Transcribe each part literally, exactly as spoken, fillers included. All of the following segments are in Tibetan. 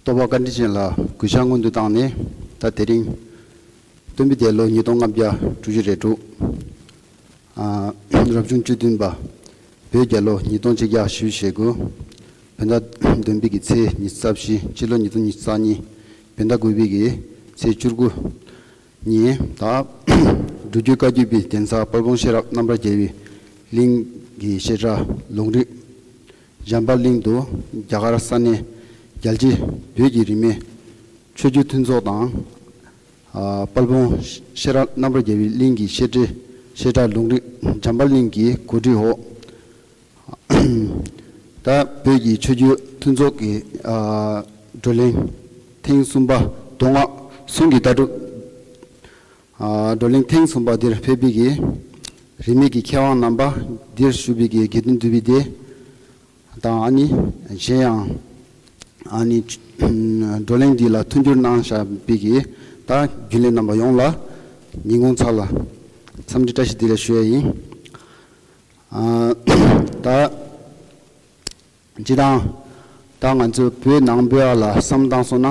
རྟོགས་པ་བཀའ་དྲིན་ཅན་ལ་གུས་ཕྱག་སྔོན་དུ་བཏང་ནས། ད་དེ་རིང་སྟོན་པའི་འདས་ལོ་ཉིས་སྟོང་ལྔ་བརྒྱ་དྲུག་ཅུ་རེ་དྲུག་ཨ་རབ་བྱུང་བཅུ་བདུན་པ་བོད་རྒྱལ་ལོ་ཉིས་སྟོང་ཆིག་བརྒྱ་བཞི་བཅུ་ཞེ་དགུ། བོད་ཟླ་བདུན་པའི་གི་ཚེས་ཉི་ཤུ་རྩ་བཞི། སྤྱི་ལོ་ཉིས་སྟོང་ཉི་ཤུ་རྩ་གཉིས། བོད་ཟླ་དགུ་པའི་གི་ཚེས་བཅུ་དགུ་ཉིན། ད་སྒྲུབ་བརྒྱུད་བཀའ་བརྒྱུད་པའི་གདན་ས་དཔལ་སྤུངས་ཤེས་རབ་རྣམ་པར་རྒྱལ་བའི་གླིང་གི་བཤད་གྲྭ་ལུང་རིགས་འཇམ་དཔལ་གླིང་དུ་རྒྱ་གར་ས་གནས་རྒྱལ་སྤྱིའི་བོད་ཀྱི་རིས་མེད་ཆོས་བརྒྱུད་མཐུན་ཚོགས་དང་། ཨ་དཔལ་སྤུངས་ཤེས་རབ་རྣམ་པར་རྒྱལ་བའི་གླིང་གི་བཤད་གྲྭའི་བཤད་གྲྭ་ལུང་རིགས་འཇམ་དཔལ་གླིང་གི་གོ་སྒྲིག་འོག་ད་བོད་ཀྱི་ཆོས་བརྒྱུད་མཐུན་ཚོགས་ཀྱི་ཨ་བགྲོ་གླེང་ཐེངས་གསུམ་པ། མདོ་སྔགས་ཟུང་གི་ལྟ་གྲུབ། ཨ་བགྲོ་གླེང་ཐེངས་གསུམ་པ་འདིར་ཕེབས་པའི་གི་རིས་མེད་ཀྱི་མཁས་དབང་རྣམ་པ། འདིར་བཞུགས་པའི་གི་དགེ་འདུན་འདུས་པའི་སྡེ་དང་། ཨ་ནི་གཞན་ཡང་ཨ་ནི་བགྲོ་གླེང་འདི་ལ་མཐུན་འགྱུར་གནང་བཞག་པའི་གི་ད་རྒྱུན་ལས་རྣམ་པ་ཡོངས་ལ་ཉིན་གུང་ཚ་ལ་འཚམས་འདྲི་བཀྲ་ཤིས་བདེ་ལེགས་ཞུ་ཡ་ཡིན། ཨ་ད་སྤྱིར་བཏང་ད་ང་ཚོ་བོད་ནང་པའི་ཨ་ལ་བསམ་བཏང་སོང་ན།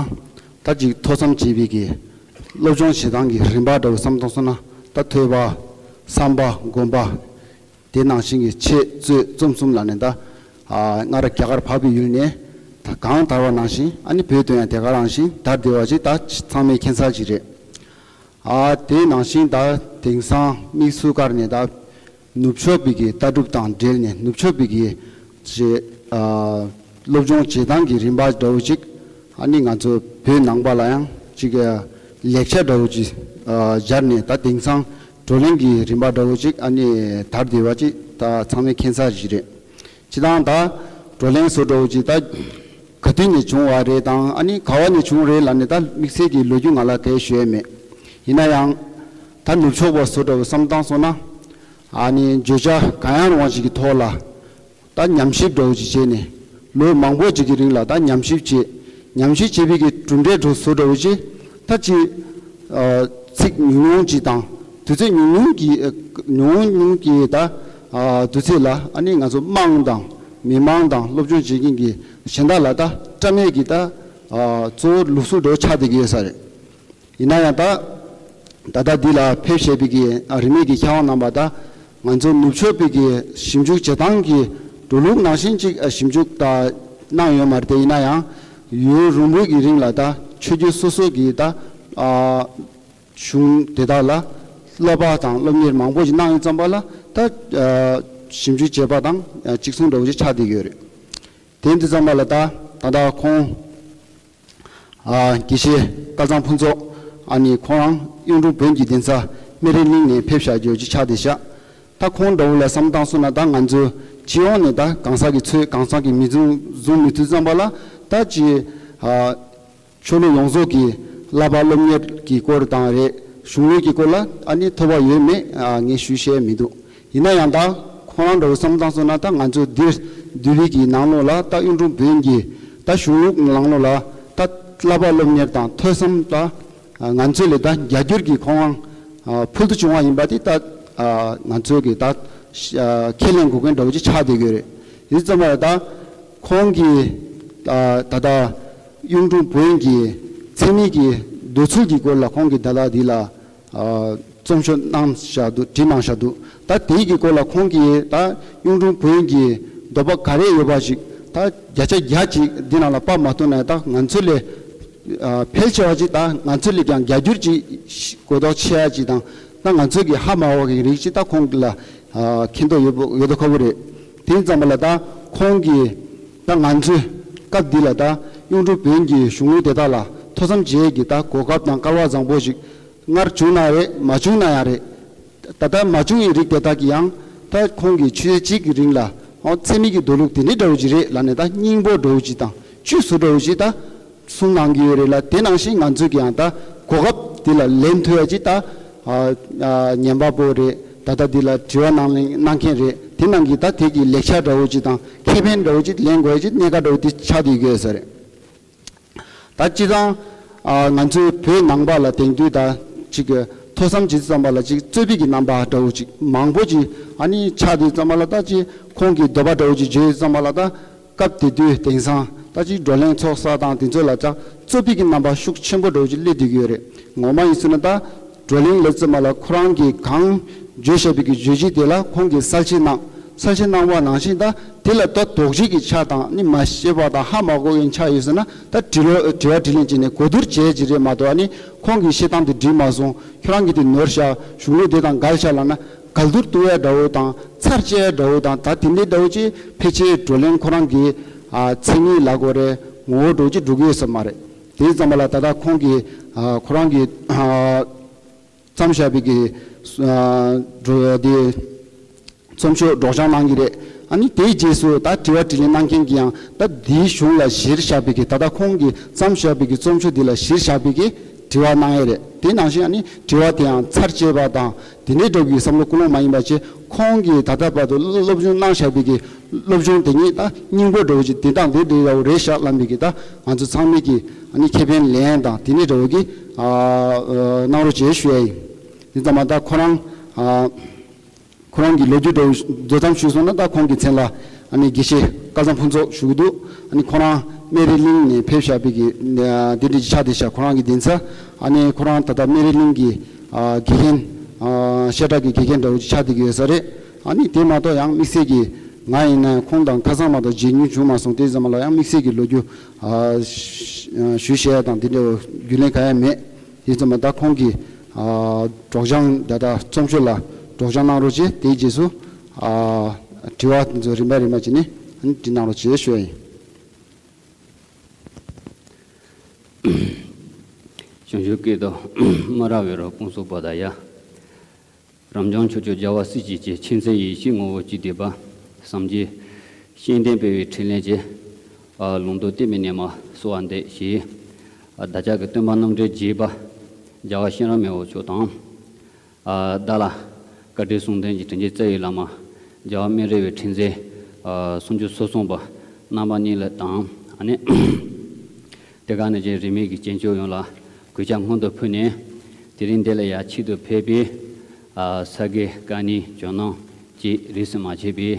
ད་ཅིག་ཐོས་བསམ་བྱེད་པའི་གི་སློབ་སྦྱོང་བྱེད་སྟངས་ཀྱི་རིམ་པ་འདྲ་བོ་བསམ་བཏང་སོང་ན། ད་ཐོས་པ། བསམ་པ། སྒོམ་པ། དེ་ནང་བཞིན་གྱི་འཆད་རྩོད་རྩོམ་གསུམ་ལ་ནི་ད་ཨ་སྔར་རྒྱ་གར་འཕགས་པའི་ཡུལ་ནས་ད་གང་དར་བ་ནང་བཞིན། ཨ་ནི་བོད་དུ་ཡང་དེ་ག་རང་བཞིན་དར་བསྡད་པ་ཅིག་ད་ཚང་མས་མཁྱེན་གསལ་ཅིག་རེད། ཨ་དེ་ནང་བཞིན་ད་དེང་སང་དམིགས་སུ་བཀར་ནས་ད་ནུབ་ཕྱོགས་པའི་གི་ལྟ་གྲུབ་དང་འབྲེལ་ནས་ནུབ་ཕྱོགས་པའི་གི་ཅིག་ཨ་སློབ་སྦྱོང་བྱེད་སྟངས་ཀྱི་རིམ་པ་འདྲ་བོ་ཅིག། ཨ་ནི་ང་ཚོ་བོད་ནང་པ་ལ་ཡང་ཅིག་ལེགས་ཆ་འདྲ་བོ་ཅིག་ཨ་སྦྱར་ནས། ད་དེང་སང་བགྲོ་གླེང་གི་རིམ་པ་འདྲ་བོ་ཅིག་ཨ་ནི་དར་བསྡད་པ་ཅིག་ད་ཚང་མས་མཁྱེན་གསལ་ཞིག་རེད། སྤྱིར་བཏང་ད་བགྲོ་གླེང་བཟོ་འདྲ་བོ་ཅིག་ད་ག་དུས་ནས་བྱུང་བ་རེད་དང་། ཨ་ནི་ག་བ་ནས་བྱུང་རེད་ལབ་ནས་ད་དམིགས་བསལ་གྱི་ལོ་རྒྱུས་ང་ལ་གས་ཞུ་ཡས་མེད། ཡིན་ན་ཡང་ད་ནུབ་ཕྱོགས་པ་བཟོ་འདྲ་བོ་བསམ་བཏང་སོང་ན། ཨ་ནི་བརྗོད་བྱ་གང་ཡང་རུང་བ་ཞིག་གི་ཐོག་ལ་ད་ཉམས་ཞིབ་འདྲ་བོ་ཅིག་བྱས་ནས། ལོ་མང་པོ་ཅིག་གི་རིང་ལ་ད་ཉམས་ཞིབ་བྱས། ཉམས་ཞིབ་བྱས་པའི་གི་གྲུབ་འབྲས་འདྲ་བོ་བཟོ་འདྲ་བོ་ཅིག་ད་ཅིག་ཨ་ཚིག་ཉུང་ཉུང་ཅིག་དང་། དུས་ཚོད་ཉུང་ཉུང་གི་ཨ་ཉུང་ཉུང་གི་ད་ཨ་དུས་ཚོད་ལ། ཨ་ནི་ང་ཚོ་དམངས་དང་མི་མང་དང་སློབ་སྦྱོང་བྱེད་མཁན་གྱི་གཞན་དག་ལ་ད་བཀྲམ་ཡས་ཀྱི་ད་ཨ་གཙོ་བོ་ལུགས་སྲོལ་འདྲ་བོ་ཆགས་བསྡད་ཀྱི་ཡོད་ས་རེད། ཡིན་ན་ཡང་ད་ད་ལྟ་འདི་ལ་ཕེབས་བཞག་པའི་གི་ཨ་རིས་མེད་ཀྱི་མཁས་དབང་རྣམ་པ་དང་། ང་ཚོ་ནུབ་ཕྱོགས་པའི་གི་ཞིབ་འཇུག་བྱེད་སྟངས་ཀྱི་འགྲོ་ལུགས་ནང་བཞིན་ཅིག་ཨ་ཞིབ་འཇུག་ད་གནང་ཡོད་མ་རེད་དེ། ཡིན་ན་ཡང་ཡུན་རིང་པོའི་གི་རིང་ལ་ད་ཆོས་བརྒྱུད་སོ་སོ་གི་ད་ཨ་གཞུང་དེ་དག་ལ་བསླབ་པ་དང་སློབ་གཉེར་མང་པོ་ཞིག་གནང་ཡོད་ཙམ་པ་ལ། ད་ཨ་ཞིབ་འཇུག་བྱས་པ་དང་ཨ་གཅིག་མཚུངས་འདྲ་བོ་ཞིག་ཆགས་བསྡད་ཀྱི་ཡོད་རེད། དེ་འདི་ཙམ་པ་ལ་ད་ད་ལྟ་ཁོང་ཨ་དགེ་བཤེས་སྐལ་བཟང་ཕུན་ཚོགས། ཨ་ནི་ཁོང་རང་གཡུང་དྲུང་བོན་གྱི་གདན་ས་སྨན་རི་གླིང་ནས་ཕེབས་བཞག་རྒྱུ་ཅིག་ཆགས་བསྡད་ཤག། ད་ཁོང་འདྲ་བོ་ལ་བསམ་བཏང་སོང་ན། ད་ང་ཚོ་སྤྱི་ཡོངས་ནས་ད་གང་ཟག་གི་ཚོད་གང་ཟག་གི་མི་བཟུང་བཟུང་མི་ཐུབ་ཙམ་པ་ལ། ད་ཅི་ཨ་ཆོས་ལུགས་ཡོངས་རྫོགས་ཀྱི་བསླབ་པ་སློབ་གཉེར་གྱི་སྐོར་དང་རེད། གཞུང་ལུགས་ཀྱི་སྐོར་ལ་ཨ་ནི་ཐོས་པ་ཡོད་མེད་ཨ་ངས་ཞུ་ཤེས་མི་འདུག། ཡིན་ན་ཡང་ད་ཁོ་རང་འདྲ་བོ་བསམ་བཏང་སོང་ན། ད་ང་ཚོ་འདིར་འདུས་པའི་གི་ནང་ལོགས་ལ་ད་གཡུང་དྲུང་བོན་གྱི་ད་གཞུང་ལུགས་ནང་ལོགས་ལ་ད་བསླབ་པ་སློབ་གཉེར་དང་ཐོས་བསམ་ད་ང་ཚོ་ལས་ད་བརྒྱ་འགྱུར་གྱི་ཁོང་རང་ཕུལ་དུ་བྱུང་བ་ཡིན་པ་དེ་ད་ང་ཚོ་གི་ད་ཁས་ལེན་དགོས་མཁན་འདྲ་བོ་ཅིག་ཆགས་བསྡད་ཀྱི་ཡོད་རེད། དེ་ཙམ་པ་ལ་ད་ཁོང་གིས་ད་ད་ལྟ་གཡུང་དྲུང་བོན་གྱི་མཚན་ཉིད་ཀྱི་འདོད་ཚུལ་གྱི་སྐོར་ལ་ཁོང་གིས་ད་ལྟ་འདི་ལ་ཨ་རྩོམ་ཤོག་གནང་བཞག་འདུག། བྲིས་གནང་བཞག་འདུག། ད་དེའི་གི་སྐོར་ལ་ཁོང་གིས་ད་གཡུང་དྲུང་བོན་གྱི་འདོད་པ་ག་རེ་ཡོད་པ་ཞིག་ད་བརྒྱ་ཆ་བརྒྱ་ཅིག་འདི་ནང་ལ་དཔག་མ་ཐུབ་ན་ཡང་། ད་ང་ཚོ་ལས་ཨ་ཕལ་ཆེ་བ་ཅིག་ད་ང་ཚོ་ལས་ཀྱང་བརྒྱ་འགྱུར་ཅིག་གོ་རྟོགས་ཆེ་ཡ་ཅིག་དང་། ད་ང་ཚོ་གི་ཧ་མ་གོ་བ་གི་རིགས་ཅིག་ད་ཁོང་གི་ལ་ཨ་མཁྱེན་རྟོགས་ཡོད་པོ་ཡོད་དོ་ཁ་པོ་རེད། དེ་ཙམ་པ་ལ་ད་ཁོང་གིས་ད་ང་ཚོས་སྐབས་འདི་ལ་ད་གཡུང་དྲུང་བོན་གྱི་གཞུང་ལུགས་དེ་དག་ལ་ཐོས་བསམ་བྱེད་ཀྱི་ད་གོ་སྐབས་དང་སྐལ་བ་བཟང་པོ་ཞིག་སྔར་བྱུང་ན་རེད། མ་བྱུང་ན་ཡང་རེད། ད་ལྟ་མ་བྱུང་བའི་རིགས་དེ་དག་གིས་ཡང་ད་ཁོང་གིས་ཆུ་ཚོད་གཅིག་གི་རིང་ལ་ཨོ་ཚད་མེད་ཀྱི་འདོད་ལུགས་དེ་འདྲའི་འདྲ་བོ་ཅིག་རེད་ལབ་ནས། ད་སྙིང་པོ་འདྲ་བོ་ཅིག་དང་བཅུད་བཟོ་འདྲ་བོ་ཅིག་ད་གསུང་གནང་གི་ཡོད་རེད་ལ། དེ་ནང་བཞིན་ང་ཚོས་ཀྱང་ད་གོ་སྐབས་དེ་ལ་ལེན་ཐུབ་ཡ་ཅིག་ད་ཨ་ཨ་ཉན་པ་པོ་རེད། ད་ལྟ་འདི་ལ་དྲི་བ་གནང་གནང་མཁན་རེད། དེ་ནང་གི་ད་དེ་གི་ལེགས་ཆ་འདྲ་བོ་ཅིག་དང་ཁེ་ཕན་འདྲ་བོ་ཅིག་ལེན་དགོས་ཡ་ཅིག་གནད་འགག་འདྲ་བོ་དེ་ཆགས་བསྡད་ཡོད་ས་རེད། ད་སྤྱིར་བཏང་ཨ་ང་ཚོའི་བོད་ནང་པ་ལ་དེང་དུས་ད་ཅིག་ཐོས་བསམ་བྱེད་དུས་ཙམ་པ་ལ་ཅིག་རྩོད་པའི་གི་རྣམ་པ་འདྲ་བོ་ཅིག་མང་པོ་ཅིག་ཨ་ནི་ཆགས་དུས་ཙམ་པ་ལ། ད་ཅིག་ཁོང་གི་འདོད་པ་འདྲ་བོ་ཅིག་བརྗོད་ཙམ་པ་ལ། ད་སྐབས་དེ་དུས་དེང་སང་ད་ ད་ཅིག་བགྲོ་གླེང་ཚོགས་ས་དང་དེ་ཚོ་ལ་ཅང་རྩོད་པའི་གི་རྣམ་པ་ཤུགས་ཆེན་པོ་འདྲ་བོ་ཅིག་སླེབས་བསྡད་ཀྱི་ཡོད་རེད། ངོ་མ་ཡིན་ཟེར་ན་ད་བགྲོ་གླེང་ལབ་ཙམ་མ་ལ་ཁོ་རང་གིས་གང་བརྗོད་བཞག་པའི་གི་བརྗོད་གཞི་དེ་ལ་ཁོང་གིས་གསལ་བཤད་གནང་། གསལ་བཤད་གནང་བ་ནང་བཞིན་ད་དེ་ལ་ད་དོགས་གཞི་གི་ཆ་དང་ནི་མ་ཤེས་པ་དང་ཧ་མ་གོ་བའི་ཆ་ཡོད་ཟེར་ན་ད་དྲི་བ་དྲི་བ་དྲིས་ལན་བྱས་ནས་གོ་བསྡུར་བྱས་ཀྱི་རེད་མ་གཏོགས་ཨ་ནི་ཁོང་གིས་བཤད་སྟངས་དེ་འགྲིག་མ་སོང་། ཁྱོད་རང་གིས་དེ་ནོར་བཞག་གཞུང་ལུགས་དེ་དང་འགལ་བཞག་ལབ་ན་ག་བསྡུར་གཏོང་ཡ་འདྲ་བོ་དང་ཚར་བཅད་ཡ་འདྲ་བོ་དང་ད་དེ་འདྲའི་འདྲ་བོ་ཅིག་ཕལ་ཆེར་བགྲོ་གླེང་ཁོ་རང་གི་ཨ་མཚན་ཉིད་ལབ་དགོས་རེད། ངོ་བོ་འདྲ་བོ་ཅིག་འགྲོ་གི་ཡོད་ས་མ་རེད། དེ་ཙམ་པ་ལ་ད་ལྟ་ཁོང་གིས་ཨ་ཁོ་རང་གིས་ཨ་བརྩམས་བཞག་པའི་གི་ཨ་འགྲོ་དེ་རྩོམ་ཤོག་སྒྲོག་སྦྱང་གནང་གི་རེད། ཨ་ནི་དེའི་རྗེས་སུ་ད་དྲི་བ་དྲིས་ལན་གནང་མཁན་གྱིས་ཡང་ད་དེའི་གཞུང་ལ་གཞིར་བཞག་པའི་གི་ད་ལྟ་ཁོང་གིས་བརྩམས་བཞག་པའི་གི་རྩོམ་ཤོག་འདི་ལ་གཞིར་བཞག་པའི་གི་དྲི་བ་གནང་ཡས་རེད། དེ་ནང་བཞིན་ཨ་ནི་དྲི་བ་དེ་ཡང་ཚར་བཅད་པ་དང་དེ་འདྲའི་འདྲ་བོའི་བསམ་བློ་ཀུན་སློང་མ་ཡིན་པ་བྱས་ཁོང་གིས་ད་ལྟ་བར་དུ་སློབ་སྦྱོང་གནང་བཞག་པའི་གི་སློབ་སྦྱོང་དེ་ཉིད་ད་སྙིང་པོ་འདྲ་བོ་ཅིག་དེ་དང་དེ་འདྲའི་འདྲ་བོ་རེད་ཤག་ལབ་པའི་གི་ད་ང་ཚོ་ཚང་མས་གི་ཨ་ནི་ཁེ་ཕན་ལེན་དང་དེ་འདྲའི་འདྲ་བོ་གི་ཨ་ཨ་གནང་རོགས་བྱེད་ཞུ་ཡ་ཡིན། དེ་ཙམ་མ་ད་ཁོ་རང་ཨ། ཁོ་རང་གི་ལོ་རྒྱུས་འདྲ་བོ་མདོར་ཙམ་ཞུས་སོང་ན་ད་ཁོང་གི་མཚན་ལ་ཨ་ནི་དགེ་བཤེས་སྐལ་བཟང་ཕུན་ཚོགས་ཞུ་གི་འདུག་ཨ་ནི་ཁོ་རང་སྨན་རི་གླིང་ནས་ཕེབས་བཞག་པའི་གི་འདི་འདྲའི་ཆ་དེ་ཤག་ཁོ་རང་གི་གདན་ས་ཨ་ནི་ཁོ་རང་ད་ལྟ་སྨན་རི་གླིང་གི་ཨ་དགེ་རྒན་ཨ་བཤད་གྲྭ་གི་དགེ་རྒན་འདྲ་བོ་ཅིག་ཆགས་བསྡད་ཀྱི་ཡོད་ས་རེད། ཨ་ནི་དེ་མ་གཏོགས་ཡང་དམིགས་བསལ་གྱི་ང་ཡིན་ན་ཁོང་དང་ཁ་སང་མ་གཏོགས་མཇལ་མྱོང་བྱུང་མ་སོང་། དེ་ཙམ་ལ་ཡང་དམིགས་བསལ་གྱི་ལོ་རྒྱུས་ཨ་ཞུ་བཤད་དང་དེ་འདྲ་བོ་རྒྱུས་ལོན་གང་ཡང་མེད། དེ་ཙམ་མ་ད་ཁོང་གིས་ཨ་སྒྲོག་སྦྱང་ད་ལྟ་རྩོམ་ཤོག་ལ་སྒྲོག་སྦྱང་གནང་རོགས་བྱེད། དེའི་རྗེས་སུ་ཨ་དྲི་བ་དེ་ཚོ་རིམ་པ་རིམ་པ་བྱས་ནས་ཨ་ནི་དྲི་གནང་རོགས་བྱེད་ཞུ་ཡ་ཡིན། བྱང་ཆུབ་སྐད་དུ་མ་ར་བའི་རོ་ཀུན་སོགས་པ་དང་ཡ། རབ་འབྱམས་ཕྱོགས་བཅུའི་རྒྱལ་བ་སྲས་བཅས་ཀྱི། མཁྱེན་བརྩེ་ཡེ་ཤེས་ངོ་བོ་གཅིག་བསྡུས་པ། སངས་རྒྱས་བཅོམ་ལྡན་འདས་དཔལ་བའི་ཕྲིན་ལས་ཀྱི་ལུང་དུ་བསྟན་པའི་ཉི་མ་གསོལ་བ་འདེབས་ཞེས། བདག་ཅག་གི་སྟོན་པ་རྣམ་འདྲེན་བརྒྱུད་པ་རྒྱལ་བ་གཤེན་རབ་མི་བོ་མཆོག་དང་། བདག་ལ་བཀའ་དྲིན་གསུང་ལྡན་གྱི་དྲིན་ཅན་རྩ་བའི་བླ་མ་རྒྱལ་བ་སྨན་རི་བའི་ཁྲི་འཛིན་སུམ་ཅུ་སོ་གསུམ་པ་རྣམ་པ་གཉིས་ལ་དང་ཨ་ནི། དེ་ག་ནང་བཞིན་རིས་མེད་ཀྱི་སྐྱེས་མཆོག་ཡོངས་ལ་གུས་ཕྱག་སྔོན་དུ་ཕུལ་ནས། དེ་རིང་འདི་ལ་ཡར་ཆེད་དུ་ཕེབས་པའི་ས་དགེ་བཀའ་རྙིང་ཇོ་ནང་བཅས་རིས་སུ་མ་ཆད་པའི་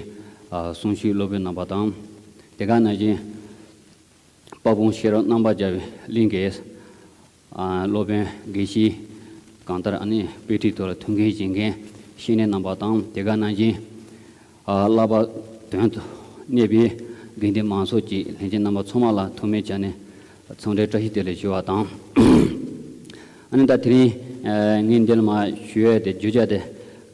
གསུང་ཆོས་སློབ་དཔོན་རྣམ་པ་དང་། དེ་ག་ནང་བཞིན་དཔལ་སྤུངས་ཤེས་རབ་རྣམ་པར་རྒྱལ་བའི་གླིང་གི་སློབ་དཔོན་དགེ་བཤེས་གང་ལྟར་ཨ་ནི་དཔེ་ཁྲིད་ཐོག་ལ་ཐུགས་འགན་བཞེས་མཁན་བཤེས་གཉེན་རྣམ་པ་དང་། དེ་ག་ནང་བཞིན་བསླབ་པ་དོན་དུ་གནས་པའི་དགེ་འདུན་མང་ཚོགས་ཀྱི་ལྷན་རྒྱས་རྣམ་པ་ཚང་མ་ལ་ཐོག་མའི་ཆ་ནས་འཚམས་འདྲི་བཀྲ་ཤིས་བདེ་ལེགས་ཞུ་བ་དང་། ཨ་ནི་ད་དེ་རིང་ངས་འདི་ལ་མ་ཞུ་ཡས་དེ་བརྗོད་བྱ་དེ་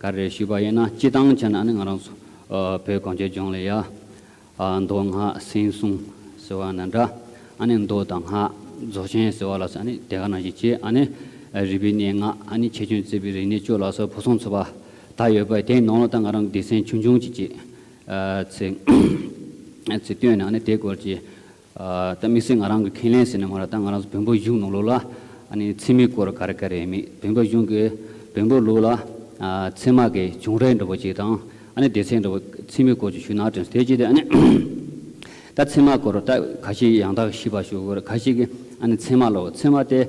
ག་རེ་ཞུས་པ་ཡིན་ན། སྤྱི་བཏང་ཆ་ནས་ཨ་ནི་ང་རང་ཚོ་བོད་གངས་ཅན་ལྗོངས་ལ་ཡ་མདོ་སྔགས་སེམས་གསུམ་ཟེར་བ་ནང་འདྲ། ཨ་ནི་མདོ་དང་སྔགས་རྫོགས་ཆེན་ཟེར་བ་ལ་སོགས་ཨ་ནི་དེ་ག་ནང་བཞིན་བྱས། ཨ་ནི་རིག་པའི་གནས་ལྔ། ཨ་ནི་ཆེ་ཆུང་བརྩེགས་པའི་རིག་གནས་བཅུ་ལ་སོགས་ཕུན་སུམ་ཚོགས་པ་དག་ཡོད་པ། དེའི་ནང་ལ་ད་ང་རང་སྡེ་ཚན་ཆུང་ཆུང་ཅིག་ཅིག་ཨ་ཚིག་ཚིག་བཏོན་ནས་ཨ་ནི་དེའི་སྐོར་གྱི་ཨ་ད་དམིགས་བསལ་ང་རང་གི་ཁས་ལེན་ཟེར་ནས་མ་རེད། ད་ང་རང་ཚོ་བོན་པོ་གཞུང་ནང་ལོགས་ལ་ཨ་ནི་ཚད་མའི་སྐོར་ག་རེ་ག་རེ་ཡོད་མེད། བོན་པོ་གཞུང་གི་བོན་པོ་ལུགས་ལ་ཨ་ཚད་མ་གི་བྱུང་རིམ་འདྲ་པོ་ཅིག་དང་། ཨ་ནི་སྡེ་ཚན་འདྲ་པོ་ཚད་མའི་སྐོར་ཅིག་ཞུས་ན་དྲན་སོང་། དེ་བྱས་ཏེ་ཨ་ནི་ད་ཚད་མ་སྐོར་ད་ཁ་ཤས་ཡང་དག་ཤེས་པ་ཞུ་དགོས་རེད། ཁ་ཤས་ཀྱིས་ཨ་ནི་ཚད་མ་ལབ། ཚད་མ་དེ་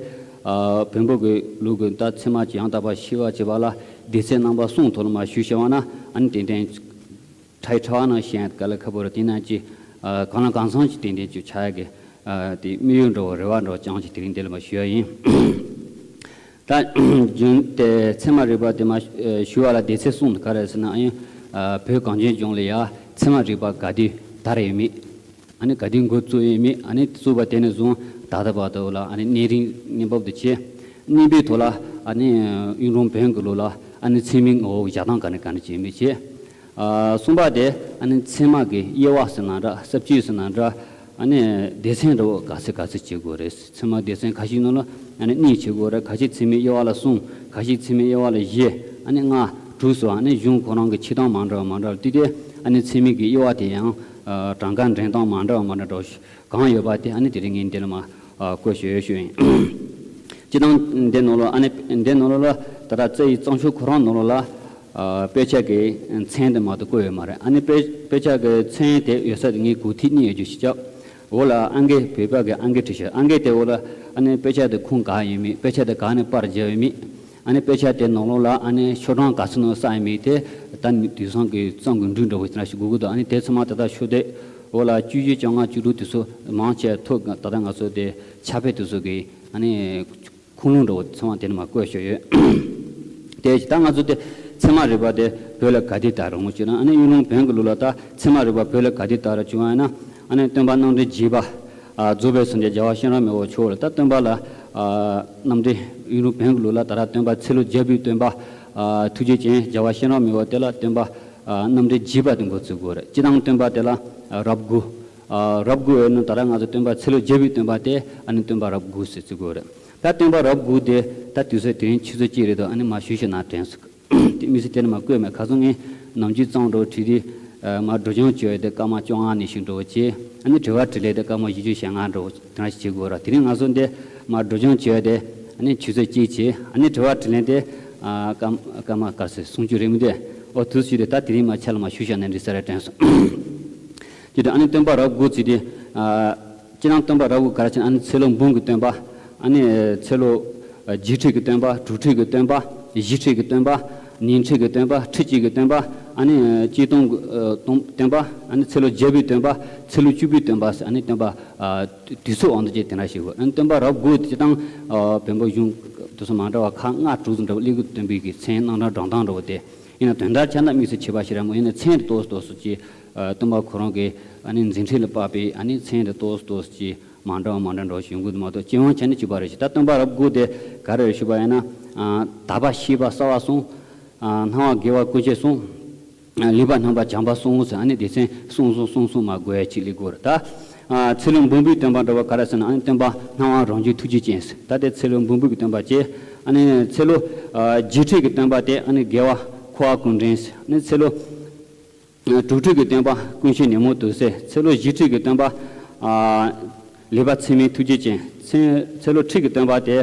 ཨ་བོན་པོ་གི་ལུགས་ཀྱི་ད་ཚད་མ་ཅིག་ཡང་དག་པ་ཤེས་པ་བྱེད་པ་ལ་སྡེ་ཚན་རྣམ་པ་གསུམ་ཐོག་ལ་མར་ཞུས་བྱས་པ་ན་ཨ་ནི་ཏན་ཏན་ཕྲ་ཡི་ཕྲ་བ་ནང་བཤད་དཀའ་ལས་ཁག་པོ་རེད། དེ་ནང་གི་ཨ་གང་ལ་གང་འཚམ་ཅིག་ཏན་ཏན་ཅིག་ཆགས་ཡ་གི་ཨ་དེ་དམིགས་ཡུལ་འདྲ་བོ་རེ་བ་འདྲ་བོ་ཅང་ཅིག་དེ་རིང་འདི་ལ་མར་ཞུ་ཡ་ཡིན། ད་རྒྱུན་དེ་ཚད་མ་རིག་པ་དེ་མར་ཨ་ཞུ་བ་ལ་སྡེ་ཚན་གསུམ་ག་རེ་ཟེར་ན། ཨ་ཡིན་ཨ་བོད་གངས་ཅན་ལྗོངས་ལ་ཡ་ཚད་མ་རིག་པ་ག་དུས་དར་ཡོད་མེད། ཨ་ནི་ག་དུས་འགོ་བཙུགས་ཡོད་མེད། ཨ་ནི་བཙུགས་པ་དེ་ནས་བཟུང་ད་ལྟ་བར་དུ་ལ་ཨ་ནི་གནས་རིམ་གནས་བབ་དེ་བྱས། གནས་བབ་ཐོག་ལ་ཨ་ནི་གཡུང་དྲུང་བོན་གྱི་ལུགས་ལ་ཨ་ནི་ཚད་མའི་ངོ་བོ་བཞག་སྟངས་ག་ནས་ག་ནས་བྱས་མེད་བྱས། ཨ་གསུམ་པ་དེ་ཨ་ནི་ཚད་མ་གི་དབྱེ་བ་ཟེར་ན་འདྲ། ས་བཅད་ཟེར་ན་འདྲ། ཨ་ནི་སྡེ་ཚན་འདྲ་བོ་ག་ཚོད་ག་ཚོད་བྱེད་དགོས་རེད། ཚད་མ་སྡེ་ཚན་ཁ་ཤས་ནང་ལ་ཨ་ནི་གཉིས་བྱེད་དགོས་རེད། ཁ་ཤས་ཚད་མའི་དབྱེ་བ་ལ་གསུམ། ཁ་ཤས་ཚད་མའི་དབྱེ་བ་ལ་བཞི། ཨ་ནི་ལྔ་དྲུག་སོགས་ཨ་ནི་གཞུང་ཁོ་རང་གི་ཕྱེ་སྟངས་མ་འདྲ་བ་མ་འདྲ་བ་དེ་དེ་ཨ་ནི་ཚད་མའི་གི་དབྱེ་བ་དེ་ཡང་ཨ་གྲངས་ཀ་འདྲེན་སྟངས་མ་འདྲ་བ་མ་འདྲ་འདྲ་བོ་གང་ཡོད་པ་དེ་ཨ་ནི་དེ་རིང་ངས་འདི་ལ་མར་ཨ་བཀོད་ཞུ་ཡོད་ཞུ་ཡིན། སྤྱིར་བཏང་འདི་ནང་ལ་ཨ་ནི་འདི་ནང་ལ་ད་ལྟ་རྩ་བའི་རྩོམ་ཤོག་ཁོ་རང་ནང་ལ་ཨ་དཔེ་ཆ་གི་མཚན་དེ་མ་གཏོགས་བཀོད་ཡོད་མ་རེད། ཨ་ནི་དཔེ་དཔེ་ཆ་གི་མཚན་དེ་ཡོད་ས་དེ་ངས་གོ་ཐིག་གཉིས་ཡོད་རྒྱུ་ཞིག་བརྒྱབ། འོག་ལ་ཨང་ཀི་བོད་པ་གི་ཨང་ཀི་བྲིས་ཤག་ཨང་ཀི་དེ་འོག་ལ་ཨ་ནི་དཔེ་ཆ་དེ་ཁུངས་ག་ཡོད་མེད། དཔེ་ཆ་དེ་ག་ནས་པར་བརྒྱབ་ཡོད་མེད། ཨ་ནི་དཔེ་ཆ་དེ་ནང་ལོགས་ལ་ཨ་ནི་ཤོག་གྲངས་ག་ཚོད་ནང་བསགས་ཡོད་མེད་དེ་ད་ནི་དུས་སང་གི་རྩོམ་གྱི་འབྲུ་འདྲ་བོ་དེ་འདྲ་ཞིག་དགོས་ཀྱི་འདུག་ཨ་ནི་དེ་ཚང་མ་ད་ལྟ་ཤོག་དེབ་ འོ་ལ་བཅུ་བཞི་བཅོ་ལྔ་བཅུ་དྲུག་དེ་ཚོ་མང་ཆེ་ཐོག་ད་ལྟ་ང་ཚོ་དེ་ཕྱག་དཔེ་དེ་ཚོ་གི་ཨ་ནི་ཁུངས་ལུང་འདྲ་བོ་ཚང་མ་དེ་ནས་མར་བཀོད་བཞག་ཡོད། དེ་ད་ང་ཚོ་དེ་ཚད་མ་རིག་པ་དེ་བོད་ལ་ག་དུས་དར་རུང་ཅེ་ན། ཨ་ནི་གཡུ་ལུང་བོན་གྱི་ལུགས་ལ་ད་ཚད་མ་རིག་པ་བོད་ལ་ག་དུས་དར་བྱུང་བ་ཡིན་ན། ཨ་ནི་སྟོན་པ་རྣམ་འདྲེན་བརྒྱད་པ། ཨ་རྫོགས་པའི་སངས་རྒྱས་རྒྱལ་བ་གཤེན་རབ་མི་བོ་མཆོག་ལ། ད་སྟོན་པ་ལ་ཨ་རྣམ་འདྲེན་གཡུ་ལུང་བོན་གྱི་ལུགས་ལ་ད་ར་སྟོན་པ་ཚེ་ལོ་བརྒྱ་པའི་སྟོན་པ། ཨ་ཐུགས་རྗེ་ཅན་རྒྱལ་བ་གཤེན་རབ་མི་བོ་དེ་ལ་སྟོན་པ་ཨ་རྣམ་འདྲེན་བརྒྱད་པ་དེ་འགོ་ཚུགས་དགོས་རེད། སྤྱིར་བཏང་སྟོན་པ་དེ་ལ་ཨ་རབ་དགུ། ཨ་རབ་དགུ་ཡོད་ན་ད་ར་ང་ཚོ་སྟོན་པ་ཚེ་ལོ་བརྒྱ་པའི་སྟོན་པ་དེ་ཨ་ནི་སྟོན་པ་རབ་དགུ་ཟེར་ཚུགས་དགོས་རེད། ད་སྟོན་པ་རབ་དགུ་དེ་ད་དུས་ཚོད་དེ་རིང་ཆུ་ཚོད་གཅིག་རེད་དོ། ཨ་ནི་མ་ཞུ་ཞུ་ན་དྲན་སོང་། དེ་མི་ཚེ་དེ་ནི་མ་བཀོད་མེད། ཁ་སང་ངས་ནམ་རྒྱུན་གཙང་འགྲོ་བྲིས་དུས་ཨ་མ་སྒྲོལ་ལྗང་བྱོས་དེ་སྐར་མ་བཅོ་ལྔ་ནས་ཤིག་འགྲོ་བྱས། ཨ་ནི་དྲི་བ་དྲིས་ལན་དེ་སྐར་མ་བཞི་བཅུ་ཞེ་ལྔ་འགྲོ་དེ་འདྲ་ཞིག་བྱེད་དགོས་ར། དེ་རིང་ང་ཚོ་འདི་མ་སྒྲོལ་ལྗང་བྱོས་དེ་ཨ་ནི་ཆུ་ཚོད་གཅིག་བྱས། ཨ་ནི་དྲི་བ་དྲིས་ལན་དེ་ཨ་སྐར་སྐར་མ་ག་ཚོད་སུམ་ཅུ་རེད་མི་འདུག། ཨོ་དུས་ཞུས་དེ་ད་དེ་རིང་མ་ཆ་ལ་མ་ཞུ་བཞག་ན་འགྲིག་ས་རེད་དྲན་སོང་། དེ་དུས་ཨ་ནི་སྟོན་པ་རབ་དགུ་ཚེ་དེ་ཨ། སྤྱིར་བཏང་སྟོན་པ་རབ་དགུ་ག་རེ་ཟེར་ན། ཨ་ནི་ཚེ་ལོ་འབུམ་གྱི་སྟོན་པ། ཨ་ནི་ཚེ་ལོ་ཨ་རྗེས་ཁྲིད་ཀྱི་སྟོན་པ། དྲུག་ཁྲིད་ཀྱི་སྟོན་པ། བཞི་ཁྲིད་ཀྱི་སྟོན་པ། ཉི་ཁྲིད་ཀྱི་སྟོན་པ། ཁྲི་གཅིག་གི་སྟོན་པ། ཨ་ནི་ཨ་གཅིག་སྟོང་གི་ཨ་སྟོང་སྟོན་པ། ཨ་ནི་ཚེ་ལོ་བརྒྱ་པའི་སྟོན་པ། ཚེ་ལོ་བཅུ་པའི་སྟོན་པ་ཟེར། ཨ་ནི་སྟོན་པ་ཨ་དུས་ཚོད་དབང་དུ་བྱས་དེ་འདྲ་ཞིག་གོ། ཨ་ནི་སྟོན་པ་རབ་དགུ་དེ་སྤྱིར་བཏང་ཨ་བོན་པོ་གཞུང་དེ་ཚོ་མ་འདྲ་བ་ཁག་ལྔ་དྲུག་ཙམ་འདྲ་བ་སླེབས་ཀྱི། སྟོན་པའི་གི་མཚན་རྣམ་གྲངས་བགྲང་སྟངས་འདྲ་བོ་དེ། ཡིན་ན་དོན་དག་ཆ་ན་དམིགས་བསལ་ཁྱད་པར་ཞིག་རེད་མོ། ཡིན་ན་མཚན་རེ་ཏོག་ཙམ་ཏོག་ཙམ་ཅིག་ཨ་སྟོན་པ་ཁོ་རང་གི་ཨ་ནི་མཛད་འཕྲིན་ལ་དཔག་པའི་ཨ་ནི་མཚན་རེ་ཏོག་ཙམ་ཏོག་ཙམ་ཅིག་མ་འདྲ་བ་མ་འདྲ་འདྲ་བ་ཞིག་ཡོང་གི་འདུག་མ་གཏོགས་སྤྱི་ཡོངས་ཆ་ནས་གཅིག་པ་རེད་ཤག། ད་སྟོན་པ་རབ་དགུ་དེ་ག་རེ་རེད་ཞུས་པ་ཡིན་ན། ཨ་དག་པ་ཤེས་པ་གསལ་བ་གསུམ། ཨ་སྣང་བ་དགེ་བ་ཀུན་ཤེས་གསུམ། ཨ་ལེགས་པར་སྣང་བ་བྱམས་པ་གསུམ་ཟེར། ཨ་ནི་སྡེ་ཚན་གསུམ་གསུམ་གསུམ་གསུམ་མ་དགོས་ཡ་གཅིག་སླེབས་དགོས་རེད། ད་ཨ་ཚེ་ལོ་འབུམ་པའི་སྟོན་པ་འདྲ་བ་ག་རེ་ཟེར་ན། ཨ་ནི་སྟོན་པ་སྣང་བ་རང་བྱུང་ཐུགས་རྗེ་ཅན་ཟེར། ད་དེ་ཚེ་ལོ་འབུམ་པའི་སྟོན་པ་བྱས། ཨ་ནི་ཚེ་ལོ་ཨ་རྗེས་ཁྲིད་ཀྱི་སྟོན་པ་དེ་ཨ་ནི་དགེ་བ་འཁོར་བ་ཀུན་འདྲེན་ཟེར། ཨ་ནི་ཚེ་ལོ་ཨ་དྲུག་ཁྲིད་ཀྱི་སྟོན་པ་ཀུན་ཤེས་ཉོན་མོངས་དུག་སེལ། ཚེ་ལོ་བཞི་ཁྲིད་ཀྱི་སྟོན་པ་ཨ་ལེགས་པར་ཚད་མའི་ཐུགས་རྗེ་ཅན། ཚེ་ཚེ་ལོ་ཁྲི་གི་སྟོན་པ་དེ་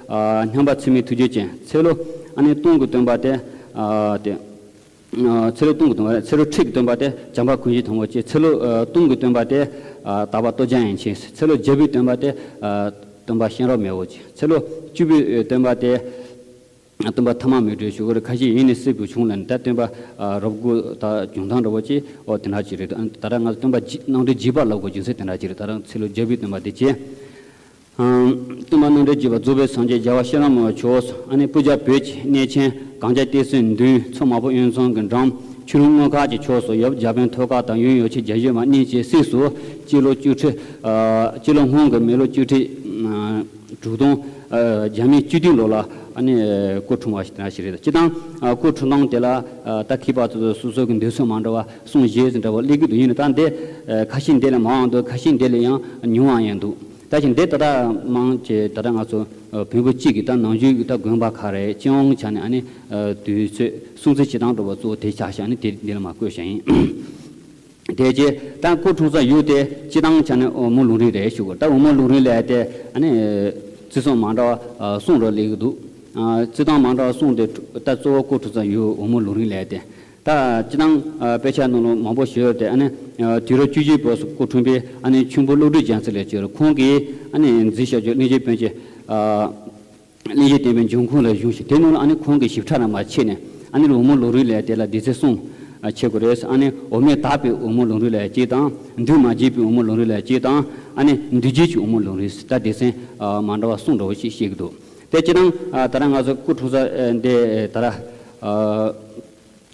ཨ་སྙོམས་པར་ཚད་མའི་ཐུགས་རྗེ་ཅན། ཚེ་ལོ་ཨ་ནི་སྟོང་གི་སྟོན་པ་དེ་ཨ་དེ། ཨ་ཚེ་ལོ་སྟོང་གི་སྟོན་པ། ཚེ་ལོ་ཁྲི་གི་སྟོན་པ་དེ་བྱམས་པ་ཀུན་ཤེས་དང་པོ་བྱས། ཚེ་ལོ་ཨ་སྟོང་གི་སྟོན་པ་དེ་ཨ་དག་པ་ལྟོ་འཇམ་དབྱངས་ཆེན། ཚེ་ལོ་བརྒྱ་པའི་སྟོན་པ་དེ་ཨ་སྟོན་པ་གཤེན་རབ་མི་བོ་བྱས། ཚེ་ལོ་བཅུ་པའི་སྟོན་པ་དེ་ཨ་སྟོན་པ་ཐ་མ་མི་བྲལ་ཞུ་གི་རེད། ཁ་ཤས་ཡིན་ནི་སྲིད་པའི་གཞུང་ལ་ནི་ད་སྟོན་པ་ཨ་རབ་དགུ་ད་བྱུང་སྟངས་འདྲ་བོ་ཅིག་ཨོ་དེ་འདྲ་ཅིག་རེད། ཨ་ད་ལྟ་ང་ཚོ་སྟོན་པ་རྗེ་རྣམ་འདྲེན་རྗེས་དཔག་ལབ་དགོས་རྒྱུ་མཚན་དེ་འདྲ་ཅིག་རེད། ད་རང་ཚེ་ལོ་བརྒྱ་པའི་སྟོན་པ་དེ་བྱས། ཨ་སྟོན་པ་རྣམ་འདྲེན་རྒྱས་པ་རྫོགས་པའི་སངས་རྒྱས་རྒྱལ་བ་གཤེན་རབ་མི་བོ་མཆོག། ཨ་ནི་སྤུ་རྒྱལ་བོད་ཀྱི་གནས་ཆེན་གངས་ལྗོངས་བསྟན་སྲིད་མདུན་མཚོ་དམར་པོ་དབོན་ཚང་གི་འགྲམ། ཆུ་ཀླུང་སྔོན་ཁ་གྱི་ཕྱོགས་སུ་ཡབ་རྒྱ་དཔོན་ཐོད་དཀར་དང་ཡུམ་ཡོ་བྱད་བརྒྱ་བཞི་མ་གནས་བཅས་སྲིད་སུ་སྤྱི་ལོ་བཅུ་ཁྲི་ཨ་སྤྱི་ལོ་སྔོན་གྱི་མི་ལོ་བཅུ་ཁྲི་ཨ་དྲུག་སྟོང་ཨ་བརྒྱ་མེད་བཅུ་བདུན་ལོ་ལ་ཨ་ནི་སྐུ་འཁྲུངས་པ་ཞིག་དེ་འདྲ་ཞིག་རེད། སྤྱིར་བཏང་ཨ་སྐུ་འཁྲུངས་སྟངས་དེ་ལ་ཨ་ད་མཁས་པ་ཚོས་སོ་སོ་གི་འདོད་ཚུལ་མ་འདྲ་བ་གསུང་བཞེས་ཟིན་འདྲ་བ་སླེབས་ཀྱི་འདུག། ཡིན་ན་ད་འདི་ཨ་ཁ་ཤས་འདི་ལས་མང་བ་འདུག། ཁ་ཤས་འདི་ལས་ཡང་ཉུང་བ་ཡང་འདུག། ད་ཅི་འདི་ད་ལྟ་མང་ཆེ་ད་ལྟ་ང་ཚོ་ཨ་བོན་པོ་གཅིག་གི་ད་ནང་ཆོས་ཀྱི་ད་དགོན་པ་ཁག་རེད། སྤྱི་ཡོངས་ཆ་ནས་ཨ་ནི་ཨ་དུས་ཚོད་སྲུང་བརྩི་བྱེད་སྟངས་འདྲ་བོ་གཙོ་བོ་དེ་ཆགས་ཤག། ཨ་ནི་དེ་འདི་ལ་མ་བཀོད་བཞག་ཡིན། དེ་རྗེས་ད་སྐུ་འཁྲུངས་ས་ཡུལ་དེ་སྤྱིར་བཏང་ཆ་ནས་འོལ་མོ་ལུང་རིང་རེད་ཞུ་དགོས། ད་འོལ་མོ་ལུང་རིང་ལབ་ཡ་དེ་ཨ་ནི་བརྩི་སྲུང་མ་འདྲ་བ་ཨ་གསུང་རོགས་སླེབས་ཀྱི་འདུག། ཨ་བརྩི་སྟངས་མ་འདྲ་བ་གསུང་དེ་ད་གཙོ་བོ་སྐུ་འཁྲུངས་ས་ཡུལ་འོལ་མོ་ལུང་རིང་ལབ་ཡ་དེ། ད་སྤྱིར་བཏང་ཨ་དཔེ་ཆ་ནང་ལ་མང་པོ་ཞིག་ཡོད་དེ། ཨ་ནི་ཨ་དུས་རབས་བཅུ་བཞིའི་བར་སུ་སྐུ་འཁྲུངས་པའི་ཨ་ནི་མཆིམས་ཕུ་བློ་གྲོས་རྒྱལ་མཚན་ལགས་ཀྱིས་ཁོང་གིས་ཨ་ནི་མཛད་བཞག་རྒྱུ་གླིང་རྗེ་བོན་གྱི་ཨ་གླིང་རྗེ་བསྟན་པའི་འབྱུང་ཁུངས་ལ་གཞུང་ཞིག། དེ་ནང་ལ་ཨ་ནི་ཁོང་གིས་ཞིབ་ཕྲ་ར་མར་ཕྱེ་ནས་ཨ་ནི་འོལ་མོ་ལུང་རིང་ལབ་ཡ་དེ་ལ་སྡེ་ཚན་གསུམ་ཨ་ཕྱེ་དགོས་རེད། ཨ་ནི་འོ་མས་དག་པའི་འོལ་མོ་ལུང་རིང་ལབ་ཡ་གཅིག་དང་། འདུས་མ་བྱས་པའི་འོལ་མོ་ལུང་རིང་ལབ་ཡ་གཅིག་དང་། ཨ་ནི་འདུས་བྱས་ཀྱི་འོལ་མོ་ལུང་རིང་ཟེར། ད་སྡེ་ཚན་ཨ་མ་འདྲ་བ་གསུམ་འདྲ་བོ་ཞིག་བཤད་ཀྱི་འདུག། དེ་སྤྱིར་བཏང་ཨ་ད་ལྟ་ང་ཚོ་སྐུ་འཁྲུངས་ས་ཨ་འདི་ད་ལྟ་ཨ་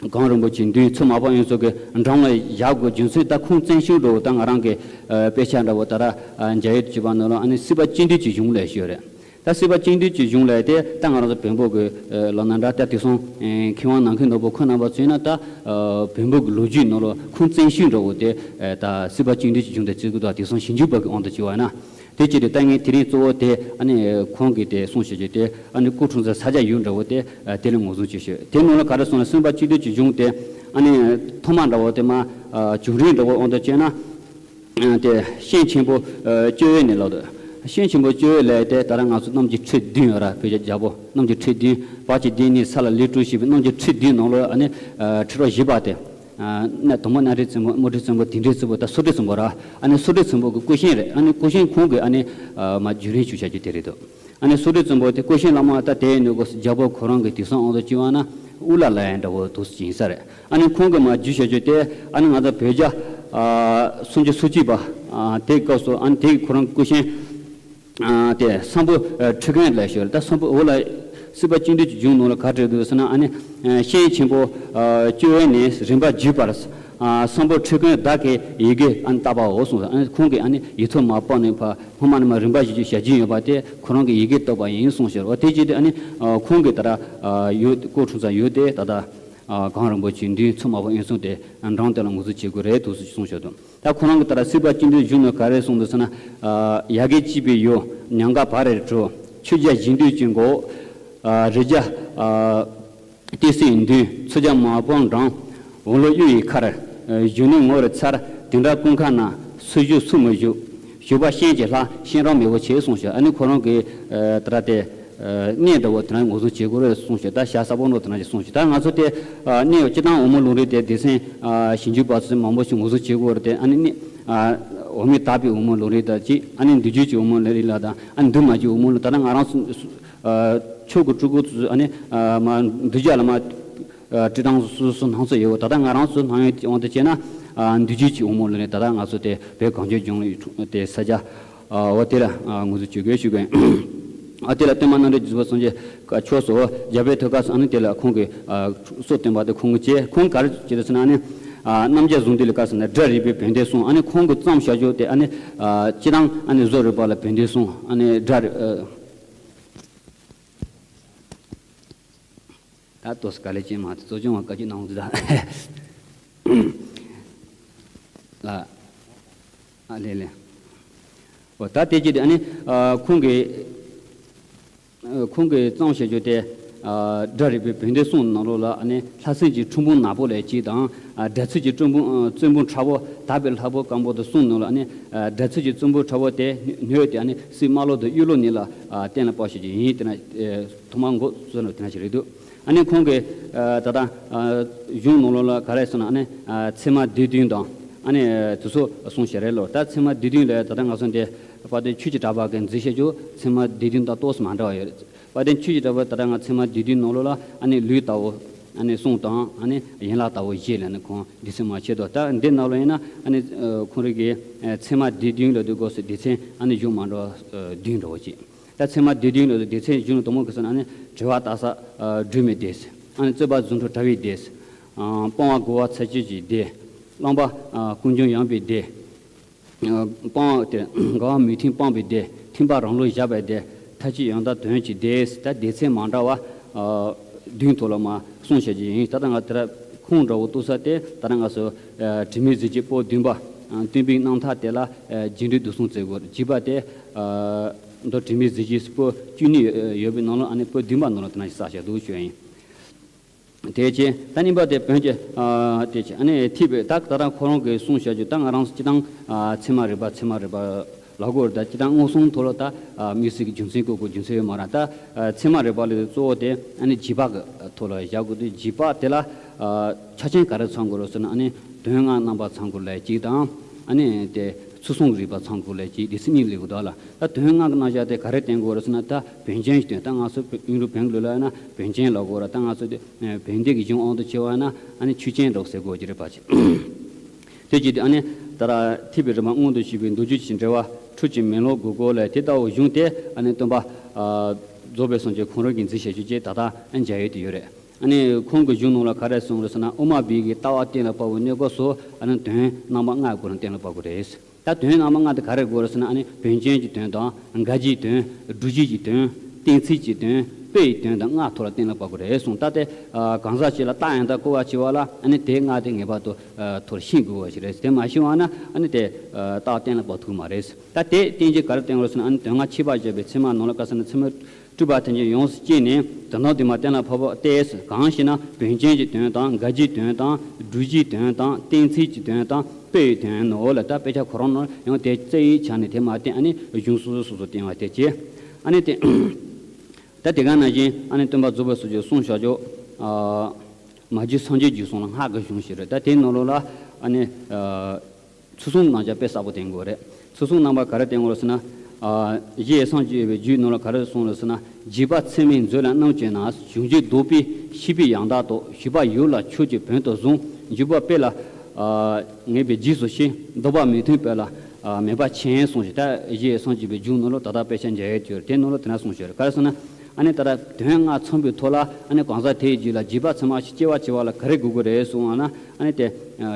གངས་རིན་པོ་ཆེ་མདུན་མཚོ་དམར་པོ་དབོན་ཚང་གི་འགྲམ་ལ་བཞག་དགོས་རྒྱུ་མཚན། ད་ཁུངས་བཙན་ཤོས་འདྲ་བོ་ད་ང་རང་གི་ཨ་དཔེ་ཆ་འདྲ་བོ་ད་ལྟ་ཨ་མཇལ་ཡོད་ཅེས་པ་ནང་ལ་ཨ་ནི་སྲིད་པ་སྤྱི་འདུས་ཀྱི་གཞུང་ལབ་ཡ་ཞིག་ཡོད་རེད། ད་སྲིད་པ་སྤྱི་འདུས་ཀྱི་གཞུང་ལབ་ཡ་དེ་ད་ང་རང་ཚོ་བོན་པོ་གི་ཨ་ལོ་ན་འདྲ་ད་དེང་སང་ཨ་མཁས་དབང་ནམ་མཁའི་ནོར་བུ་ཁོང་རྣམ་པ་ཚོས་ན་ད་ཨ་བོན་པོ་གི་ལོ་རྒྱུས་ནང་ལ་ཁུངས་བཙན་ཤོས་འདྲ་བོ་དེ་ཨ་ད་སྲིད་པ་སྤྱི་འདུས་ཀྱི་གཞུང་དེ་བརྩི་གི་འདུག། དེང་སང་ཞིབ་འཇུག་པ་གི་དབང་དུ་བྱས་པ་ན། དེ་བྱས་ཏེ་ད་ངས་དེ་རིང་གཙོ་བོ་དེ་ཨ་ནི་ཁོང་གིས་དེ་གསུངས་བྱས་བྱས་ཏེ་ཨ་ནི་སྐུ་འཁྲུངས་ས་ས་ཆ་ཡུལ་འདྲ་བོ་དེ་ཨ་དེ་ལ་ངོས་བཟུང་བྱས་ཤོད། དེ་ནང་ལ་ག་རེ་གསུངས་ན། སྲིད་པ་སྤྱི་འདུས་ཀྱི་གཞུང་དེ་ཨ་ནི་ཐོག་མ་འདྲ་བོ་དེ་མ་ཨ་བྱུང་རིམ་འདྲ་བོ་དབང་དུ་བྱས་ན། ཨ་དེ་ཤིང་ཆེན་པོ་ཨ་བཅོ་ཡི་ནས་ལབ་འདུག། ཤིང་ཆེན་པོ་བཅོ་ཡི་ལབ་དེ་ད་ལྟ་ང་ཚོ་གནམ་གྱི་ཁྲི་བདུན་ཡོད་ར། བོད་ཀྱི་རྒྱལ་པོ་གནམ་གྱི་ཁྲི་བདུན། བར་གྱི་བདུན་ནི་ས་ལ་ལུས་གྲུབ་ཞེས་པའི་གནམ་གྱི་ཁྲི་བདུན་ནང་ལ་ཨ་ནི་ཨ་ཁྲི་རབས་བཞི་པ་དེ། ཨ་ནི་དང་པོ་གནམ་རི་བཙན་པོ། དམག་རི་བཙན་པོ། དིང་རི་བཙན་པོ། ད་སུ་འདྲ་བཙན་པོ་ར། ཨ་ནི་སུ་འདྲ་བཙན་པོ་གི་སྐུ་ཤིང་རེད། ཨ་ནི་སྐུ་ཤིང་ཁོང་གི་ཨ་ནི་ཨ་མ་བརྒྱུད་རིམ་ཞུ་བྱ་རྒྱུ་དེ་རེད་དོ། ཨ་ནི་སུ་འདྲ་བཙན་པོ་དེ་སྐུ་ཤིང་བླ་མ་ད་དེ་ཡིན་ནོ་གོ་རྒྱལ་པོ་ཁོ་རང་གི་དེང་སང་དབང་དུ་བྱས་པ་ན་ཨུ་ལ་ལ་ཡ་འདྲ་བོ་འདུག་སེ་ཡིན་ས་རེད། ཨ་ནི་ཁོང་གི་མ་བརྒྱུད་བྱ་རྒྱུ་དེ་ཨ་ནི་ང་ཚོ་བོད་རྒྱ་ ཨ་སུམ་ཅུ་སོ་གཅིག་པ། ཨ་དེའི་སྐབས་སུ་ཨ་ནི་དེའི་ཁོ་རང་སྐུ་ཆེན་ཨ་དེ་སམ་བྷོ་ཊ་ཁྲི་གན་ལ་ཞུ་ད་སམ་བྷོ་འོ་ལ་སྲིད་པ་བཅུ་བདུན་གྱི་གཞུང་ནང་ལ་ག་རེ་འདུག་ཟེར་ན། ཨ་ནི་ཨ་ཤེས་ཡོན་ཆེན་པོ་ཨ་བཅུ་བའི་ནས་རིམ་པ་བརྒྱུད་པར། ཨ་སམ་བྷོ་ཊ་ཁྲི་གན་བདག་གིས་ཡི་གེ་ཨ་ནི་བཏབ་པའོ་གསུངས། ཨ་ནི་ཁོང་གིས་ཨ་ནི་ཡིག་ཐོག་མར་ཕབ་ནས་ཕར་སྔོན་མ་ནས་མར་རིམ་པ་བཞིན་དུ་ཞལ་བཞེས་ཡོད་པ་དེ་ཁོ་རང་གིས་ཡི་གེ་བཏབ་པ་ཡིན་གསུངས་ཤག་འོ་དེ་བྱས་ཏེ་ཨ་ནི་ཨ་ཁོང་གིས་ད་ར་ཨ་ཡོད་སྐུ་འཁྲུངས་ས་ཡོད་དེ་ད་ལྟ་ཨ་གངས་རིན་པོ་ཆེའི་མདུན་མཚོ་དམར་པོ་གཡུ་མཚོ་དེ་འགྲམ་དེ་ལ་ངོས་འཛིན་བྱེད་དགོས་རེད་འདུག་གསུངས་ཤག་འདུག་ད་ཁོ་རང་གིས་ད་ར་སྲིད་པ་བཅུ་བདུན་གཞུང་ནས་ག་རེ་གསུངས་འདུག་ཟེར་ན། ཨ་ཡ་གི་གཅིག་པའི་ཡུལ་ཉམས་དགའ་བར་རེར་གྲོལ། ཆོས་རྒྱལ་གཞན་འདུས་ཀྱི་མགོ། ཨ་རི་རྒྱ་ཨ་ཏི་སེའི་མདུན། མཚོ་རྒྱལ་མ་དཔལ་འགྲམ། འོ་ལོ་གཡུ་ཡི་མཁར། གཞོན་ནུའི་ངོ་བོར་འཚར། དེ་འདྲ་ཀུན་ཁ་ན། སུ་བཞུགས་སུ་མི་བཞུགས། བཞུགས་པ་ཤེས་ཀྱི་ལྷ། ཤེས་རབ་མེས་པོ་ཆེ་གསུངས་ཤག་ཨ་ནི་ཁོ་རང་གིས་ཨ་ད་ར་དེ་ཨ་གནས་འདྲ་བོ་དེ་འདྲ་ངོས་འཛིན་བྱེད་དགོས་རེད་གསུངས་ཤག་ད་ཞྭ་ས་པོ་ནོ་དེ་འདྲ་ཞིག་གསུངས་ཤག་ད་ང་ཚོ་དེ་ཨ་གནས་སྤྱིར་བཏང་འོལ་མོ་ལུང་རིང་དེ་སྡེ་ཚན་ཨ་ཞིབ་འཇུག་པ་ཚོས་མང་པོ་ཞིག་ངོས་འཛིན་བྱེད་དགོས་རེད་དེ། ཨ་ནི་གནས་ཨ་འོ་མའི་དག་པའི་འོལ་མོ་ལུང་རིང་དང་གཅིག་ཨ་ནི་འདུལ་བྱེད་ཀྱི་འོལ་མོ་ལུང་རིང་ལ་དང་། ཨ་ནི་འདུལ་མ་བྱེད་འོལ་མོ་ལུང་ད་ལྟ་ང་རང་ཚོ་ཨ་ཆོས་ཀྱི་སྤྲུལ་སྐུ་ཚོས་ཨ་ནི་ཨ་མ་འདུལ་བྱ་ལ་མ། ཨ་སྤྱིར་བཏང་སོ་སོ་སྣང་ཚུལ་ཡོད། ད་ལྟ་ང་རང་ཚོ་སྣང་ཡུལ་དབང་དུ་བྱས་ན། ཨ་འདུལ་བྱེད་ཀྱི་འོལ་མོ་ལུང་རིང་ད་ལྟ་ང་ཚོ་དེ་བོད་གངས་ཅན་ལྗོངས་ལ་དེ་ས་ཆ་ཨ་འོ་དེ་ལ་ཨ་ངོས་འཛིན་བྱེད་དགོས་ཞུ་གི་ཡིན། ཨ་དེ་ལ་སྟོན་པ་རྣམ་འདྲེན་རྒྱལ་པོ་སངས་རྒྱས་ཕྱོགས་སུ་རྒྱལ་པོའི་ཐོད་ཁ་སུ་ཨ་ནི་དེ་ལ་ཁོང་གིས་ཨ་སྲོག་བཏོན་པ་དེ་ཁོང་གིས་བྱས། ཁོང་ག་རེ་བྱས་འདུག་ཟེར་ན། ཨ་ནི་ཨ་རྣམ་རྒྱལ་གཟུངས་བསྡུས་ལ་བཀའ་ཟེར་ན་སྒྲ་རིག་པའི་བོན་སྡེ་གསུངས། ཨ་ནི་ཁོང་གིས་བརྩམས་བཞག་རྒྱུ་དེ་ཨ་ནི་ཨ་སྤྱིར་བཏང་ཨ་ནི་བཟོ་རིག་པ་ལ་བོན་སྡེ་གསུངས། ཨ་ནི་སྒྲ་རིག་ཨ། ད་ཏོག་ཙམ་དཀའ་ལས་ཅན་མ་གཏོགས་གཙོ་སྐྱོང་བ་བཀའ་བཀྱོན་གནང་འདུག་ད། ལ། ཨ་ལེ་ལེ། འོ་ད་དེ་བྱས་ཏེ་ཨ་ནི་ཨ་ཁོང་གིས་ཨ་ཁོང་གིས་བརྩམས་བཞག་རྒྱུ་དེ་ཨ་སྒྲ་རིག་པའི་བོན་སྡེ་གསུངས་ནང་ལོགས་ལ་ཨ་ནི་ལྷ་སྲིན་གྱི་ཁྲོ་འབུང་ནག་པོ་ལ་གཅིག་དང་། ཨ་སྒྲ་ཚུལ་གྱི་བཙན་པོ་ཨ་བཙན་པོ་ཁྲ་བོ་དག་པའི་ལྷ་བུ་སྐམ་པོ་དེ་གསུངས་ནང་ལ། ཨ་ནི་ཨ་སྒྲ་ཚུལ་གྱི་བཙན་པོ་ཁྲ་བོ་དེ་སྣོད་དེ་ཨ་ནི་སྲིད་རྨ་ལྷོ་དང་གཡུ་ལོ་གཉིས་ལ་ཨ་གཏན་ལ་ཕབ་བཞག་རྒྱུ་ཡིན། དེ་ན་ཨ་ཐོག་མར་འགོ་བཙུགས་ནས་དེ་ན་ཞིག་རེད་འདུག་ཨ་ནི་ཁོང་གིས་ཨ་ད་ལྟ་ཨ་གཞུང་ནང་ལོགས་ལ་ག་རེ་ཟེར་ན། ཨ་ནི་ཨ་ཚད་མ་སྡེ་བདུན་དང་ཨ་ནི་ཨ་དེ་ཚོ་གསུངས་བཞག་རེད་ལོ། ད་ཚད་མ་སྡེ་བདུན་ལ་ད་ལྟ་ང་ཚོ་འདི་དཔལ་ལྡན་ཆོས་ཀྱི་གྲགས་པ་གིས་མཛད་བཞག་རྒྱུ་ཚད་མ་སྡེ་བདུན་དང་ཏོག་ཙམ་མ་འདྲ་བ་ཡོད་རེད། དཔལ་ལྡན་ཆོས་ཀྱི་གྲགས་པ་ད་ལྟ་ང་ཚད་མ་སྡེ་བདུན་ནང་ལོགས་ལ་ཨ་ནི་ལུས་ལྟ་བུ་ཨ་ནི་གསུམ་དང་། ཨ་ནི་ཡན་ལག་ལྟ་བུ་བཞི་ལ་ནི་ཁོང་སྡེ་ཚན་མ་ཕྱེ་དོ། ད་འདི་ནང་ལོགས་ཡིན་ན་ཨ་ནི་ཨ་ཁོང་རང་གིས་ཨ་ཚད་མ་སྡེ་བདུན་ལབ་དུས་སྐབས་སུ་སྡེ་ཚན་ཨ་ནི་གཞུང་མ་འདྲ་བ་ཨ་བདུན་འདྲ་བོ་ཅིག་ད་ཚད་མ་སྡེ་བདུན་ལ་སྡེ་ཚན་གཞུང་ལ་དང་པོ་ག་རེ་ཟེར་ན། ཨ་ནི་དྲི་བ་ལྟ་ས་ཨ་སྒྲོན་མེ་སྡེ། ཨ་ནི་རྩོད་པ་རྫུ་འཕྲུལ་དྲི་བའི་སྡེ། ཨ་སྤང་བ་རྒོལ་བ་ཚར་གཅོད་ཀྱི་སྡེ། བླང་བ་ཨ་ཀུན་འབྱུང་ཡངས་པའི་སྡེ། ཨ་སྤང་བ་དེ་འགལ་བ་མུ་མཐུད་སྤངས་པའི་སྡེ། ཐེག་པ་རང་ལུགས་བཞག་པའི་སྡེ། མཐར་གྱིས་ཡང་དག་དོན་གྱི་སྡེ། ད་སྡེ་ཚན་མ་འདྲ་བ་ཨ་བདུན་ཐོག་ལ་མར་གསུངས་བཞག་རྒྱུ་ཡིན། ད་ལྟ་ང་དེ་ར་ཁུངས་འདྲ་བོ་གཏུགས་ས་དེ་ད་ལྟ་ང་ཚོ་ཨ་དྲི་མེད་གཟི་བརྗིད་པོད་བདུན་པ། ཨ་སྟོན་པའི་རྣམ་ཐར་དེ་ལ་ཨ་རྗེས་འགྲོའི་བསྡུས་གསུམ་བརྩི་དགོས། བརྗིད་པ་དེ་ཨ་མདོ་དྲི་མེད་གཟི་བརྗིད་པོད་བཅུ་གཉིས་ཡོད་པའི་ནང་ལ་ཨ་ནི་པོད་བདུན་པ་ནང་ལ་དེ་ནང་བཞིན་བསགས་བཞག་འདུག་ཞུ་ཡ་ཡིན། དེ་བྱས་ད་གཉིས་པ་དེ་བོན་གྱི་ཨ་དེ་བྱས་ཨ་ནི་ཐེག་པའི་ད་ད་རང་ཁོ་རང་གིས་གསུངས་བཞག་རྒྱུ། ད་ང་རང་ཚོ་སྤྱིར་བཏང་ཨ་ཚད་མ་རིག་པ་ཚད་མ་རིག་པ་ལབ་དགོས་རེད། ད་སྤྱིར་བཏང་མངོན་སུམ་ཐོག་ལ་ད་ཨ་དམིགས་བསལ་གྱི་རྒྱུ་མཚན་བཀོད་དགོས་རྒྱུ་མཚན་ཡོད་མ་རེད། ད་ཨ་ཚད་མ་རིག་པ་ལ་གཙོ་བོ་དེ་ཨ་ནི་རྗེས་དཔག་གི་ཐོག་ལ་བཞག་དགོས་དུས་རྗེས་དཔག་དེ་ལ་ཨ་ཆ་རྐྱེན་ག་རེ་ཚང་དགོས་རེད་ཟེར་ན། ཨ་ནི་དོན་ལྔ་རྣམ་པ་ཚང་དགོས་ལབ་གཅིག་དང་། ཨ་ནི་དེ་ཚུལ་གསུམ་རིག་པ་ཚང་དགོས་ལབ་གཅིག་སྡེ་ཚན་གཉིས་སླེབས་ཀྱི་འདུག་ལ། ད་དོན་ལྔ་གི་རྣམ་གཞག་དེ་ག་རེ་བསྟན་དགོས་རེད་ཟེར་ན། ད་བོན་ཅན་གྱི་དོན། ད་ང་ཚོ་ཡུན་རིང་བོན་གྱི་ལུགས་ལ་ཡིན་ན་བོན་ཅན་ལབ་དགོས་རེད། ད་ང་ཚོ་དེ་བོན་སྡེ་གི་གཞུང་དབང་དུ་བྱས་པ་ཡིན་ན་ཨ་ནི་ཆོས་ཅན་འདྲ་བོ་ཟེར་དགོས་ཀྱི་རེད་པ་ཅིག་དེ་བྱས་ཏེ་ཨ་ནི་ད་ར་ཐེག་པའི་རིམ་པ་མངོན་དུ་བྱེད་པའི་མདོ་རྒྱུད་ཀྱི་འགྲེལ་པ་འཕྲུལ་གྱི་མེ་ལོང་དགུ་སྐོར་ལས་དེ་ལྟ་བུ་གཞུང་དེ་ཨ་ནི་སྟོན་པ་ཨ་རྫོགས་པའི་སངས་རྒྱས་ཁོང་རང་གིས་མཛད་བཞག་རྒྱུ་བཅས་ད་ལྟ་ཨ་མཇལ་ཡོང་དུ་ཡོད་རེད། ཨ་ནི་ཁོང་གི་གཞུང་ནང་ལ་ག་རེ་གསུངས་རེད་ཟེར་ན། དབུ་མ་པའི་གི་ལྟ་བ་གཏན་ལ་ཕབ་པའི་གནས་སྐབས་སུ་ཨ་ནི་དོན་རྣམ་པ་ལྔ་སྐོར་ལ་གཏན་ལ་ཕབ་དགོས་རེད། ད་དོན་རྣམ་པ་ལྔ་དེ་ག་རེ་དགོས་རེད་ཟེར་ན། ཨ་ནི་བོན་ཅན་གྱི་དོན་དང་། འགལ་རྐྱེན་གྱི་དོན། སྒྲུབ་བྱེད་ཀྱི་དོན། གཏན་ཚིགས་ཀྱི་དོན། དཔེ་ཡི་དོན་དང་ལྔ་ཐོག་ལ་གཏན་ལ་ཕབ་དགོས་རེད་གསུངས། ད་དེ་ཨ་གང་ཟག་ཅིག་ལ་རྟགས་ཡང་དག་བཀོད་པ་བྱེད་པ་ལ་ཨ་ནི་དེ་ལྔ་དེ་ངེས་པར་དུ་ཨ་ཐོག་ལ་ཤེས་དགོས་པ་ཞིག་རེད། དེ་མ་ཤེས་པ་ན་ཨ་ནི་དེ་ཨ་རྟགས་གཏན་ལ་ཕབ་ཐུབ་མ་རེད། ད་དེ་རྟེན་གཞི་ག་རེ་བསྟན་དགོས་ཟེར་ན། ཨ་ནི་དོན་ལྔ་ཁྱད་པར་བཞག་པའི་ཚད་མ་ནང་ལ་ག་རེ་ཟེར་ན། ཚད་མ་སྤྲུལ་པ་ཐམས་ཅད་ཡོངས་སུ་བསྐྱེད་ནས་དོན་དམ་དེ་མར་གཏན་ལ་ཕབ་པ་སྟེ། གང་ཞེ་ན། བོན་ཅན་གྱི་དོན་དང་། འགལ་རྐྱེན་དོན་དང་། སྒྲུབ་བྱེད་དོན་དང་། གཏན་ཚིགས་ཀྱི་དོན་དང་། དཔེ་ཡི་དོན་ནོ་ལ། ད་དཔེ་ཆ་ཁོ་རང་ནང་ཡང་དེ་རྩ་བའི་ཆ་ནས་དེ་མ་བསྟན། ཨ་ནི་གཞུང་སོ་སོ་སོ་སོ་བསྟན་པ་དེ་བྱས། ཨ་ནི་དེ་ད་དེ་ག་ནང་བཞིན་ཨ་ནི་སྟོན་པ་རྫོགས་པའི་སངས་རྒྱས་གསུངས་བཞག་རྒྱུ། ཨ་མ་རྒྱུད་སངས་རྒྱས་རྒྱུད་གསུམ་ལ་སྔགས་ཀྱི་གཞུང་ཞིག་རེད། ད་དེའི་ནང་ལོགས་ལ་ཨ་ནི་ཨ་ཚུལ་གསུམ་རྣམ་གཞག་དཔེ་གསལ་པོ་བསྟན་དགོས་རེད། ཚུལ་གསུམ་རྣམ་པ་ག་རེ་བསྟན་དགོས་རེད་ཟེར་ན། ཨ་གཞི་སངས་རྒྱས་པའི་རྒྱུད་ནང་ལ་ག་རེ་གསུངས་རེད་ཟེར་ན། རྗེས་དཔག་ཚད་མའི་མཛོད་ལ་རྣམ་དཔྱོད་ན། གཞུང་རྒྱུད་ལྡོག་པའི་ཤེས་པས་ཡང་དག་རྟོགས། ཞུས་པ་ཡུལ་ལ་ཆོས་ཀྱི་བོན་དུ་བཟུང་། འཇུག་པ་དཔེ་ལ་ ངེས་པའི་རྗེས་སུ་ཤེས། ལྡོག་པ་མི་མཐུན་དཔེ་ལ་མེད་པ་མཁྱེན་གསུངས་ཤིང་། ད་གཞི་སངས་རྒྱས་པའི་རྒྱུད་ནང་ལ་ད་ལྟ་དཔེ་ཆ་མཇལ་ཡས་དུས་དེ་ནང་ལ་དེ་འདྲ་གསུངས་ཤིང་། ག་རེ་ཟེར་ན། ཨ་ནི་ད་ལྟ་དོན་ལྔ་ཚང་བའི་ཐོག་ལ་ཨ་ནི་གང་ཟག་དེའི་རྒྱུད་ལ་རྗེས་དཔག་ཚད་མ་ཞིག་སྐྱེ་བ་སྐྱེ་བ་ལ་ག་རེ་དགོས་ཀྱི་རེད་གསུངས་པ་ན། ཨ་ནི་དེ་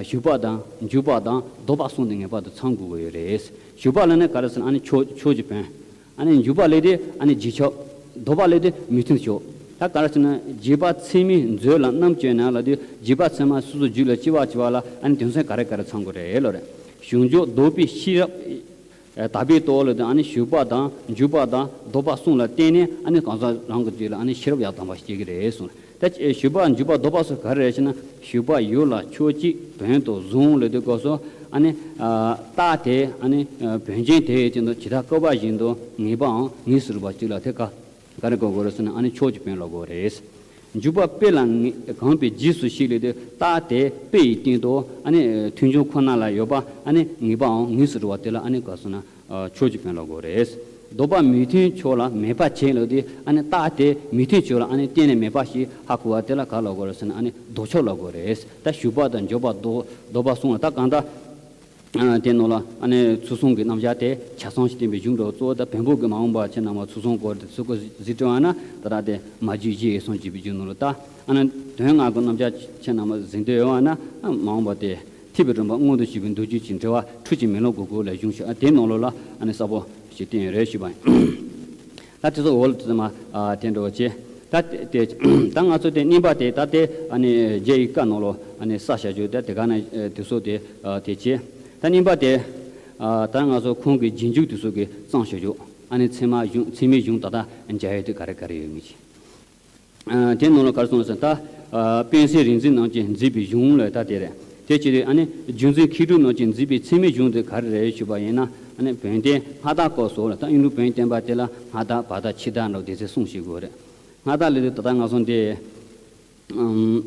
ཞུགས་པ་དང་འཇུག་པ་དང་ལྡོག་པ་གསུམ་དེ་ངེས་པར་དུ་ཚང་དགོས་ཀྱི་ཡོད་རེད། ཞུགས་པ་ལ་ནི་ག་རེ་ཟེར་ན། ཨ་ནི་ཕྱོགས་ཕྱོགས་ཀྱི་དོན། ཨ་ནི་འཇུག་པ་ལས་དེ་ཨ་ནི་རྗེས་ཕྱོགས། ལྡོག་པ་ལས་དེ་མི་མཐུན་ཕྱོགས། ད་ག་རེ་ཟེར་ན། རྗེས་དཔག་ཚད་མའི་མཛོད་ལ་རྣམ་དཔྱོད་ན་ལབ་དུས་རྗེས་དཔག་ཚད་མ་སོ་སོའི་རྒྱུད་ལ་སྐྱེ་བ་སྐྱེ་བ་ལ་ཨ་ནི་དོན་ཚན་ག་རེ་ག་རེ་ཚང་དགོས་རེད་ལབ་རེད། ཞུགས་འཇུག་ལྡོག་པའི་ཤེས་རབ། ཨ་དག་པའི་རྟོགས་ལ་དེ་ཨ་ནི་ཞུགས་པ་དང་འཇུག་པ་དང་ལྡོག་པ་གསུམ་ལ་བརྟེན་ནས་ཨ་ནི་གང་ཟག་རང་གི་རྒྱུད་ལ་ཨ་ནི་ཤེས་རབ་ཡང་དག་པ་སྐྱེ་གི་རེད་གསུངས། ད་ཞུགས་པ་འཇུག་པ་ལྡོག་པ་སོགས་ག་རེ་རེད་ཟེར་ན། ཞུགས་པ་ཡུལ་ལ་ཕྱོགས་གཅིག་བོན་དུ་བཟུང་ལབ་དུས་སྐབས་སུ་ཨ་ནི་ཨ་རྟགས་དེ་ཨ་ནི་ཨ་བོན་ཅན་དེའི་སྟེང་དུ་ཇི་ལྟར་བཀོད་པ་བཞིན་དུ་ངེས་པའམ་ངེས་སུ་རིག་པ་གཅིག་ལ་དེ་ག་ག་རེ་གོ་དགོས་རེད་ཟེར་ན། ཨ་ནི་ཕྱོགས་ཀྱི་བོན་ལ་གོ་རེད། འཇུག་པ་དཔེ་ལ་ངེས་གང་བའི་རྗེས་སུ་ཤེས་ལབ་དུས་རྟགས་དེ་དཔེ་ཡི་སྟེང་དུ་ཨ་ནི་མཐུན་ཕྱོགས་ཁོ་ན་ལ་ཡོད་པ་ཨ་ནི་ངེས་པའམ་ངེས་སུ་རིག་པ་དེ་ལ་ཨ་ནི་ག་ཟེར་ན། ཕྱོགས་ཀྱི་བོན་ལ་གོ་རེད། ལྡོག་པ་མི་མཐུན་ཕྱོགས་ལ་མེད་པ་མཁྱེན་ལབ་དུས་ཨ་ནི་རྟགས་དེ་མི་མཐུན་ཕྱོགས་ལ་ཨ་ནི་གཏན་ནས་མེད་པ་ཞིག་ཧ་གོ་བ་དེ་ལ་ག་ལ་གོ་རེད་ཟེར་ན། ཨ་ནི་ལྡོག་ཕྱོགས་ལ་གོ་རེད། ད་ཞུགས་པ་དང་འཇུག་པ་ལྡོག་ལྡོག་པ་གསུམ་ལ་ད་གང་ལྟར། ཨ་དེ་ནང་ལ་ཨ་ནི་ཚུལ་གསུམ་གྱི་རྣམ་གཞག་དེ་ཆ་ཚང་ཞིག་བསྟན་པའི་གཞུང་འགྲོ་གཙོ་བོ་ད་བོན་པོ་གི་མ་འོངས་པ་ཁྱེད་རྣམ་པ་ཚུལ་གསུམ་སྐོར་དེ་ཚུལ་སྐོར་གཟིགས་སྤྲོ་བ་ན། ད་ར་དེ་མ་རྒྱུད་བཞི་ཡི་གསུང་བྱས་པའི་རྒྱུད་ནང་ལ་ད་ཨ་ནི་དོན་ལྔ་གི་རྣམ་གཞག་ཁྱེད་རྣམ་པ་གཟིགས་འདོད་ཡོད་པ་ན། ཨ་མ་འོངས་པ་དེ་ཐེག་པའི་རིམ་པ་མངོན་དུ་བྱེད་པའི་མདོ་རྒྱུད་ཀྱི་འགྲེལ་པ་འཕྲུལ་གྱི་མེ་ལོང་གི་སྒོ་ལས་གཞུང་ཞུ། ཨ་དེ་ནང་ལོགས་ལ་ཨ་ནི་གསལ་པོ་ཞིག་བསྟན་ཡོད་རེད་ཞུས་པ་ཡིན། ད་དེ་ཚོ་འོག་ལ་དེ་ཚོ་མ་ཨ་དེ་འགྲོ་བྱས། ད་དེ་ད་ང་ཚོ་དེ་བསྙེན་པ་དེ་ད་དེ་ཨ་ནི་རྒྱ་ཡི་བཀའ་ནང་ལོགས་ཨ་ནི་ས་བྱ་རྒྱུ་ད་དེ་ག་ན་དེ་ཚོ་དེ་ཨ་དེ་བྱས། ད་བསྙེན་པ་དེ་ཨ་ད་ང་ཚོ་ཁོང་གི་རྗེས་འཇུག་དེ་ཚོ་གི་གཙང་བྱ་རྒྱུ། ཨ་ནི་ཚད་མ་གཞུང་ཚད་མའི་གཞུང་ད་ལྟ་མཇལ་ཡས་དེ་ག་རེ་ག་རེ་ཡོད་མེད་ཅིག་ཨ་དེ་ནང་ལ་ག་རེ་གསུངས་ཟེར་ན། ད་ཨ་དཔལ་སྲས་རིག་འཛིན་རྣམས་ཀྱིས་མཛད་པའི་གཞུང་ལ་ད་དེ་རེད། དེ་ཕྱིར་ཨ་ནི་རྒྱུ་མཚན་མཁས་གྲུབ་རྣམས་ཀྱིས་མཛད་པའི་ཚད་མའི་གཞུང་དེ་ག་རེ་རེད་ཞུས་པ་ཡིན་ན། ཨ་ནི་བོན་བསྟན་སྔ་དར་སྐབས་སུ་ལ་ད་ཨིན་ལུ་བོན་བསྟན་པ་དེ་ལ་སྔ་དར་བར་དར་ཕྱི་དར་འདྲ་བོ་དེ་ཚོ་གསུངས་ཤིག་དགོས་རེད། སྔ་དར་ལབ་དུས་ད་ལྟ་ང་ཚོ་འདི་ཨམ་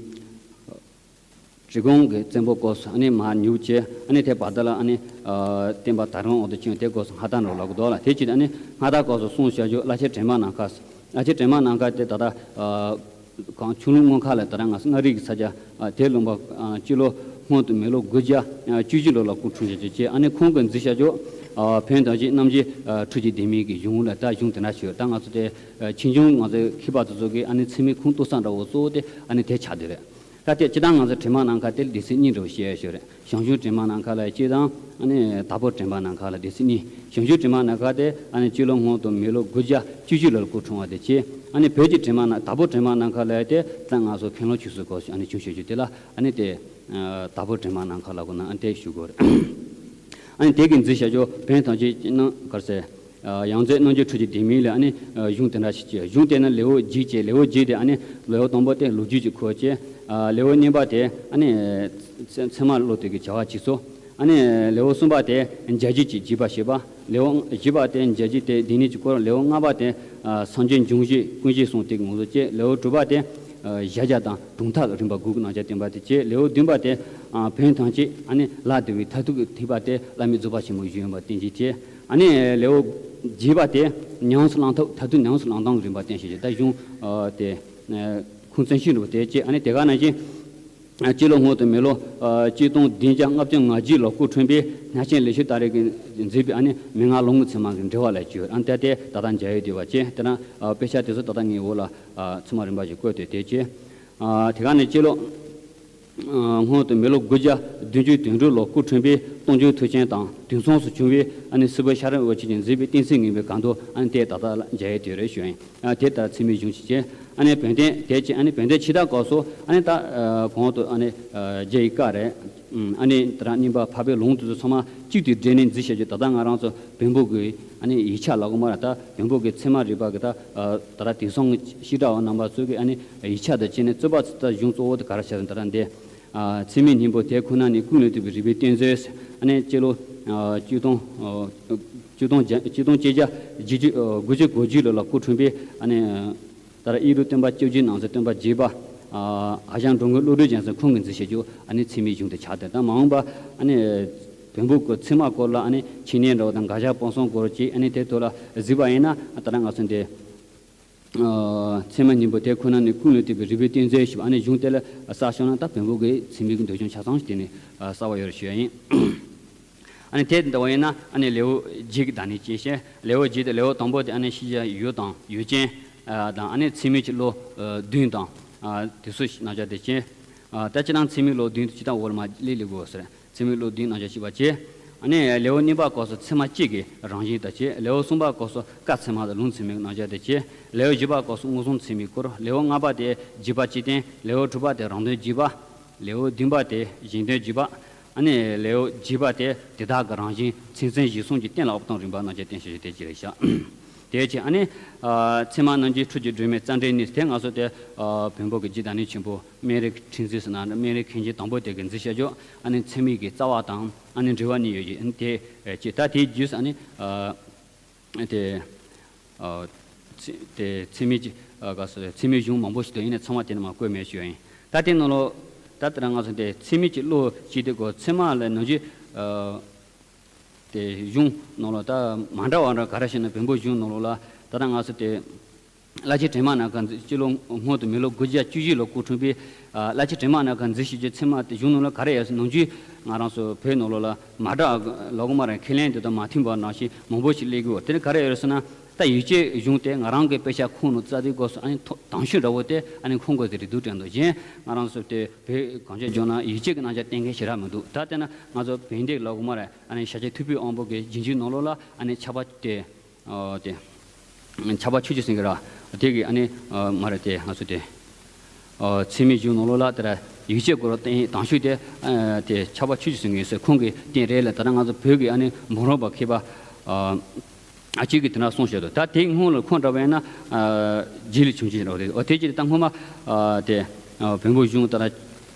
རི་གོང་གི་བཙན་པོ་སྐབས་སུ་ཨ་ནི་མར་མྱུར་བྱས། ཨ་ནི་དེ་བར་དར་ལ་ཨ་ནི་ཨ་བསྟན་པ་དར་ལམ་འོག་ཏུ་ཕྱིན། དེ་སྐབས་སུ་སྔ་དར་འདྲ་བོ་ལབ་དགོས་འདུག་ལ། དེ་ཕྱིར་ཨ་ནི་སྔ་དར་སྐབས་སུ་གསུངས་བྱ་རྒྱུ་བླ་ཆེན་དྲི་མ་ནམ་མཁའ། བླ་ཆེན་དྲི་མ་ནམ་མཁའ་དེ་ད་ལྟ་ཨ་གང་ཆུ་ཀླུང་དངུལ་མཁར་ལ་ད་ལྟ་ང་ཚོ་མངའ་རིས་ཀྱི་ས་ཆ་ཨ་དེ་ལུང་པ་ཨ་སྤྱི་ལོ་སྔོན་དུ་མི་ལོ་དགུ་བརྒྱ་ཨ་བཅུ་བཞི་ལོ་ལ་སྐུ་འཁྲུངས་བྱ་རྒྱུ་བྱས། ཨ་ནི་ཁོང་གིས་མཛད་བྱ་རྒྱུ་ཨ་བོན་དང་བཅས་རྣམ་འབྱེད་ཨ་ཁྲོད་ཀྱི་ལྡེ་མིག་གི་གཞུང་ལ་ད་གཞུང་དེ་འདྲ་ཞིག་ཡོད། ད་ང་ཚོ་དེ་ཨ་ཕྱིས་འབྱུང་ང་ཚོའི་མཁས་པ་དེ་ཚོ་གིས་ཨ་ནི་ཚད་མའི་ཁུངས་གཏུགས་ས་འདྲ་བོ་གཙོ་བོ་དེ་ཨ་ནི་དེ་ཆགས་བསྡད་རེད། ད་ལྟའི་སྤྱིར་བཏང་ང་ཚོ་དྲི་མ་ནམ་མཁའ་དེ་ལ་སྡེ་ཚན་གཉིས་འདྲ་བོ་བཤད་ཡ་ཞིག་རེད། ཞང་ཞུང་དྲི་མ་ནམ་མཁའ་ལབ་ཡ་གཅིག་དང་། ཨ་ནི་དྭགས་པོ་དྲི་མ་ནམ་མཁའ་ལབ་སྡེ་ཚན་གཉིས། ཞང་ཞུང་དྲི་མ་ནམ་མཁའ་དེ་ཨ་ནི་སྤྱི་ལོ་སྔོན་དུ་མི་ལོ་དགུ་བརྒྱ་བཅུ་བཞི་ལོར་སྐུ་འཁྲུངས་པ་དེ་བྱས། ཨ་ནི་བོད་ཀྱི་དྲི་མ་ནམ་དྭགས་པོ་དྲི་མ་ནམ་མཁའ་ལབ་ཡ་དེ་ད་ང་ཚོ་མཁན་སློབ་ཆོས་སྲིད་སྐོར་ཞིག་ཨ་ནི་བྱུང་བྱ་རྒྱུ་དེ་ལ་ཨ་ནི་དེ་དྭགས་པོ་དྲི་མ་ནམ་མཁའ་ལབ་དགོས་ན་ཨ་ནི་དེ་ཞུ་དགོས་རེད། ཨ་ནི་དེ་གིས་མཛད་བྱ་རྒྱུ་བོན་ཐམས་ཅད་རྣམས་ག་རེ་ཟེར། ཡང་རྩེ་རྣམ་འབྱེད་ཁྲོད་ཀྱི་ལྡེ་མིག་ལ་ཨ་ནི་གཞུང་དེ་འདྲ་ཞིག་བྱས། གཞུང་དེ་ནི་ལེའུ་བརྒྱད་བྱས། ལེའུ་བརྒྱད་དེ་ཨ་ནི་ལེའུ་དང་པོ་དེ་ལོ་རྒྱུས་ཀྱི་སྐོར་བྱས། ལེའུ་གཉིས་པ་དེ་ཨ་ནི་ཚད་མ་བློ་དོན་གྱི་བྱ་བ་བྱེད་ཚུལ། ཨ་ནི་ལེའུ་གསུམ་པ་དེ་འཇའ་རྒྱུད་ཀྱི་རྒྱས་པ་བཤད་པ། ལེའུ་བཞི་པ་དེ་འཇའ་རྒྱུད་དེ་སྡེ་སྣོད་ཀྱི་སྐོར། ལེའུ་ལྔ་པ་དེ་སངས་རྒྱས་འབྱུང་བཞི་ཀུན་བཞི་གསུམ་དེ་གི་ངོ་སོ་བྱས། ལེའུ་དྲུག་པ་དེ་གཞལ་བྱ་དང་གྲུབ་མཐའ་གི་རིམ་པ་དགུ་གི་རྣམ་གཞག་བསྟན་པ་དེ་བྱས། ལེའུ་བདུན་པ་དེ་བོན་ཐམས་ཅད་ཨ་ནི་ལ་བསྡུ་བའི་མཐར་ཐུག་གི་ཐེག་པ་དེ་བླ་མེད་རྫོགས་པ་ཆེན་པོའི་གཞུང་ཡིན་པ་བསྟན་བྱས་བྱས། ཨ་ནི་ལེའུ་བརྒྱད་པ་དེ་ཉམས་སུ་བླང་ཐབས། མཐར་ཐུག་ཉམས་སུ་བླང་སྟངས་རིམ་པ་བསྟན་བྱས་བྱས། ད་གཞུང་ཨ་དེ་ཨ་ཁུངས་བཙན་ཤོས་འདྲ་བོ་དེ་བྱས། ཨ་ནི་དེ་ག་ནང་བཞིན་ཨ་སྤྱི་ལོ་སྔོན་དུ་མི་ལོ་ཨ་གཅིག་སྟོང་བདུན་བརྒྱ་ལྔ་བཅུ་ང་བརྒྱད་ལོར་སྐུ་འཁྲུངས་པའི་སྔགས་ཆེན་ལེགས་བཤད་ཏཱ་རེ་གིས་མཛད་པའི་ཨ་ནི་མན་ངག་ལུང་གི་ཚད་མ་གི་འགྲེལ་པ་ལབ་ཀྱི་ཡོད། ཨ་ནི་ད་ལྟའི་ད་ལྟ་མཇལ་ཡས་དེ་བ་བྱས། དེ་ན་ཨ་དཔེ་ཆ་དེ་ཚོ་ད་ལྟ་ངའི་འོག་ལ་ཨ་ཚང་མ་རིམ་པ་བཞིན་བཀོད་དེ་དེ་བྱས། ཨ་དེ་ག་ནས་སྤྱི་ལོ་ཨ་སྔོན་དུ་མི་ལོ་དགུ་བརྒྱ་བདུན་ཅུ་དོན་དྲུག་ལོར་སྐུ་འཁྲུངས་པའི་སྟོང་རྒྱུང་མཐུ་ཆེན་དང་དུས་མཚུངས་སུ་བྱུང་བའི་ཨ་ནི་སྲིད་པ་ཤེས་རབ་འོད་ཆེན་གྱིས་མཛད་པའི་བསྟན་སྲིད་ངེས་པའི་སྒང་དུ་ཨ་ནི་དེ་ད་ལྟ་ལ་མཇལ་ཡས་དེ་རེད་ཞུ་ཡིན། ཨ་དེ་ལྟར་ཚད་མའི་གཞུང་ཞིག་བྱས། ཨ་ནི་བོན་བསྟན་དེ་བྱས། ཨ་ནི་བོན་བསྟན་ཕྱི་དར་སྐབས་སུ་ཨ་ནི་ད་ཨ་གོང་དུ་ཨ་ནི་ཨ་རྒྱ་ཡི་བཀའ་རེད། ཨ་ནི་ད་རང་བསྙེན་པ་འཕགས་པའི་ལུང་དེ་ཚོ་ཚང་མ་གཅིག་ཏུ་སྦྲེལ་ནས་མཛད་བྱ་རྒྱུ། ད་ལྟ་ང་རང་ཚོ་བོན་པོ་གི་ཨ་ནི་ཡིག་ཆ་ལབ་དགོས་མ་རེད། ད་བོན་པོ་གི་ཚད་མ་རིག་པ་གི་ད་ཨ་ད་རང་དེང་སང་གི་བཤད་གྲྭ་བ་རྣམ་པ་ཚོ་གི་ཨ་ནི་ཡིག་ཆ་དང་བཅས་ནས་རྩོད་པ་ད་གཞུང་གཙོ་བོ་དེ་ག་རེ་བྱས་ཟེར་ན། ད་རང་འདི་ཨ་ཚད་མའི་སྙིང་པོ་དེ་ཁོ་ན་ནི་ཀུན་ལས་བཏུས་པའི་རིགས་པའི་གཏེར་མཛོད། ཨ་ནི་སྤྱི་ལོ་ཨ་གཅིག་སྟོང་ཨ་གཅིག་སྟོང་བརྒྱ་གཅིག་སྟོང་བརྒྱད་བརྒྱ་བརྒྱད་ཅུ་ཨ་དགུ་བཅུ་གོ་བརྒྱད་ལོ་ལ་སྐུ་འཁྲུངས་པའི་ཨ་ནི་ད་ར་ཨི་རུ་སྟོན་པ་བཅོ་བརྒྱད་ནང་གསེས་སྟོན་པ་རྒྱས་པ། ཨ་ཨ་ཞང་འགྲོ་མགོན་བློ་གྲོས་རྒྱལ་མཚན་ཁོང་གིས་མཛད་བྱ་རྒྱུ་ཨ་ནི་ཚད་མའི་གཞུང་དེ་ཆགས་ཏེ། ད་མ་འོངས་པ་ཨ་ནི་བོན་པོ་གི་ཚད་མ་སྐོར་ལ་ཨ་ནི་འཆད་ཉན་འདྲ་བོ་དང་དགག་བཞག་སྤང་གསུམ་སྐོར་བཅས་ཨ་ནི་དེ་ཐོག་ལ་གཟིགས་པ་ཡིན་ན། ད་ར་ང་ཚོ་འདི་ ཚད་མ་གཉིས་པོ་དེ་ཁོ་ན་ནི་ཀུན་ལས་བཏུས་པའི་རིགས་པའི་གཏན་ཚིགས་ཞེས་པ། ཨ་ནི་གཞུང་དེ་ལ་བསགས་བྱུང་ན་ད་བོན་པོ་གི་ཚད་མའི་གི་འདོད་ཆུང་ཆ་ཚང་ཞིག་དེ་ནི་བསགས་པ་ཡོད་རེད་ཞུ་ཡ་ཡིན། ཨ་ནི་དེ་ལྟ་བ་ཡིན་ན་ཨ་ནི་ལེའུ་བརྒྱད་ཀྱི་བདག་ཉིད་ཅན་ཞེས། ལེའུ་བརྒྱད་དེ་ལེའུ་དང་པོ་དེ་ཨ་ནི་ཤེས་བྱ་ཡུལ་དང་ཡུལ་ཅན་དང་། ཨ་ནི་ཚད་མིན་གྱི་བློ་བདུན་དང་དེ་ཚོ་རྣམ་གཞག་དེ་བྱས། ད་སྤྱིར་བཏང་ཚད་མིན་བློ་བདུན་དེ་སྤྱིར་བཏང་འོག་ལ་མར་སླེབས་སླེབས་དགོས་ཟེར། ཚད་མིན་བློ་བདུན་རྣམ་གཞག་ཅེས་པ་བྱས། ཨ་ནི་ལེའུ་གཉིས་པ་སྐབས་སུ་ཚད་མ་གཅིག་གི་རང་བཞིན་དང་བཅས། ལེའུ་གསུམ་པ་སྐབས་སུ་སྐབས་ཚད་མ་དང་ལུང་ཚད་མའི་རྣམ་གཞག་དང་བཅས། ལེའུ་བཞི་པ་སྐབས་སུ་མངོན་སུམ་ཚད་མའི་སྐོར། ལེའུ་ལྔ་པ་དེ་རྗེས་དཔག་སྤྱི་དོན། ལེའུ་དྲུག་པ་དེ་རང་དོན་རྗེས་དཔག། ལེའུ་བདུན་པ་དེ་གཞན་དོན་རྗེས་དཔག། ཨ་ནི་ལེའུ་བརྒྱད་པ་དེ་དེ་དག་གི་རང་བཞིན་མཚན་མཚོན་གཞིར་བཟུང་གི་གཏན་ལ་དབབ་སྟངས་རིམ་པ་རྣམ་གཞག་བསྟན་བྱ་ཞིག་དེ་ཅི་རེད་བཞག། དེ་བྱས་ཨ་ནི་ཚད་མ་རྣམ་འབྱེད་འཕྲུལ་གྱི་སྒྲོན་མེ་རྩ་འགྲེལ་གཉིས། དེ་ང་ཚོ་དེ་བོན་པོ་གི་རྗེ་བདག་ཉིད་ཆེན་པོ་སྨན་རིའི་ཕྲེང་མཛེས་ཟེར་ན་སྨན་རིའི་མཁན་ཆེན་དང་པོ་དེ་གིས་མཛད་བྱ་བརྗོད། ཨ་ནི་ཚད་མིན་གྱི་རྩ་བ་དང་ཨ་ནི་འགྲེལ་པ་གཉིས་ཡོད་ཀྱི། ཨ་ནི་དེ་བྱས། ད་དེའི་རྗེས་སུ་ཨ་ནི་དེ་དེ་ཚད་མིན་གྱི་ག་ཚད་མིན་གཞུང་མང་པོ་ཞིག་འདུག། ཡིན་ནའི་ཚང་མ་དེ་ནས་མར་བཀོད་མེད་ཞུ་ཡ་ཡིན། ད་དེ་ནང་ལོགས་ད་ལྟ་ང་ཚོ་དེ་ཚད་མིན་གྱི་བློ་ཅེས་དེ་གོ། ཚད་མ་ལ་ནང་བཞིན་དེ་གཞུང་ནང་ལོགས་ད་མ་འདྲ་བ་འདྲ་ག་རེ་ཞེ་ན། བོན་པོ་གཞུང་ནང་ལོགས་ལ་ད་ལྟ་ང་ཚོ་དེ་བླ་ཆེན་དྲི་མ་ནམ་མཁའ་མཛད། སྤྱི་ལོ་སྔོན་དུ་མི་ལོ་དགུ་བརྒྱ་བཅུ་བཞི་ལོ་སྐུ་འཁྲུངས་པའི་བླ་ཆེན་དྲི་མ་ནམ་མཁའ་མཛད་བྱས་ཀྱི་ཚད་མ་དེ་གཞུང་ནང་ལ་ག་རེ་ཡོད་ཟེར། ནང་བཞིན་ང་རང་ཚོ་བོད་ནང་ལོགས་ལ་མ་འདྲ་བ་ལོག་མ་རེད། ཁས་ལེན་དེ་དང་མ་མཐུན་པ་ནང་བཞིན་མང་པོ་ཞིག་སླེབས་ཀྱི་ཡོད། དེ་ནི་ག་རེ་ཡོད་ཟེར་ན། ད་ཡིད་ཆེས་གཞུང་དེ་ང་རང་གི་དཔེ་ཆ་ཁོང་ནང་རྩ་དེ་སྐབས་སུ་ཨ་ནི་ཐོ་དང་ཤོས་འདྲ་བོ་དེ་ཨ་ནི་ཁོང་གི་དེ་རེད་འདུག་དྲན་འདུག། གཞན་ང་རང་ཚོ་དེ་བོད་གངས་ཅན་ལྗོངས་ན་ཡིད་ཆེས་ཀྱི་རྣམ་གཞག་གཏན་འཁེལ་ཞེ་དྲག་མི་འདུག། ད་དེ་ན་ང་ཚོ་བོན་བསྟན་ལོག་མ་རེད། ཨ་ནི་ཤཱཀྱ་ཐུབ་པའི་དབང་པོ་གི་རྗེས་འཇུག་ནང་ལོགས་ལ་ཨ་ནི་ཕྱྭ་པ་དེ་ཨ་དེ་ཕྱྭ་པ་ཆོས་ཀྱི་སེང་གེ་ར་དེ་གི་ཨ་ནི་མ་རེད། དེ་ང་ཚོ་དེ་ཚད་མིན་གཞུང་ནང་ལོགས་ལ་དེ་ར་ཡིད་ཆེས་སྐོར་བསྟན་དང་ཤོས་དེ་དེ་ཕྱྭ་པ་ཆོས་ཀྱི་སེང་གེ་ཟེར་ཁོང་གིས་བསྟན་རེད་ལ། ད་ལྟ་ང་ཚོ་བོད་ཀྱི་ཨ་ནི་འབུམ་རམས་པ་མཁས་པ་ཨ་གཅིག་གིས་དེ་འདྲ་གསུངས་བཞག་འདུག། ད་དེའི་སྔོན་ལ་ཁོང་འདྲ་བ་ཡིན་ན་རྗེ་ལས་བྱུང་ཆེན་འདྲ་བ་རེད། འོ་དེ་ཅི་ད་སྔོན་མ་དེ་བོན་པོ་གཞུང་ད་ལྟ་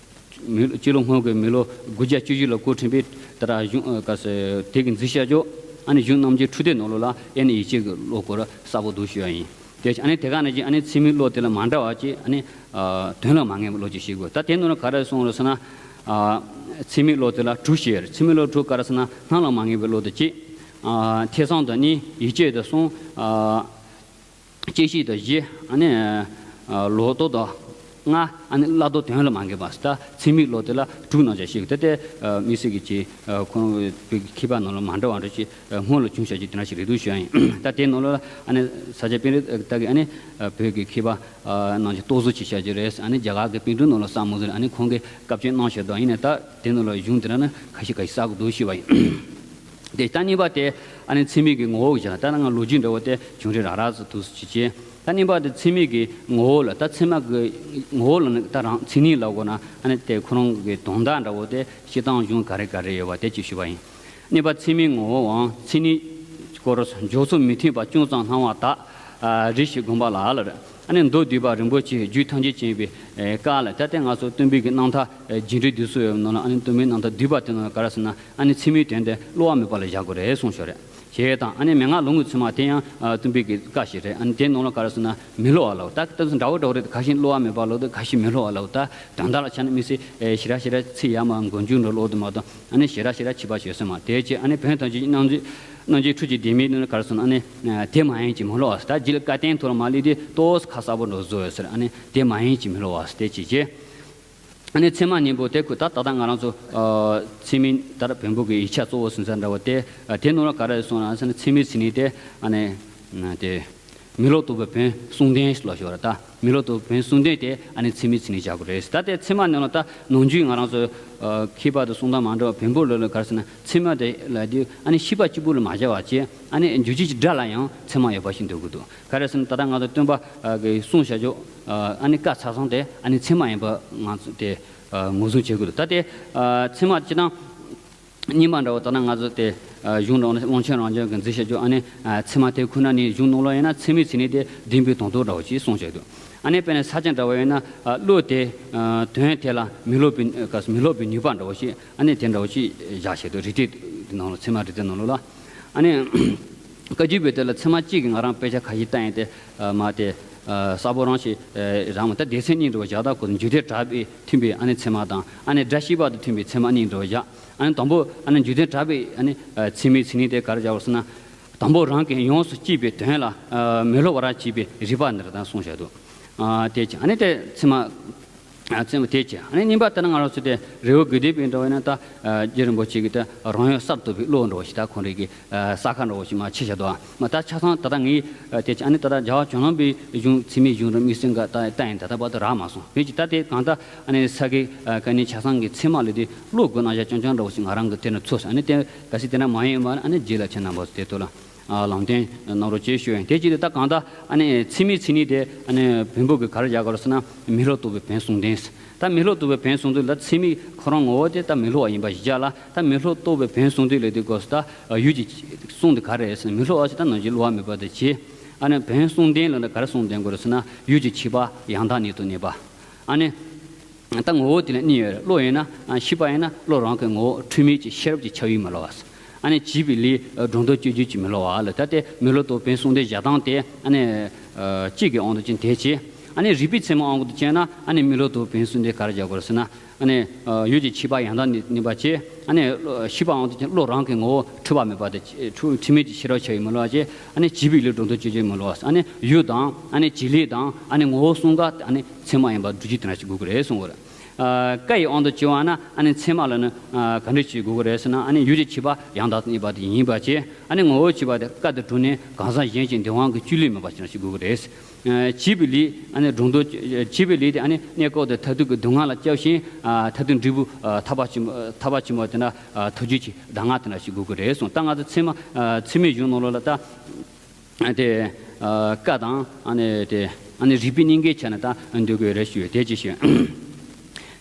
མི་ལོ་སྤྱི་ལོ་སྔོན་གྱི་མི་ལོ་དགུ་བརྒྱ་བཅུ་བཞི་ལོ་སྐུ་འཁྲུངས་པའི་ད་ལྟ་གཞུང་ག་ཟེར་དེ་གི་མཛད་བྱ་བརྗོད། ཨ་ནི་གཞུང་རྣམ་འབྱེད་འཕྲུལ་དེབ་ནང་ལོགས་ལ་ཨེ་ནི་ཡིད་ཆེས་ཀྱི་བློ་སྐོར་གསལ་པོ་འདུག་ཞུ་བ་ཡིན། དེ་ཨ་ནི་དེ་ག་ནང་བཞིན་ཨ་ནི་ཚད་མིན་བློ་དེ་ལ་མ་འདྲ་བ་ཅིག། ཨ་ནི་དོན་ལ་མ་ངེས་པའི་བློ་ཅིག་ཤེས་དགོས། ད་དེ་ནང་ལ་ག་རེ་གསུངས་རེད་ཟེར་ན། ཚད་མིན་བློ་དེ་ལ་དྲུག་ཞེས། ཚད་མིན་བློ་དྲུག་ག་རེ་ཟེར་ན། སྣང་ལ་མ་ངེས་པའི་བློ་དེ་གཅིག། ཐེ་ཚོམ་དང་གཉིས། ཡིད་ཆེས་དང་གསུམ། བཅད་ཤེས་དང་བཞི། ཨ་ནི་ལོག་རྟོག་དང་ལྔ། ཨ་ནི་བློ་ལྡོག་དོན་ལ་མ་ངེས་པ། ད་ཚད་མིན་བློ་དེ་ལ་དྲུག་རྣམ་གཞག་ཞིག། ད་དེ་དམིགས་བསལ་གྱི་ཅིག་ཁོང་བོད་ཀྱི་མཁས་པ་རྣམས་ལ་མ་འདྲ་བ་འདྲ་ཅིག་སྔོན་ལ་བྱུང་བཞག་ཅིག་དེ་འདྲ་ཞིག་རེད་འདུག་ཞུ་ཡ་ཡིན། ད་དེ་ནང་ལ་ཨ་ནི་ས་སྐྱ་པཎྜི་ཏ་གིས་ཨ་ནི་བོད་ཀྱི་མཁས་པ་རྣམས་ཀྱིས་རྟོག་བཟོ་བྱས་བཞག་ཅིག་རེད། ཨ་ནི་རྒྱ་གར་གྱི་པཎ་གྲུབ་རྣམས་ལ་བསམ་མོ་ཟེར། ཨ་ནི་ཁོང་གིས་བཀའ་བཅད་གནང་བཞག་འདུག། ཡིན་ནའི་ད་དེ་ནང་ལ་གཞུང་དེ་འདྲ་ནི་ཁ་ཤས་ཁ་ཤས་གསལ་པོ་འདུག་ཞུ་བ་ཡིན། དེ་ད་གཉིས་པ་དེ་ཨ་ནི་ཚད་མིན་གྱི་ངོ་བོ་བཞག་ན། ད་ང་ལོ་རྒྱུས་འདྲ་བོ་དེ་བྱུང་རིམ་རགས་རགས་ཙམ་འདུག་ཅིག་བྱས། ད་གཉིས་པ་དེ་ཚད་མིན་གྱི་ངོ་བོ་ལ། ད་ཚད་མ་གི་ངོ་བོ་ལ་ནི་ད་རང་མཚན་ཉིད་ལབ་དགོས་ན། ཨ་ནི་དེ་ཁོ་རང་གི་དོན་དག་འདྲ་བོ་དེ་སྤྱིར་བཏང་གཞུང་ག་རེ་ག་རེ་ཡོད་པ་དེ་ཅིག་ཞུ་བ་ཡིན། གཉིས་པ་ཚད་མིན་ངོ་བོའང་མཚན་ཉིད་སྐོར་འཇོག་ཚུལ་མི་མཐུན་པ་ཅུང་ཙམ་སྣང་བ་དག། རེ་ཞིག་དགོངས་པ་ལ་ལ། ཨ་ནི་མདོ་སྡུད་པ་རིན་པོ་ཆེའི་རྒྱུད་ཐམས་ཅད་མཁྱེན་པའི་བཀའ་ལ། ད་ལྟ་ང་ཚོ་སྟོན་པའི་གི་རྣམ་ཐར་རྒྱས་འབྲིང་བསྡུས་གསུམ་ཡོད་པའི་ནང་ལ། ཨ་ནི་སྟོན་པའི་རྣམ་ཐར་བསྡུས་པ་དེ་ནང་ལ་ག་རེ་ཟེར་ན། ཨ་ནི་ཚད་མིན་དོན་དེ་སླུ་བ་མེད་པ་ལ་བཞག་དགོས་རེད་གསུངས་ཤོག་རེད། ཞེས་དང་། ཨ་ནི་མན་ངག་ལུང་གི་ཚད་མ་དེ་ཡང་སྟོན་པའི་གི་བཀའ་ཞིག་རེད། ཨ་ནི་དེ་ནང་ལ་ག་རེ་ཟེར་ན། མི་སླུ་བ་ལབ། ད་ལྟ་འདྲ་བོ་འདྲ་བོ་རེད། ཁ་ཤས་སླུ་བ་མེད་པ་ལབ་འདུག། ཁ་ཤས་མི་སླུ་བ་ལབ་འདུག། ད་དོན་དག་ལ་ཆ་ནས་དམིགས་བསལ་ཞེ་དྲག་ཞེ་དྲག་ཚིག་ཡར་མར་མགོ་མཇུག་འདྲ་ལོག་འདུག་མ་གཏོགས། ཨ་ནི་ཞེ་དྲག་ཞེ་དྲག་ཁྱད་པར་ཡོད་ས་མ་རེད། དེ་བྱས་ཨ་ནི་བོན་ཐམས་ཅད་རྣམ་འབྱེད་རྣམ་འབྱེད་འཕྲུལ་གྱི་ལྡེ་མིག་ནང་ལ་ག་རེ་ཟེར་ན། ཨ་ནི་དེ་མ་ཡིན་གྱི་མི་སླུ་བ་ཟེར། ད་རྗེ་ལ་བཀའ་བསྟན་ཐོག་ལ་མར་སླེབས་དུས་ཏོག་ཙམ་ཁ་གསལ་པོ་འདྲ་བཟོ་ཡོད་ཟེར། ཨ་ནི་དེ་མ་ཡིན་གྱི་མི་སླུ་བ་ཟེར། དེ་བྱས་བྱས། ཨ་ནི་ཚད་མ་གཉིས་པོ་དེ་ཁོ་ད་ད་ལྟ་ང་རང་ཚོ་ཨ་ཚད་མིན་ད་ལྟ་བོན་པོ་གི་ཡིག་ཆ་གཙོ་བོ་ཟེར་ས་འདྲ་བོ་དེ། ཨ་དེ་ནང་ལ་ག་རེ་གསུངས་ན་ཟེར་ན། ཚད་མིན་ཚད་ནི་དེ་ཨ་ནི་དེ་མི་སློབ་རྟོགས་པའི་བོན་གསུང་ལྡན་ལ་ཞོར། ད་མི་སློབ་རྟོགས་བོན་གསུང་ལྡན་དེ་ཨ་ནི་ཚད་མིན་ཚད་ནི་བྱ་དགོས་རེད། ད་དེ་ཚད་མ་ནང་ལ་ད་ནང་རྒྱུད་ང་རང་ཚོ་ཨ་མཁས་པ་དང་གསུང་སྟངས་མ་འདྲ་བ། བོན་པོ་ལ་ལ་ག་རེ་ཟེར་ན། ཚད་མ་དེ་ལ་དེ་ཨ་ནི་ཤེས་པ་གཅིག་པུ་ལ་མ་བཞག་པ་བྱས། ཨ་ནི་རྒྱུད་སྡེ་གི་སྒྲ་ལ་ཡང་ཚད་མ་ཡོད་པ་ཞིག་འདོད་ཀྱི་འདུག། ག་རེ་ཟེར་ན། ད་ལྟ་ང་ཚོ་སྟོན་པ་གི་གསུང་བྱ་རྒྱུ་ཨ་ནི་བཀའ་ཆ་ཚང་དེ་ཨ་ནི་ཚད་མ་ཡིན་པ་ང་ཚོ་དེ་ངོས་བཟུང་བྱེད་དགོས་འདུག། ད་དེ་ཚད་མ་སྤྱིར་བཏང་རྙིང་པ་འདྲ་བོ། ད་ལྟ་ང་ཚོ་དེ་གཞུང་འདྲ་བོ་ནི་དབང་ཆེན་རང་བྱུང་གིས་མཛད་བྱ་རྒྱུ། ཨ་ནི་ཚད་མ་དེ་ཁོ་ན་ནི་གཞུང་ནང་ལོགས་ཡིན་ན་ཚད་མིན་ཚད་ནི་དེ་བདེན་པའི་དོན་རྟོགས་འདྲ་བོ་ཞིག་གསུངས་བྱས་འདུག། ཨ་ནི་དཔེར་ན་ས་སྐྱ་འདྲ་བོ་ཡིན་ན་བློ་དེ་དོན་དེ་ལ་མི་སློབ་པའི་མི་སློབ་པའི་ནུས་པ་འདྲ་བོ་ཞིག། ཨ་ནི་དེ་འདྲ་བོ་ཞིག་བཞག་བྱས་འདུག། རིགས་གཏེར་ནང་ལ། ཚད་མ་རིགས་གཏེར་ནང་ལོགས་ལ། ཨ་ནི་བཀའ་བརྒྱུད་པའི་དེ་ལ་ཚད་མ་གཅིག་གི་ང་རང་དཔེ་ཆ་ཁ་ཤས་བལྟས་ཡིན་ཏེ། མ་དེ་གསལ་པོ་རང་ཞིག་རང་མ། ད་སྡེ་ཚན་གཉིས་འདྲ་བོ་བཞག། ད་ཁོ་འཇུག་ལྡན་གྲགས་པས་མཐུན་པའི་ཨ་ནི་ཚད་མ་དང་། ཨ་ནི་སྒྲ་ཤེས་པ་དང་མཐུན་པའི་ཚད་མ་གཉིས་འདྲ་བོ་བཞག། ཨ་ནི་དང་པོ་ཨ་ནི་འཇུག་ལྡན་གྲགས་པས་ཨ་ནི་ཚད་མིན་ཚད་ནི་དེ་ག་རེ་བཞག་པ་ཟེར་ན། དང་པོ་རང་གི་ཡོངས་སུ་གཅོད་པའི་དོན་ལ་ཨ་མི་སླུ་བར་བྱེད་པའི་རིགས་པ་འདི་ར་ད་གསུངས་བཞག་འདུག་ཨ་དེ་ཅི་ཨ་ནི་དེ་ཚད་མ། ཨ་ཚད་མ་དེ་ཅི་ཨ་ནི་གཉིས་པ་ལྟར་ན་ང་རང་ཚོ་དེ་རི་བོ་དགེ་ལྡན་པའི་འདྲ་བ་ཡིན་ན་ད་ཨ་རྗེ་རིན་པོ་ཆེ་གི་ད་རང་ཡུལ་གསར་གཏོད་པའི་བློ་འདྲ་བ་ཞིག་ད་ཁོང་རང་གི་ཨ་ས་ཁ་འདྲ་བ་ཞིག་མ་ཕྱེ་བཞག་འདུག་མ་ད་ཆ་ཚང་ད་ལྟ་ངས་ཨ་དེ་ཅི་ཨ་ནི་ད་ལྟ་རྒྱལ་བ་བྱང་སློབ་པའི་གཞུང་ཚད་མའི་གཞུང་ར་དམིགས་བསལ་འགའ་ད་ལྟ་ཡིན་ད་ལྟ་བར་དུ་རག་མ་སོང་། བོད་ཀྱི་ད་དེ་གང་ལྟར་ཨ་ནི་ས་དགེ་ཨ་བཀའ་རྙིང་ཆ་ཚང་གི་ཚད་མ་ལས་དེ་བློ་དགོས་ན་ཡ་རྐྱང་རྐྱང་འདྲ་བ་ཞིག་ང་རང་གི་དེ་ནས་ཚོར་སོང་། ཨ་ནི་དེ་གལ་སྲིད་དེ་འདྲ་མ་ཡིན་པ་ཨ་ནི་རྗེས་ལ་ཁྱེད་རྣམ་པ་ཚོ་དེ་ཐོག་ལ། ཨ་ལམ་སྟོན་གནང་རོགས་ཞེས་ཞུ་ཡིན། དེ་བྱས་ཏེ་ད་གང་ལྟར་ཨ་ནི་ཚད་མའི་མཚན་ཉིད་དེ་ཨ་ནི་བོན་པོ་གིས་ག་རེ་བཞག་གི་རེད་ཟེར་ན་མི་སླུ་རྟོག་པའི་བོན་གསུམ་ལྡན། ད་མི་སླུ་རྟོག་པའི་བོན་གསུམ་ལྡན་ལ་ཚད་མའི་ཁོ་རང་ངོ་བོ་དེ་ད་མི་སླུ་བ་ཡིན་པ་ཞིག་བཞག་ལ། ད་མི་སླུ་རྟོག་པའི་བོན་གསུམ་ལྡན་ལས་དེ་སྐབས་སུ་ད་ཡུལ་གྱི་གསུམ་དེ་ག་རེ་རེད་ཟེར་ན་མི་སླུ་བ་ཞིག་ད་ནང་བཞིན་སླུ་བ་མེད་པ་དེ་བྱས། ཨ་ནི་བོན་གསུམ་ལྡན་ལ་ད་ག་རེ་གསུམ་ལྡན་དགོས་རེད་ཟེར་ན་ཡུལ་གྱི་ཕྱི་པ་ཡང་དག་ཉིད་དུ་གནས་པ། ཨ་ནི། ད་ངོ་བོ་དེ་ལ་གཉིས་ཡོད་རེད། བློ་ཡིན་ན་ཨ་ཤེས་པ་ཡིན་ན་བློ་རང་གི་ངོ་བོ་འཁྲུལ་མེད་ཀྱི་ཤེས་རབ་ཀྱི་ཁྱབ་ཡུལ་མི་སླུ་བ། ཨ་ནི་བྱས་པའི་ལས་སྒྲོ་འདོགས་གཅོད་རྒྱུ་ཀྱི་མི་སླུ་བ་ལ། ད་དེ་མི་སླུ་རྟོག་བོན་གསུམ་ལྡན་བཞག་སྟངས་དེ་ཨ་ནི་ཨ་གཅིག་གི་དབང་དུ་བྱས་དེ་བྱས། ཨ་ནི་རིགས་པའི་ཚད་མའི་དབང་དུ་བྱས་ན་ཨ་ནི་མི་སླུ་རྟོག་བོན་གསུམ་ལྡན་ག་རེ་བཞག་དགོས་རེད་ཟེར་ན། ཨ་ནི་ཨ་ཡུལ་གྱི་ཕྱི་པ་ཡང་དག་གནས་པ་བྱས། ཨ་ནི་ཤེས་པའི་དབང་དུ་བྱས་བློ་རང་གི་ངོ་བོ་འཁྲུལ་པ་མེད་པ་དེ་འཁྲུལ་འཁྲུལ་མེད་ཀྱི་ཤེས་རབ་ཁྱབ་ཡུལ་མི་སླུ་བ་བྱས། ཨ་ནི་བྱས་པའི་ལས་སྒྲོ་འདོགས་གཅོད་རྒྱུ་མི་སླུ་བ། ཨ་ནི་ཡུལ་དང་ཨ་ནི་བྱེད་ལས་དང་ཨ་ནི་ངོ་བོ་གསུམ་ཀ་ཨ་ནི་ཚད་མ་ཡིན་པ་སྒྲུབ་རྒྱུ་དེ་འདྲ་ཞིག་དགོས་ཀྱི་རེད་གསུངས་པ་རེད། ཨ་བཀའ་ཡི་དབང་དུ་བྱས་པ་ན་ཨ་ནི་ཚད་མ་ལ་ནི་ཨ་ག་འདྲ་ཞིག་དགོས་ཀྱི་རེད་ཟེར་ན། ཨ་ནི་ཡུལ་གྱི་ཕྱི་པ་ཡང་དག་གནས་པ་དེ་ཡིན་པ་བྱས། ཨ་ནི་ངོ་བོ་ཕྱི་པ་དེ་བཀའ་དང་གྲོས་ནས་གང་ཟག་གཞན་གྱི་འདོད་དབང་གི་སྤྱོད་ལས་མེད་པ་ཞིག་ཞིག་དགོས་ཀྱི་རེད། ཨ་བྱས་པའི་ལས་ཨ་ནི་སྒྲོ་འདོགས་བྱས་པའི་ལས་དེ་ཨ་ནི་གནས་སྐབས་དེ་མཐར་ཐུག་གི་སྡུག་བསྔལ་ལ་སྐྱབས་ཤིང་ཨ་མཐར་ཐུག་འབྲས་བུ་ཨ་ཐར་པ་ཆེན་པོ་ཐར་པ་ཆེན་པོ་དེ་འདྲ་ཨ་ཐོབ་རྒྱུ་ཅིག་གདམས་ངག་དེ་འདྲ་ཞིག་དགོས་ཀྱི་རེད་གསུངས། ད་ང་ཚོ་ཚད་མ་ཨ་ཚད་མའི་གཞུང་ནང་ལོགས་ལ་ད། དེ་ཨ་བཀའ་དང་ཨ་ནི་དེ་ཨ་ནི་རིགས་པའི་གཉིས་ཀའི་ཆ་ནས་ད་འདོད་དགོས་རེད་ཞུ། དེ་ཅི་ཞུ།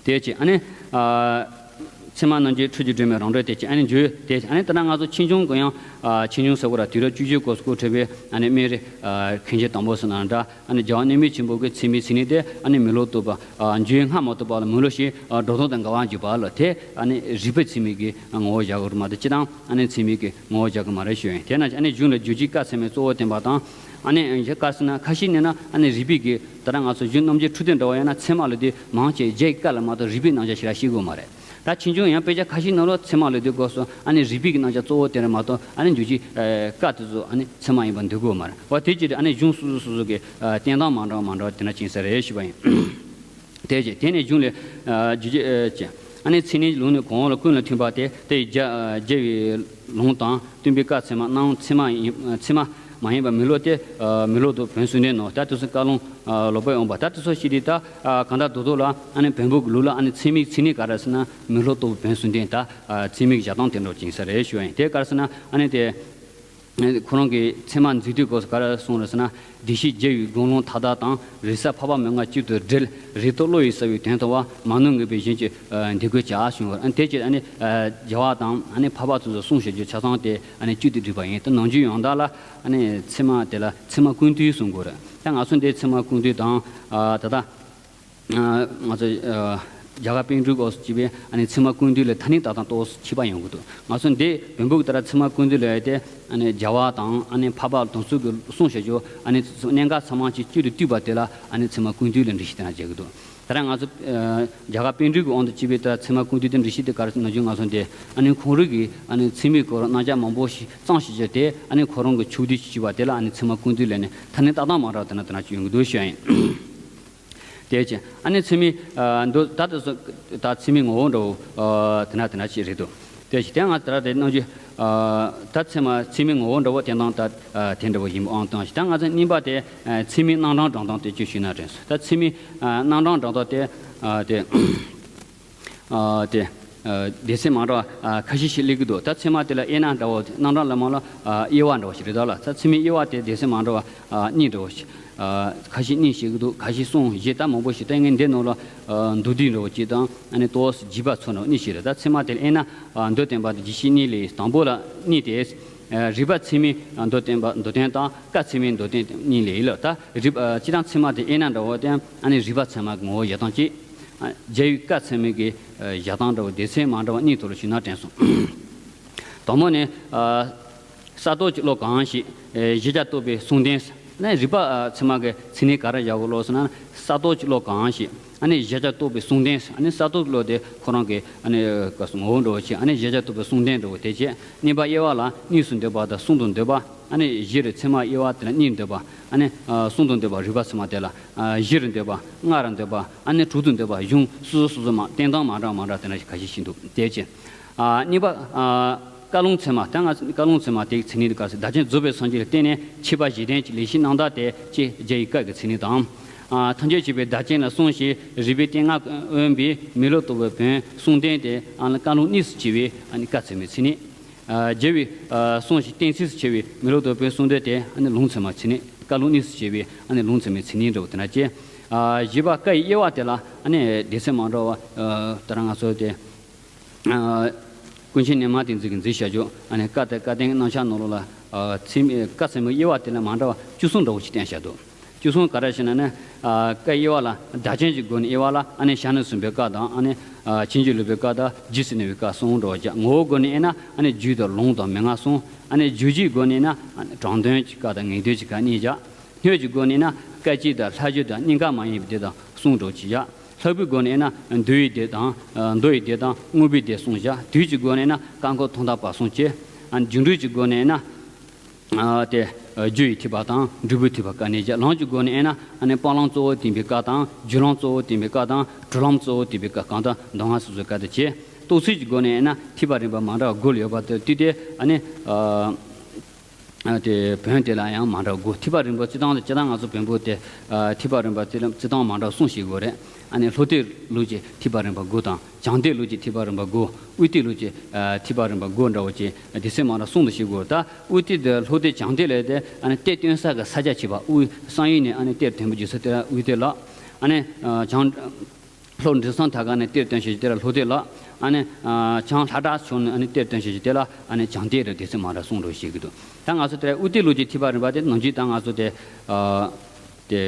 དེ་ཅི་ཨ་ནི་ཨ་ཚད་མ་རྣམ་འབྱེད་འཁྲུལ་གྱིས་སྒྲོན་མའི་རང་གྲོལ་དེ་ཅི་ཨ་ནི་བརྗོད་དེ་ཨ་ནི་ད་ནང་ང་ཚོ་ཆོས་འབྱུང་གི་ཡང་ཨ་ཆོས་འབྱུང་ཟེར་བ་ར་དུས་རབས་བཅུ་བཞི་སྐོར་སྐོར་འཕྲད་པའི་ཨ་ནི་སྨན་རི་ཨ་མཁན་ཆེན་དང་པོ་ཟེར་ན་འདྲ། ཨ་ནི་རྒྱལ་བ་གནས་མལ་ཆེན་པོ་གི་ཚད་མའི་མཚན་ཉིད་དེ་ཨ་ནི་མི་སླུ་རྟོག་པ་ཨ་འགྱུར་བའི་སྔ་མ་ཐོབ་པ་ལ་མི་སླུ་ཞིང་ཨ་སྒྲོ་འདོགས་དང་འགལ་བ་འཇུག་པ་ལ། དེ་ཨ་ནི་རིགས་པའི་ཚད་མའི་གི་ངོ་བོ་བཞག་དགོས་རེད་མ་གཏོགས་སྤྱིར་བཏང་ཨ་ནི་ཚད་མའི་གི་ངོ་བོ་བཞག་གི་མ་རེད་ཞུ་ཡིན། དེས་ན་ཨ་ནི་གཞུང་ལ་རྗོད་བྱེད་བཀའ་ཚད་མའི་གཙོ་བོ་བསྟན་པ་དང་། ཨ་ནི་བཀའ་ཟེར་ན་ཁ་ཤས་ནས་ན་ཨ་ནི་རིགས་པའི་གི་ད་ལྟ་ང་ཚོ་གཞུང་རྣམ་འབྱེད་འཁྲུལ་དོན་འདྲ་བ་ཡོད་ན་ཚད་མ་ལ་དེ་མང་ཆེ་རྗེ་བཀའ་ལ་མ་གཏོགས་རིགས་པའི་རྣམ་གཞག་ཞེ་དྲག་ཤེས་དགོས་མ་རེད། ད་ཆོས་འབྱུང་ཡང་དཔེ་ཆ་ཁ་ཤས་ནང་ལ་ཚད་མ་ལ་དེ་སྐབས་སུ་ཨ་ནི་རིགས་པའི་གི་རྣམ་གཞག་གཙོ་བོ་དེ་རེད་མ་གཏོགས་ཨ་ནི་རྗོད་བྱེད་བཀའ་དེ་ཚོ་ཨ་ནི་ཚད་མ་ཡིན་པ་འདོད་དགོས་མ་རེད་བ། དེ་ཅི་རེད་ཨ་ནི་གཞུང་སོ་སོ་སོ་སོ་གི་བསྟན་སྟངས་མ་འདྲ་བ་མ་འདྲ་བ་དེ་འདྲ་ཅིག་ཡིན་ས་རེད་ཞུས་པ་ཡིན། དེ་བཞིན་དེ་ནས་གཞུང་ལས་རྒྱུ་ཅི་ཨ་ནི་ཚིག་ནི་ལུང་ནི་གོང་འོག་ལ་ཀུན་ལ་མཐུན་པ་སྟེ། དེ་ཡི་རྒྱ་རྒྱལ་བའི་ལུང་དང་སྟོན་པའི་བཀའ་ཚད་མ་སྣང་ཚད་མ་ཡིན་ཚད་མ་མ་ཡིན་པ་མི་སླུ་སྟེ། མི་སླུ་རྟོག་བོན་གསུམ་ལྡན་ནོ། ད་དེ་ཚོ་བཀའ་ལུང་ལོག་པར་འོངས་པ་ད་དེ་ཚོ་ཞིག་དེ་ད་གང་ལྟར་རྡོག་རྡོག་ལ་ཨ་ནི་བོན་པོ་གི་ལུགས་ལ་ཨ་ནི་ཚད་མའི་ཚིག་ནི་ག་རེ་ཟེར་ན་མི་སླུ་རྟོག་བོན་གསུམ་ལྡན་ད་ཚད་མའི་བཞག་སྟངས་དེ་འདྲ་ཅིག་ཡིན་ས་རེད་ཞུ་བ་ཡིན། དེ་ག་རེ་ཟེར་ན་ཨ་ནི་དེ། ཁོ་རང་གིས་ཚད་མ་འཛིན་དུས་སྐབས་སུ་ག་རེ་གསུངས་རེད་ཟེར་ན། བདེ་གཤེགས་རྒྱལ་བའི་དགོངས་ལུང་མཐའ་དག་དང་། རེ་ས་འཕགས་པ་མན་ངག་གཅིག་ཏུ་འབྲེལ། རེ་དོགས་བློ་ཡིས་གསལ་བའི་དོན་མཐོང་བ། མ་ནུ་ངེས་པའི་གཞན་གྱི་འདི་དགོས་བྱ་གསུངས་པ་རེད། དེ་ཅི་ཨ་ནི་རྒྱལ་བ་དང་ཨ་ནི་འཕགས་པ་ཚོ་གསུངས་བཞག་རྒྱུ་ཆ་ཚང་དེ་ཨ་ནི་གཅིག་ཏུ་བསྒྲིལ་བ་ཡིན། ད་ནང་རྒྱུད་ཡང་དག་ལ་ཨ་ནི་ཚད་མ་དེ་ལ་ཚད་མ་ཀུན་བཏུས་གསུང་དགོས་རེད། ད་ང་ཚོ་འདི་ཚད་མ་ཀུན་བཏུས་དང་ད་ལྟ། ང་ཚོ་རྒྱ་གར་པཎ་གྲུབ་སྐབས་སུ་བྱས་པའི་ཨ་ནི་ཚད་མ་ཀུན་བཏུས་ལ་ཐ་སྙད་བཏགས་སྟངས་ཏོག་ཙམ་ཁྱད་པར་ཡོང་གི་འདུག་ང་ཚོ་འདི་བོན་པོ་གི་ལྟར་ཚད་མ་ཀུན་བཏུས་ལ་ཡོད་དེ་ཨ་ནི་རྒྱལ་བ་དང་ཨ་ནི་འཕགས་པ་དེ་ཚོ་གི་གསུངས་བཞག་རྒྱུ་ཨ་ནི་གནད་འགག་ཚང་མ་གཅིག་གཅིག་ཏུ་བཏུས་པ་དེ་ལ་ཨ་ནི་ཚད་མ་ཀུན་བཏུས་ལ་འགྲེལ་བཤད་དེ་འདྲ་བྱེད་ཀྱི་འདུག་ད་ལྟ་ང་ཚོ་རྒྱ་གར་པཎ་གྲུབ་ཀྱི་དབང་དུ་བྱས་པའི་ལྟར་ཚད་མ་ཀུན་བཏུས་དེ་འགྲེལ་བཤད་དེ་ག་རེ་ནང་བཞིན་ང་ཚོ་འདི་ཨ་ནི་ཁོང་རང་གི་ཨ་ནི་ཚད་མའི་སྐོར་རྣམ་གཞག་མང་པོ་ཞིག་གཙང་ཞིག་བྱས་ཏེ་ཨ་ནི་ཁོ་རང་གི་ཕྱོགས་བསྡུས་ཤིག་བྱས་པ་དེ་ལ་ཨ་ནི་ཚད་མ་ཀུན་བཏུས་ལ་ནི་ཐ་སྙད་བཏགས་སྟངས་མ་འདྲ་བ་དེ་འདྲ་དེ་འདྲ་ཅིག་ཡོང་གི་འདུག་ཞུ་ཡ་ཡིན། དེ་བཞིན་ཨ་ནི་ཚད་མའི་ཨ་མདོ་ད་དེ་ཚོ་ད་ཚད་མའི་ངོ་བོ་འདྲ་བོ་ཨ་དེ་འདྲ་དེ་འདྲ་ཅིག་རེད་འདུག་དེ་བཞིན་དེ་ང་ད་ར་དེ་གནང་རྒྱུ་ཨ་ད་ཚད་མ་ཚད་མའི་ངོ་བོ་འདྲ་བོ་དེ་དང་ད་ཨ་དེ་འདྲ་བོ་ཡིན་པ་ཨང་དང་ཞིག་ད་ང་ཚོ་གཉིས་པ་དེ་ཨ་ཚད་མའི་རྣམ་གྲངས་སྒྲུང་སྟངས་དེ་ཅིག་ཞུས་ན་དྲན་སོང་། ད་ཚད་མའི་ཨ་རྣམ་གྲངས་སྒྲུང་སྟངས་དེ་ཨ་དེ། ཨ་དེ། ཨ་སྡེ་ཚན་མ་འདྲ་བ་ཨ་ཁ་ཤས་ཤིག་སླེབས་ཀྱི་འདུག་ད་ཚད་མ་དེ་ལ་དབྱེ་ན་འདྲ་བོ་རྣམ་གྲངས་ལ་མ་ལ་ཨ་དབྱེ་བ་འདྲ་བོ་ཞིག་རེད་ད་ལ། ད་ཚད་མའི་དབྱེ་བ་དེ་སྡེ་ཚན་མ་འདྲ་བ་ཨ་གཉིས་འདྲ་བོ་ཞིག་ཨ་ཁ་ཤས་གཉིས་བཤད་ཀྱི་འདུག་ཁ་ཤས་གསུམ་བཞི་ད་མང་པོ་ཞིག་ད་ངས་འདི་ནང་ལ་ཨ་མདོ་སྡེ་འདྲ་བོ་གཅིག་དང་ཨ་ནི་ཏོག་ཙམ་བརྗོད་པ་ཚོ་འདྲ་བོ་གཉིས་ཤིག་རེད། ད་ཚད་མ་དེ་ལ་དབྱེ་ན་ཨ་མདོ་བསྟན་པ་དང་རྒྱས་བཤད་གཉིས་ལས་དང་པོ་ལ་གཉིས་ཏེ། ཨ་རིགས་པ་ཚད་མའི་མདོ་བསྟན་པ་མདོ་བསྟན་དང་བཀའ་ཚད་མའི་མདོ་བསྟན་གཉིས་ལས་ཡིན་ལ། ད་རིགས་པ་སྤྱིར་བཏང་ཚད་མ་དེ་དབྱེ་ན་འདྲ་བོ་དེ་ཨ་ནི་རིགས་པ་ཚད་མ་གི་ངོ་བོ་བཞག་སྟངས་གཅིག་ཨ་རྒྱལ་བའི་བཀའ་ཚད་མའི་གི་ཨ་བཞག་སྟངས་འདྲ་བོ་སྡེ་ཚན་མ་འདྲ་བ་གཉིས་ཐོག་ལ་ཞུས་ན་དྲན་སོང་། དང་པོ་ནི་ཨ་གསར་གཏོད་ཀྱི་བློ་གང་ཞིག་ཨ་གཞི་རྒྱ་རྟོགས་པའི་གསུང་ལྡན། ནས་རིག་པ་ཚད་མ་གི་མཚན་ཉིད་ག་རེ་བཞག་གོ་ལོ་ཟེར་ན། ས་རྟོགས་ཀྱི་བློ་གང་ཞིག་ཨ་ནི་གཞལ་བྱ་རྟོགས་པའི་གསུང་རྟེན། ཨ་ནི་ས་རྟོགས་ཀྱི་བློ་དེ་ཁོ་རང་གི་ཨ་ནི་ག་ངོ་བོ་འདྲ་བོ་ཞིག་ཨ་ནི་གཞལ་བྱ་རྟོགས་པའི་གསུང་རྟེན་འདྲ་བོ་དེ་བྱས། གཉིས་པ་དབྱེ་བ་ལ་གཉིས་སུ་འདོད་པ་དང་གསུམ་དུ་འདོད་པ། ཨ་ནི་བཞི་རུ་ཚད་མ་དབྱེ་བ་དེ་ལ་གཉིས་འདོད་པ། ཨ་ནི་གསུམ་དུ་འདོད་པ་རིག་པ་ཚད་མ་དེ་ལ་བཞི་རུ་འདོད་པ། ལྔ་རུ་འདོད་པ། ཨ་ནི་དྲུག་ཏུ་འདོད་པ། གཞུང་སོ་སོ་སོ་སོ་མ་བསྟན་སྟངས་མ་འདྲ་མ་འདྲ་དེ་འདྲ་ཞིག་ཁ་ཤས་ཤིག་འདུག་དེ་བྱས། ཨ་གཉིས་པ། ཨ་བཀའ་ལུང་ཚད་མ། ད་ང་བཀའ་ལུང་ཚད་མ་དེའི་མཚན་ཉིད་དེ་ག་ཟེར། བདག་ཅག་རྫོགས་པའི་སངས་རྒྱས་ལ་བརྟེན་ནས་ཁྱད་པར་བཞི་ལྡན་གྱི་ལེགས་བཤད་རྣམ་དག་སྟེ་ཅེས་རྒྱལ་བའི་བཀའ་གི་མཚན་ཉིད་དང་། ཨ་ཐམས་ཅད་མཁྱེན་པའི་བདག་ཅག་ལ་གསུངས་ཤིང་རིགས་པའི་རྟེན་ལྔ་དབེན་པའི་མི་སློབ་རྟོག་པའི་བོན་གསུང་རྟེན་ཏེ། ཨ་བཀའ་ལུང་གཉིས་སུ་ཕྱེ་བའི་ཨ་ནི་བཀའ་ཚད་མའི་མཚན་ཉིད། ཨ་རྒྱལ་བའི་ཨ་གསུངས་ཤིང་གཏན་ཚིགས་སུ་ཕྱེ་བའི་མི་སློབ་རྟོག་པའི་གསུང་རྟེན་ཏེ་ཨ་ནི་ལུང་ཚད་མའི་མཚན་ཉིད། བཀའ་ལུང་གཉིས་སུ་ཕྱེ་བའི་ཨ་ནི་ལུང་ཚད་མའི་མཚན་ཉིད་འདྲ་བོ་དེ་འདྲ་བྱས། ཨ་བཞི་པ་བཀའ་ཡི་དབྱེ་བ་དེ་ལ་ཨ་ནི་སྡེ་ཚན་མ་འདྲ་བ། ཨ་ད་རང་ང་ཚོ་དེ། ཨ་ཀུན་མཁྱེན་རྣལ་མ་བསྟན་འཛིན་གྱིས་མཛད་བཞག་རྒྱུ། ཨ་ནི་བཀའ་དང་བཀའ་བསྟན་རྣམ་གཞག་ནང་ལོགས་ལ། ཨ་ཚད་མའི་བཀའ་ཚད་མའི་དབྱེ་བ་དེ་ལ་མ་འདྲ་བ་བཅུ་གསུམ་འདྲ་བོ་ཞིག་བསྟན་བཞག་འདུག་བཅུ་གསུམ་ག་རེ་ཞེ་ན་ནི། ཨ་བཀའི་དབྱེ་བ་ལ་བདག་ཅག་གི་སྒོ་ནས་དབྱེ་བ་ལ་ཨ་ནི་ཞལ་ནས་གསུངས་པའི་བཀའ་དང་། ཨ་ནི་ཨ་བྱིན་གྱིས་བརླབས་པའི་བཀའ་དང་། རྗེས་སུ་གནང་བའི་བཀའ་གསུམ་འདྲ་བོ་བཞག་ངོ་བོའི་སྒོ་ནས་དབྱེ་ན་ཨ་ནི་རྒྱུད་དང་ལུང་དང་མན་ངག་གསུམ། ཨ་ནི་རྒྱུད་སྤྱིའི་སྒོ་ནས་ན་ཨ་ནི་དྲང་དོན་གྱི་བཀའ་དང་ངེས་དོན་གྱི་བཀའ་གཉིས་བཞག་སྣོད་ཀྱི་སྒོ་ནས་ན་བཀའ་བརྒྱད་དང་ལྷ་བརྒྱུད་དང་གཉིས་ཀ་མ་ཡིན་པའི་སྡེ་དང་གསུམ་འདྲ་བོ་ཅིག་བཞག་ལྷག་པའི་སྒོ་ནས་ན་འདུལ་བའི་སྡེ་དང་། ཨ་མདོ་ཡི་སྡེ་དང་། དངོས་པོའི་སྡེ་གསུམ་བཞག་དུས་ཀྱི་སྒོ་ནས་ན་བཀའ་འཁོར་ཐོག་མཐའ་བར་གསུམ་བཅས། ཨ་སྒྱུ་འཕྲུལ་གྱི་སྒོ་ནས་ན། ཨ་དེ་ཨ་རྒྱུ་ཡི་ཐེག་པ་དང་། སྒྲུབ་པའི་ཐེག་པ་བཀའ་གཉིས་བཞག་ལམ་གྱི་སྒོ་ནས་ན་ཨ་ནི་སྤང་ལམ་གཙོ་བོ་བསྟན་པའི་བཀའ་དང་། རྒྱུད་ལམ་གཙོ་བོ་བསྟན་པའི་བཀའ་དང་། གྲོལ་ལམ་གཙོ་བོ་བསྟན་པའི་བཀའ་གང་དང་མདོ་སྔགས་སོ་སོའི་བཀའ་དང་བཅས། རྟོགས་ཚུལ་གྱི་སྒོ་ནས་ན་ཐེག་པ་རིམ་པ་མ་འདྲ་བ་དགུ་ཡོད་པ་དེ་ལ་བསྟུན་ཏེ། ཨ་ནི་ཨ། ཨ་དེ་བོན་དེ་ལ་ཡང་མ་འདྲ་དགུ། ཐེག་པ་རིམ་པ་སྤྱིར་བཏང་དུ་སྤྱིར་བཏང་ང་ཚོ་བོན་པོ་དེ། ཨ་ཐེག་པ་རིམ་པ་དེ་ལ་སྤྱིར་བཏང་མ་འདྲ་གསུམ་ཞིག་དགོས་རེད། ཨ་ནི་ལྷོ་གཏེར་ལུགས་ཀྱི་ཐེག་པ་རིམ་པ་དགུ་དང་། བྱང་གཏེར་ལུགས་ཀྱི་ཐེག་པ་རིམ་པ་དགུ། དབུས་གཏེར་ལུགས་ཀྱི་ཨ་ཐེག་པ་རིམ་པ་དགུ་འདྲ་བོ་ཅིག་སྡེ་ཚན་མ་འདྲ་གསུམ་དུ་ཕྱེ་དགོས། ད་དབུས་གཏེར་དེ་ལྷོ་གཏེར་བྱང་གཏེར་ལས་དེ་ཨ་ནི་གཏེར་སྟོན་ས་གི་ས་ཆ་བྱེད་པ། དབུས་བསམ་ཡས་ནས་ཨ་ནི་གཏེར་ཐོན་པའི་རྒྱུ་ས་དེ་ལ་དབུས་གཏེར་ལ། ཨ་ནི་ཨ་བྱང་ལྷོ་འབྲས་སྤུངས་ཐང་ག་ནས་གཏེར་སྟོན་བྱེད་རྒྱུ་དེ་ལ་ལྷོ་གཏེར་ལ། ཨ་ནི་ཨ་བྱང་ལྷ་བྲག་ཕྱོགས་ནས་ཨ་ནི་གཏེར་སྟོན་བྱེད་རྒྱུ་དེ་ལ་ཨ་ནི་བྱང་གཏེར་རེད། སྡེ་ཚན་མ་འདྲ་གསུམ་འདྲ་བོ་ཞིག་གི་འདུག་ད་ང་ཚོ་དེ་དབུས་གཏེར་ལུགས་ཀྱི་ཐེག་པ་རིམ་པ་དེ་ནམ་རྒྱུན་ད་ང་ཚོ་དེ་ཨ་དེ་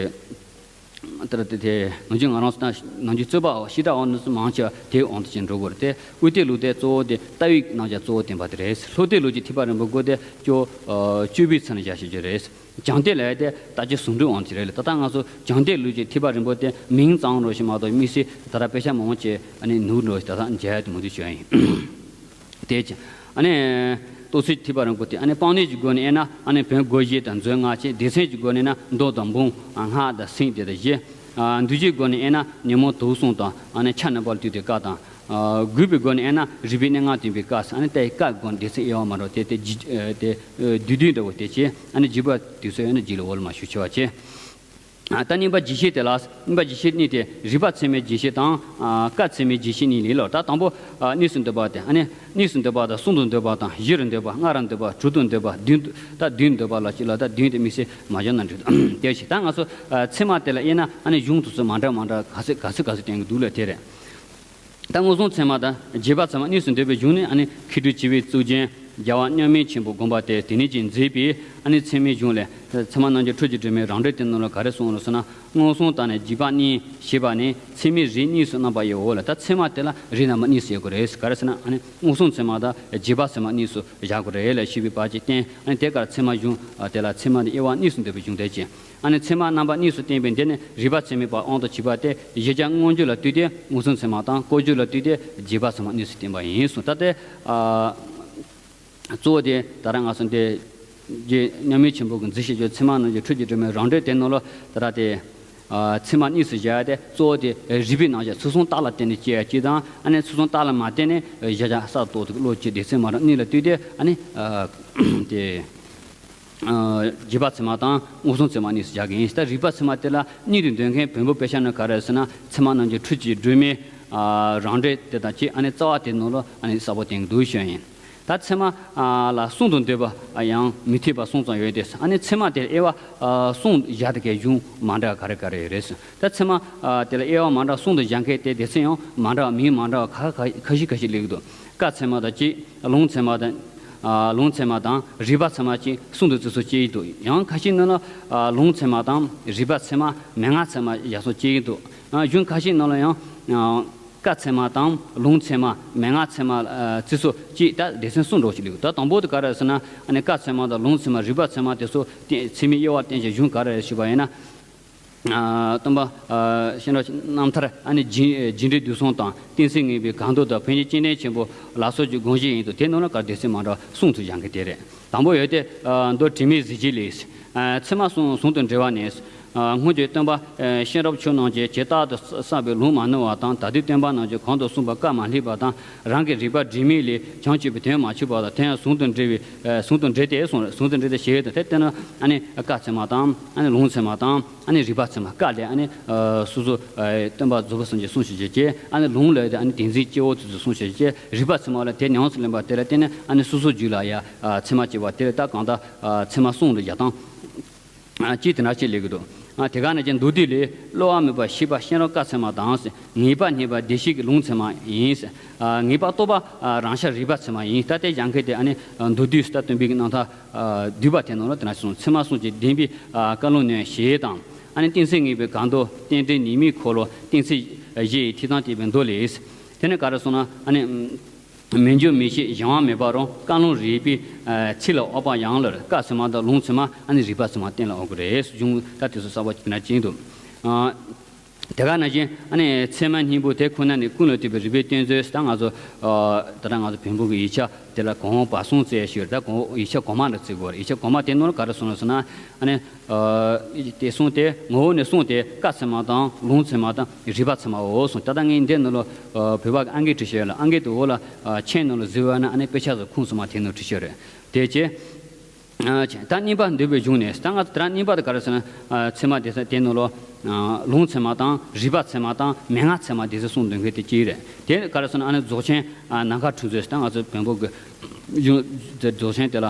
ལྟར་དེ་དེ་ནམ་རྒྱུན་ང་རང་ཚོ་ད་ནམ་རྒྱུན་རྩོད་པ་བཤད་གྲྭ་འོག་ནས་མང་ཆེ་བ་དེའི་དབང་དུ་ཅིག་འགྲོ་དགོས་རེད་དེ། དབུས་གཏེར་ལུགས་དེ་གཙོ་བོ་དེ་ལྟ་བའི་རྣམ་གཞག་གཙོ་བོ་བསྟན་པ་དེ་རེད། ལྷོ་གཏེར་ལུགས་ཀྱི་ཐེག་པ་རིམ་པ་དགུ་དེ་སྐྱོ་ཨ་སྤྱོད་པའི་ཚུལ་ལ་བཞག་བྱེད་རྒྱུ་རེད། བྱང་གཏེར་ལ་ཡ་དེ་ལྟ་བྱེད་ཟུང་འབྲེལ་དབང་དུ་རེད་ལ། ད་ལྟ་ང་ཚོ་བྱང་གཏེར་ལུགས་ཀྱི་ཐེག་པ་རིམ་པ་དེ་མིང་ཙམ་འདྲ་བོ་ཞིག་མ་གཏོགས་དམིགས་བསལ་ད་ལྟ་དཔེ་ཆ་མང་པོ་ཅིག་ཨ་ནི་ནོར་འདྲ་བོ་ཞིག་ད་ལྟ་མཇལ་ཡ་དེ་མུ་མཐུད་བྱུང་ཡིན། དེ་ཅི། ཨ་ནི་རྟོགས་ཚུལ་ཐེག་པ་རིམ་པ་དེ་ཨ་ནི་སྤང་གནས་ཀྱི་སྒོ་ནས་དབྱེ་ན་ཨ་ནི་བོན་སྒོ་བཞི་དང་མཛོད་ལྔ་བཅས། སྡེ་ཚན་གྱི་སྒོ་ནས་ན་མདོ་དང་འབུམ། སྔགས་དང་སེང་དེ་དང་བཞི། ཨ་འདུལ་བྱེད་སྒོ་ནས་དབྱེ་ན་ཉོན་མོངས་དུག་གསུམ་དང་ཨ་ནི་ཆ་རྣམ་པ་ལ་ལྟོས་ཏེ་བཀའ་དང་། ཨ་དགོས་པའི་སྒོ་ནས་དབྱེ་ན་རིགས་པའི་གནས་ལྔ་སྟོན་པའི་བཀའ། ཨ་ནི་ལྟ་བའི་བཀའ་སྒོ་ནས་སྡེ་ཚན་དབྱེ་བ་མ་འདྲ་བ་དེ་དེ་བསྡུས་བསྡུས་འདྲ་བོ་དེ་བྱས། ཨ་ནི་བརྗོད་པ་དུས་སུ་ཡང་ན་རྗེས་ལ་འོག་ལ་མ་ཞུ་ཆེ་བ་བྱས། ཨ་ད་གཉིས་པ་རྒྱས་བཤད་དེ་ལ། གཉིས་པ་རྒྱས་བཤད་གཉིས་ཏེ། རིགས་པ་ཚད་མའི་རྒྱས་བཤད་དང་། ཨ་བཀའ་ཚད་མའི་རྒྱས་བཤད་གཉིས་ལས་ལོ། ད་དང་པོ་ཨ་གཉིས་སུ་འདོད་པ་དེ། ཨ་ནི་གཉིས་སུ་འདོད་པ་དང་གསུམ་དུ་འདོད་པ་དང་། བཞི་རུ་འདོད་པ། ལྔ་རུ་འདོད་པ། དྲུག་ཏུ་འདོད་པ། བདུན་དུ་ད་བདུན་འདོད་པ་ལ་གཅིག་ལ་ད་བདུན་དེ་དམིགས་བསལ་མ་སྦྱར་ན་འགྲིག་དེ་བཞིན་ད་ང་ཚོ་ཨ་ཚད་མ་དེ་ལ་དབྱེ་ན་ཨ་ནི་གཞུང་དུ་སུ་མ་འདྲ་མ་འདྲ་ག་ཚོད་ག་ཚོད་ག་ཚོད་བསྟན་གྱི་འདུག་ལ་དེ་རེད། ད་མངོན་སུམ་ཚད་མ་དང་རྗེས་དཔག་ཚད་མ་གཉིས་སུ་འདོད་པའི་གཞུང་ནི། ཨ་ནི་མཁས་གྲུབ་བྱེ་བའི་གཙུག་རྒྱན་རྒྱལ་བ་མཉམ་མེད་ཆེན་པོ་དགོངས་པ་དེར་དེ་ནས་ཀྱང་མཛད་པའི་ཨ་ནི་ཚད་མའི་གཞུང་ལས། ཚད་མ་རྣམ་འགྱུར་འཕྲུལ་གྱིས་སྒྲོན་མའི་རང་འགྲེལ་དེ་ནང་ལ་ག་རེ་གསུངས་ལ་ཟེར་ན། མངོན་སུམ་དང་ནི་རྗེས་དཔག་གཉིས་ཞེས་པ་ནི་ཚད་མའི་རིགས་གཉིས་སུ་རྣམ་པར་དབྱེའོ་ལ། ད་ཚད་མ་དེ་ལ་རིགས་རྣམ་པ་གཉིས་སུ་དབྱེ་དགོས་རེད། ག་རེ་ཟེར་ན་ཨ་ནི་མངོན་སུམ་ཚད་མ་དང་རྗེས་དཔག་ཚད་མ་གཉིས་སུ་བཞག་དགོས་རེད་ལ་ཞེས་པའི་བར་གྱི་རྟེན། ཨ་ནི་དེ་གར་ཚད་མ་གཞུང་དེ་ལ་ཚད་མ་དང་དབྱེ་བ་གཉིས་སུ་འདོད་པའི་གཞུང་དེ་བྱས། ཨ་ནི་ཚད་མ་རྣམ་པ་གཉིས་སུ་བསྟན་པའི་འདི་ནི་རིགས་པ་ཚད་མའི་བར་དབང་དུ་བྱས་པ་སྟེ། གཞལ་བྱ་མངོན་བརྗོད་ལ་ལྟོས་ཏེ་མངོན་སུམ་ཚད་མ་དང་། བཀོད་བརྗོད་ལ་ལྟོས་ཏེ་རྗེས་དཔག་ཚད་མ་གཉིས་སུ་བསྟན་པ་ཡིན་གསུངས། ད་ལྟའི་ཨ་གཙོ་བོ་དེ་ད་རང་ང་ཚོ་འདི་རྗེ་མཉམ་མེད་ཆེན་པོ་གིས་མཛད་བཞག་རྒྱུ་ཚད་མ་རྣམ་འགྱུར་འཕྲུལ་གྱིས་སྒྲོན་མའི་རང་འགྲེལ་དེ་ནང་ལ་ད་ར་དེ་ཨ་ཚད་མ་གཉིས་སུ་བཞག་ཡ་དེ་གཙོ་བོ་དེ་རིགས་པའི་རྣམ་གཞག་ཚུལ་གསུམ་རྟགས་ལ་བརྟེན་ནས་སྐྱེ་ཡ་གཅིག་དང་། ཨ་ནི་ཚུལ་གསུམ་རྟགས་ལ་མ་བརྟེན་ནས་གཞལ་བྱ་གསར་རྟོགས་ཏེ་བློ་སྐྱེ་སྡེ་ཚད་མ་རང་གཉིས་ལ་ལྟོས་ཏེ་ཨ་ནི་ཨ་དེ། ཨ་རྗེས་དཔག་ཚད་མ་དང་མངོན་སུམ་ཚད་མ་གཉིས་སུ་བཞག་གི་ཡིན། ད་རིགས་པ་ཚད་མ་དེ་ལ་གཉིས་དུ་འདོད་མཁན་བོན་པོ་དཔེ་ཆ་ནང་ག་རེ་ཟེར་ན། ཚད་མ་རྣམ་འགྱུར་འཕྲུལ་གྱིས་སྒྲོན་མའི་ཨ་རང་འགྲེལ་དེ་དང་གཅིག་ཨ་ནི་རྩ་བ་དེ་ནང་ལ་ཨ་ནི་གསལ་པོ་བསྟན་གྱི་འདུག་ཞུ་ཡ་ཡིན། ད་ཚད་མ་ཨ་ལ་གསུམ་དུ་འདོད་པ་ཡང་མི་འཐད་པ་གསུམ་ཙམ་ཡོད་དེ། ཨ་ནི་ཚད་མ་དེར་དབྱེ་བ་ཨ་གསུམ་བཞག་དེ་གའི་གཞུང་མ་འདྲ་བ་ག་རེ་ག་རེ་ཡོད་རེད་ཟེར། ད་ཚད་མ་ཨ་དེ་ལ་དབྱེ་བ་མ་འདྲ་གསུམ་དུ་བཞག་མཁན་དེ་སྡེ་ཚན་ཡང་མ་འདྲ་བ་མིང་མ་འདྲ་བ་ཁ་ཁ་ཁ་ཤས་ཁ་ཤས་སླེབས་ཀྱི་འདུག་བཀའ་ཚད་མ་དང་གཅིག་ལུང་ཚད་མ་དང་། ཨ་ལུང་ཚད་མ་དང་རིགས་པ་ཚད་མ་བཅས་གསུམ་དུ་བརྩི་སྲོལ་སྐྱེ་ཡི་འདུག་ཡང་ཁ་ཤས་ནང་ལ་ཨ་ལུང་ཚད་མ་དང་རིགས་པ་ཚད་མ་མན་ངག་ཚད་མ་བཞག་སྲོལ་སྐྱེ་ཡི་འདུག་ཨ་གཞུང་ཁ་ཤས་ནང་ལ་ཡང་ཨ་ ཀ་ཚད་མ་དང་ལུང་ཚད་མ། མན་ངག་ཚད་མ། ཨ། བརྩི་སྲོལ་གཅིག་ད་སྡེ་ཚན་གསུམ་འགྲོ་ཞིག་ལུགས། ད་དང་པོ་དེ་ག་རེ་ཟེར་ན། ཨ་ནི་ཀ་ཚད་མ་དང་ལུང་ཚད་མ། རིགས་པ་ཚད་མ་དེ་ཚོ་བསྟན། ཚད་མའི་དབྱེ་བ་བསྟན་བྱའི་གཞུང་ག་རེ་རེད་ཞུས་པ་ཡིན་ན། ཨ། སྟོན་པ། ཨ། གཤེན་རབ་རྣམ་ཐར། ཨ་ནི་རྒྱས། རྒྱས་འབྲིང་བསྡུས་གསུམ་དང་། གཏན་ཚིགས་ངེས་པའི་གང་ཟག་དང་། ཕན་ཆད་སྤྱི་དོན་ཆེན་པོ་ལ་སོགས་ཀྱི་དགོངས་གཞི་ཡིན་འདུག། དེ་ནང་ལ་ག་སྡེ་ཚན་མ་འདྲ་བ་གསུམ་དུ་སྦྱང་གི་དེ་རེད། དང་པོ་ཡོད་དེ། ཨ། མདོ་དྲི་མེད་གཟི་བརྗིད་ལས། ཨ། ཚད་མ་གསུམ་ཟུང་དུ་འབྲེལ་བ་ནི། ཨ། སྔོན་གྱི་སྟོན་པ། ཨ། གཤེན་རབ་ཆོས་རྣམས་ཀྱིས་ཇི་ལྟར་དུ་བསམ་པའི་ལུང་མ་ནོར་བ་དང་། ད་ལྟའི་སྟོན་པ་རྣམས་ཀྱིས་གོང་དུ་གསུངས་པ་ཀ་མ་ལྷུས་པ་དང་། རང་གི་རིག་པ་དྲི་མེད་ལས་བྱང་ཆུབ་པའི་དོན་མ་ཆུད་པ་དང་། དེ་ཡང་ཟུང་དུ་འབྲེལ་བའི། ཨ། ཟུང་དུ་འབྲེལ་ཏེ་གསུངས། ཟུང་དུ་འབྲེལ་ཏེ་ཞེས་དང་། དེ་ལྟར་ན་ཨ་ནི་ཀ་ཚད་མ་དང་། ཨ་ནི་ལུང་ཚད་མ་དང་། ཨ་ནི་རིགས་པ་ཚད་མ། ཀ་ལས་ཨ་ནི། ཨ། སོ་སོ། ཨ། སྟོན་པ་རྫོགས་པའི་སངས་རྒྱས་གསུངས་བཞག་བྱས། ཨ་ནི་ལུང་ལས་དེ་ཨ་ནི་བསྟན་འཛིན་སྐྱེ་བོ་དེ་ཚོས་གསུངས་བཞག་བྱས། རིགས་པ་ཚད་མ་ལ་དེ་ཉམས་སུ་ལེན་པ་དེ་ལ་བརྟེན་ནས་ཨ་ནི་སོ་སོ་རྒྱུད་ལ་ཡ། ཨ། ཚད་མ་སྐྱེ་བ་དེ་ལ་ད་གང་ལྟར། ཨ། ཚད་མ་གསུམ་ལ་བཞག་སྟངས། ཨ། གཅིག་དེ་འདྲ་ཅིག་སླེབས་ཀྱི་འདུག། ཨ། དེ་ག་ནང་བཞིན་མདོ་སྡེ་ལས། གློ་བ་མེད་པ་ཤེས་པ་གཤེན་རབ་ཀ་ཚད་མ་དང་། ངེས་པ་རྙེད་པ་བདེ་གཤེགས་ཀྱི་ལུང་ཚད་མ་ཡིན། ཨ། ངེས་པ་རྟོགས་པ། ཨ། རང་ཤར་རིགས་པ་ཚད་མ་ཡིན། ད་ལྟའི་སྦྱང་མཁན་དེ་ཨ་ནི། ཨ། མདོ་སྡེ་ཟེར། ད་སྟོན་པའི་གི་རྣམ་ཐར། ཨ། བསྡུས་པ་དེ་ནང་ལ་དེ་འདྲ་གསུངས། ཚད་མ་གསུམ་གྱིས་བདེན་པའི། ཨ། བཀའ་ལུང་ནི་ཞེས་དང་། ཨ་ནི་གཏན་ཚིགས་ངེས་པའི་གང་ཟག་རྟེན་འབྲེལ་ཉེས་དམིགས་འཁོར་ལོ་གཏན་ཚིགས་བཞི་ཡི་ཐིག་དང་བཅས་པའི་མདོ་ལས། དེ་ནི་ག་རེ་གསུངས་ན། ཨ་ནི། མི་འགྱུར་མི་ཤེས་གཞན་དབང་མེད་པ་རུ། བཀའ་ལུང་རིགས་པའི། ཨ། ཚིག་ལ་འོས་པ་ཡང་ལ། ཀ་ཚད་མ་དང་ལུང་ཚད་མ། ཨ་ནི་རིགས་པ་ཚད་མ་གཏན་ལ་འོས་དགོས་རེད། གཞུང་ད་དེ་ཚོ་གསར་པ་ཅིག་ན་ཅིག་འདུག། ཨ། དེ་ག་ནང་བཞིན་ཨ་ནི་ཚད་མ་སྙིང་པོ་དེ་ཁོ་ན་ནི། ཀུན་ལས་བཏུས་པའི་རིགས་པའི་གཏེར་མཛོད། ད་ང་ཚོ། ཨ། ད་ལྟ་ང་ཚོ་བོན་པོ་གི་ཡིག་ཆ་དེ་ལ་གོང་འོག་བར་གསུམ་བཙལ་ཞུས། ད་གོང་འོག་ཡིག་ཆ་གོང་མ་འདྲ་བཙལ་དགོས་རེད། ཡིག་ཆ་གོང་མ་དེ་ནང་ལ་ག་རེ་གསུངས་ལ་ཟེར་ན། ཨ་ནི། ཨ། དེ་གསུངས་ཏེ། ངོ་བོ་ནས་གསུངས་ཏེ། ཀ་ཚད་མ་དང་ལུང་ཚད་མ་དང་རིགས་པ་ཚད་མའོ་གསུངས། ད་ལྟ་ངས་འདི་ནང་ལ། ཨ། བོད་པ་གི་ཨང་ཀི་བྲིས་བཞག་ཡོད་ལ། ཨང་ཀི་དེ་འོག་ལ། ཨ། མཆན་ནང་ལ་གཟིགས་པ་ན་ཨ་ནི་དཔེ་ཆ་ཚོ་ཁུངས་སུ་མ་དེ་ནང་བྲིས་བཞག་རེད། དེ་བྱས། ཨ། ད་གཉིས་པ་འདོད་པའི་གཞུང་ནས། ད་ང་ཚོ་དེ་རིང་གཉིས་པ་དེ་ག་རེ་ཟེར་ན། ཨ། ཚད་མ་སྡེ་ཚན་དེ་ནང་ལ། ཨ། ལུང་ཚད་མ་དང་རིགས་པ་ཚད་མ་དང་མན་ངག་ཚད་མ་སྡེ་ཚན་གསུམ་འདོན་མཁན་དེ་གཅིག་རེད། དེ་ག་རེ་ཟེར་ན། ཨ་ནི་རྫོགས་ཆེན། ཨ། ནམ་མཁའ་འཕྲོ་མཛོད། ད་ང་ཚོ་བོན་པོ་གི་གཞུང་། རྫོགས་ཆེན་དེ་ལ།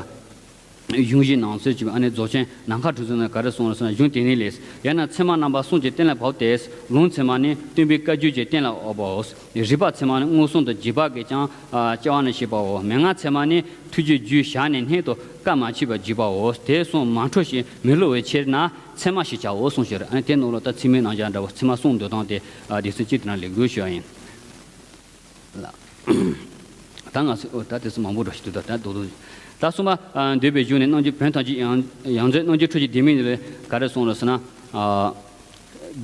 གཞུང་བཞིའི་ནང་གསེས་ཀྱི། ཨ་ནི་རྫོགས་ཆེན་ནམ་མཁའ་འཕྲོ་མཛོད་ནང་ག་རེ་གསུངས་ལ་ཟེར་ན། གཞུང་དེ་ཉིད་ལས། ཡང་ན་ཚད་མ་རྣམ་པ་གསུམ་གྱིས་གཏན་ལ་ཕབ་སྟེ། ལུང་ཚད་མ་ནི་སྟོན་པའི་བཀའ་བརྒྱུད་ཀྱིས་གཏན་ལ་དབབ་པའོ། རིགས་པ་ཚད་མ་ནི་མངོན་སུམ་དུ་རྗེས་དཔག་གིས་ཀྱང་། ཨ། དཔྱད་པ་ནི་ཤེས་པའོ། མན་ངག་ཚད་མ་ནི་ཐུགས་རྗེའི་རྒྱུད་བཞག་ནས་སྣང་དུ་བཀའ་མ་མཆིས་པར་བརྗོད་པའོ། དེ་གསུམ་མ་འཕྲོ་ཞིང་མི་བསླུ་བའི་ཕྱིར་ན་ཚད་མ་ཞེས་བྱའོ་གསུངས་ཤིང་། ཨ་ནི་དེ་ནང་ལ་ད་ཚད་མའི་རྣམ་གཞག་འདྲ་བོ། ཚད་མ་གསུམ་འདོན་སྟངས་དེ། ཨ། སྡེ་ཚན་གཅིག་དེ་ན་ལེགས་འགྲུབ་ཞུ་བ་ཡིན། ལ། ད་ང་ཚོས། ཨོ། ད་དེ་ཚོ་མང་པོ་འགྲོ་ཞིག་འདུག། ད་ད་རྡོག་རྡོག། ད་གསུམ་པ། ཨ། འདོད་པའི་གཞུང་ནས། རྣམ་འགྱུར་བོན་ཐམས་ཅད་ཡང་ཡང་རྫོགས། རྣམ་འགྱུར་ཁྲོད་ཀྱི་ལྡེ་མིག་ནི་ག་རེ་གསུངས་ལ་ཟེར་ན། ཨ།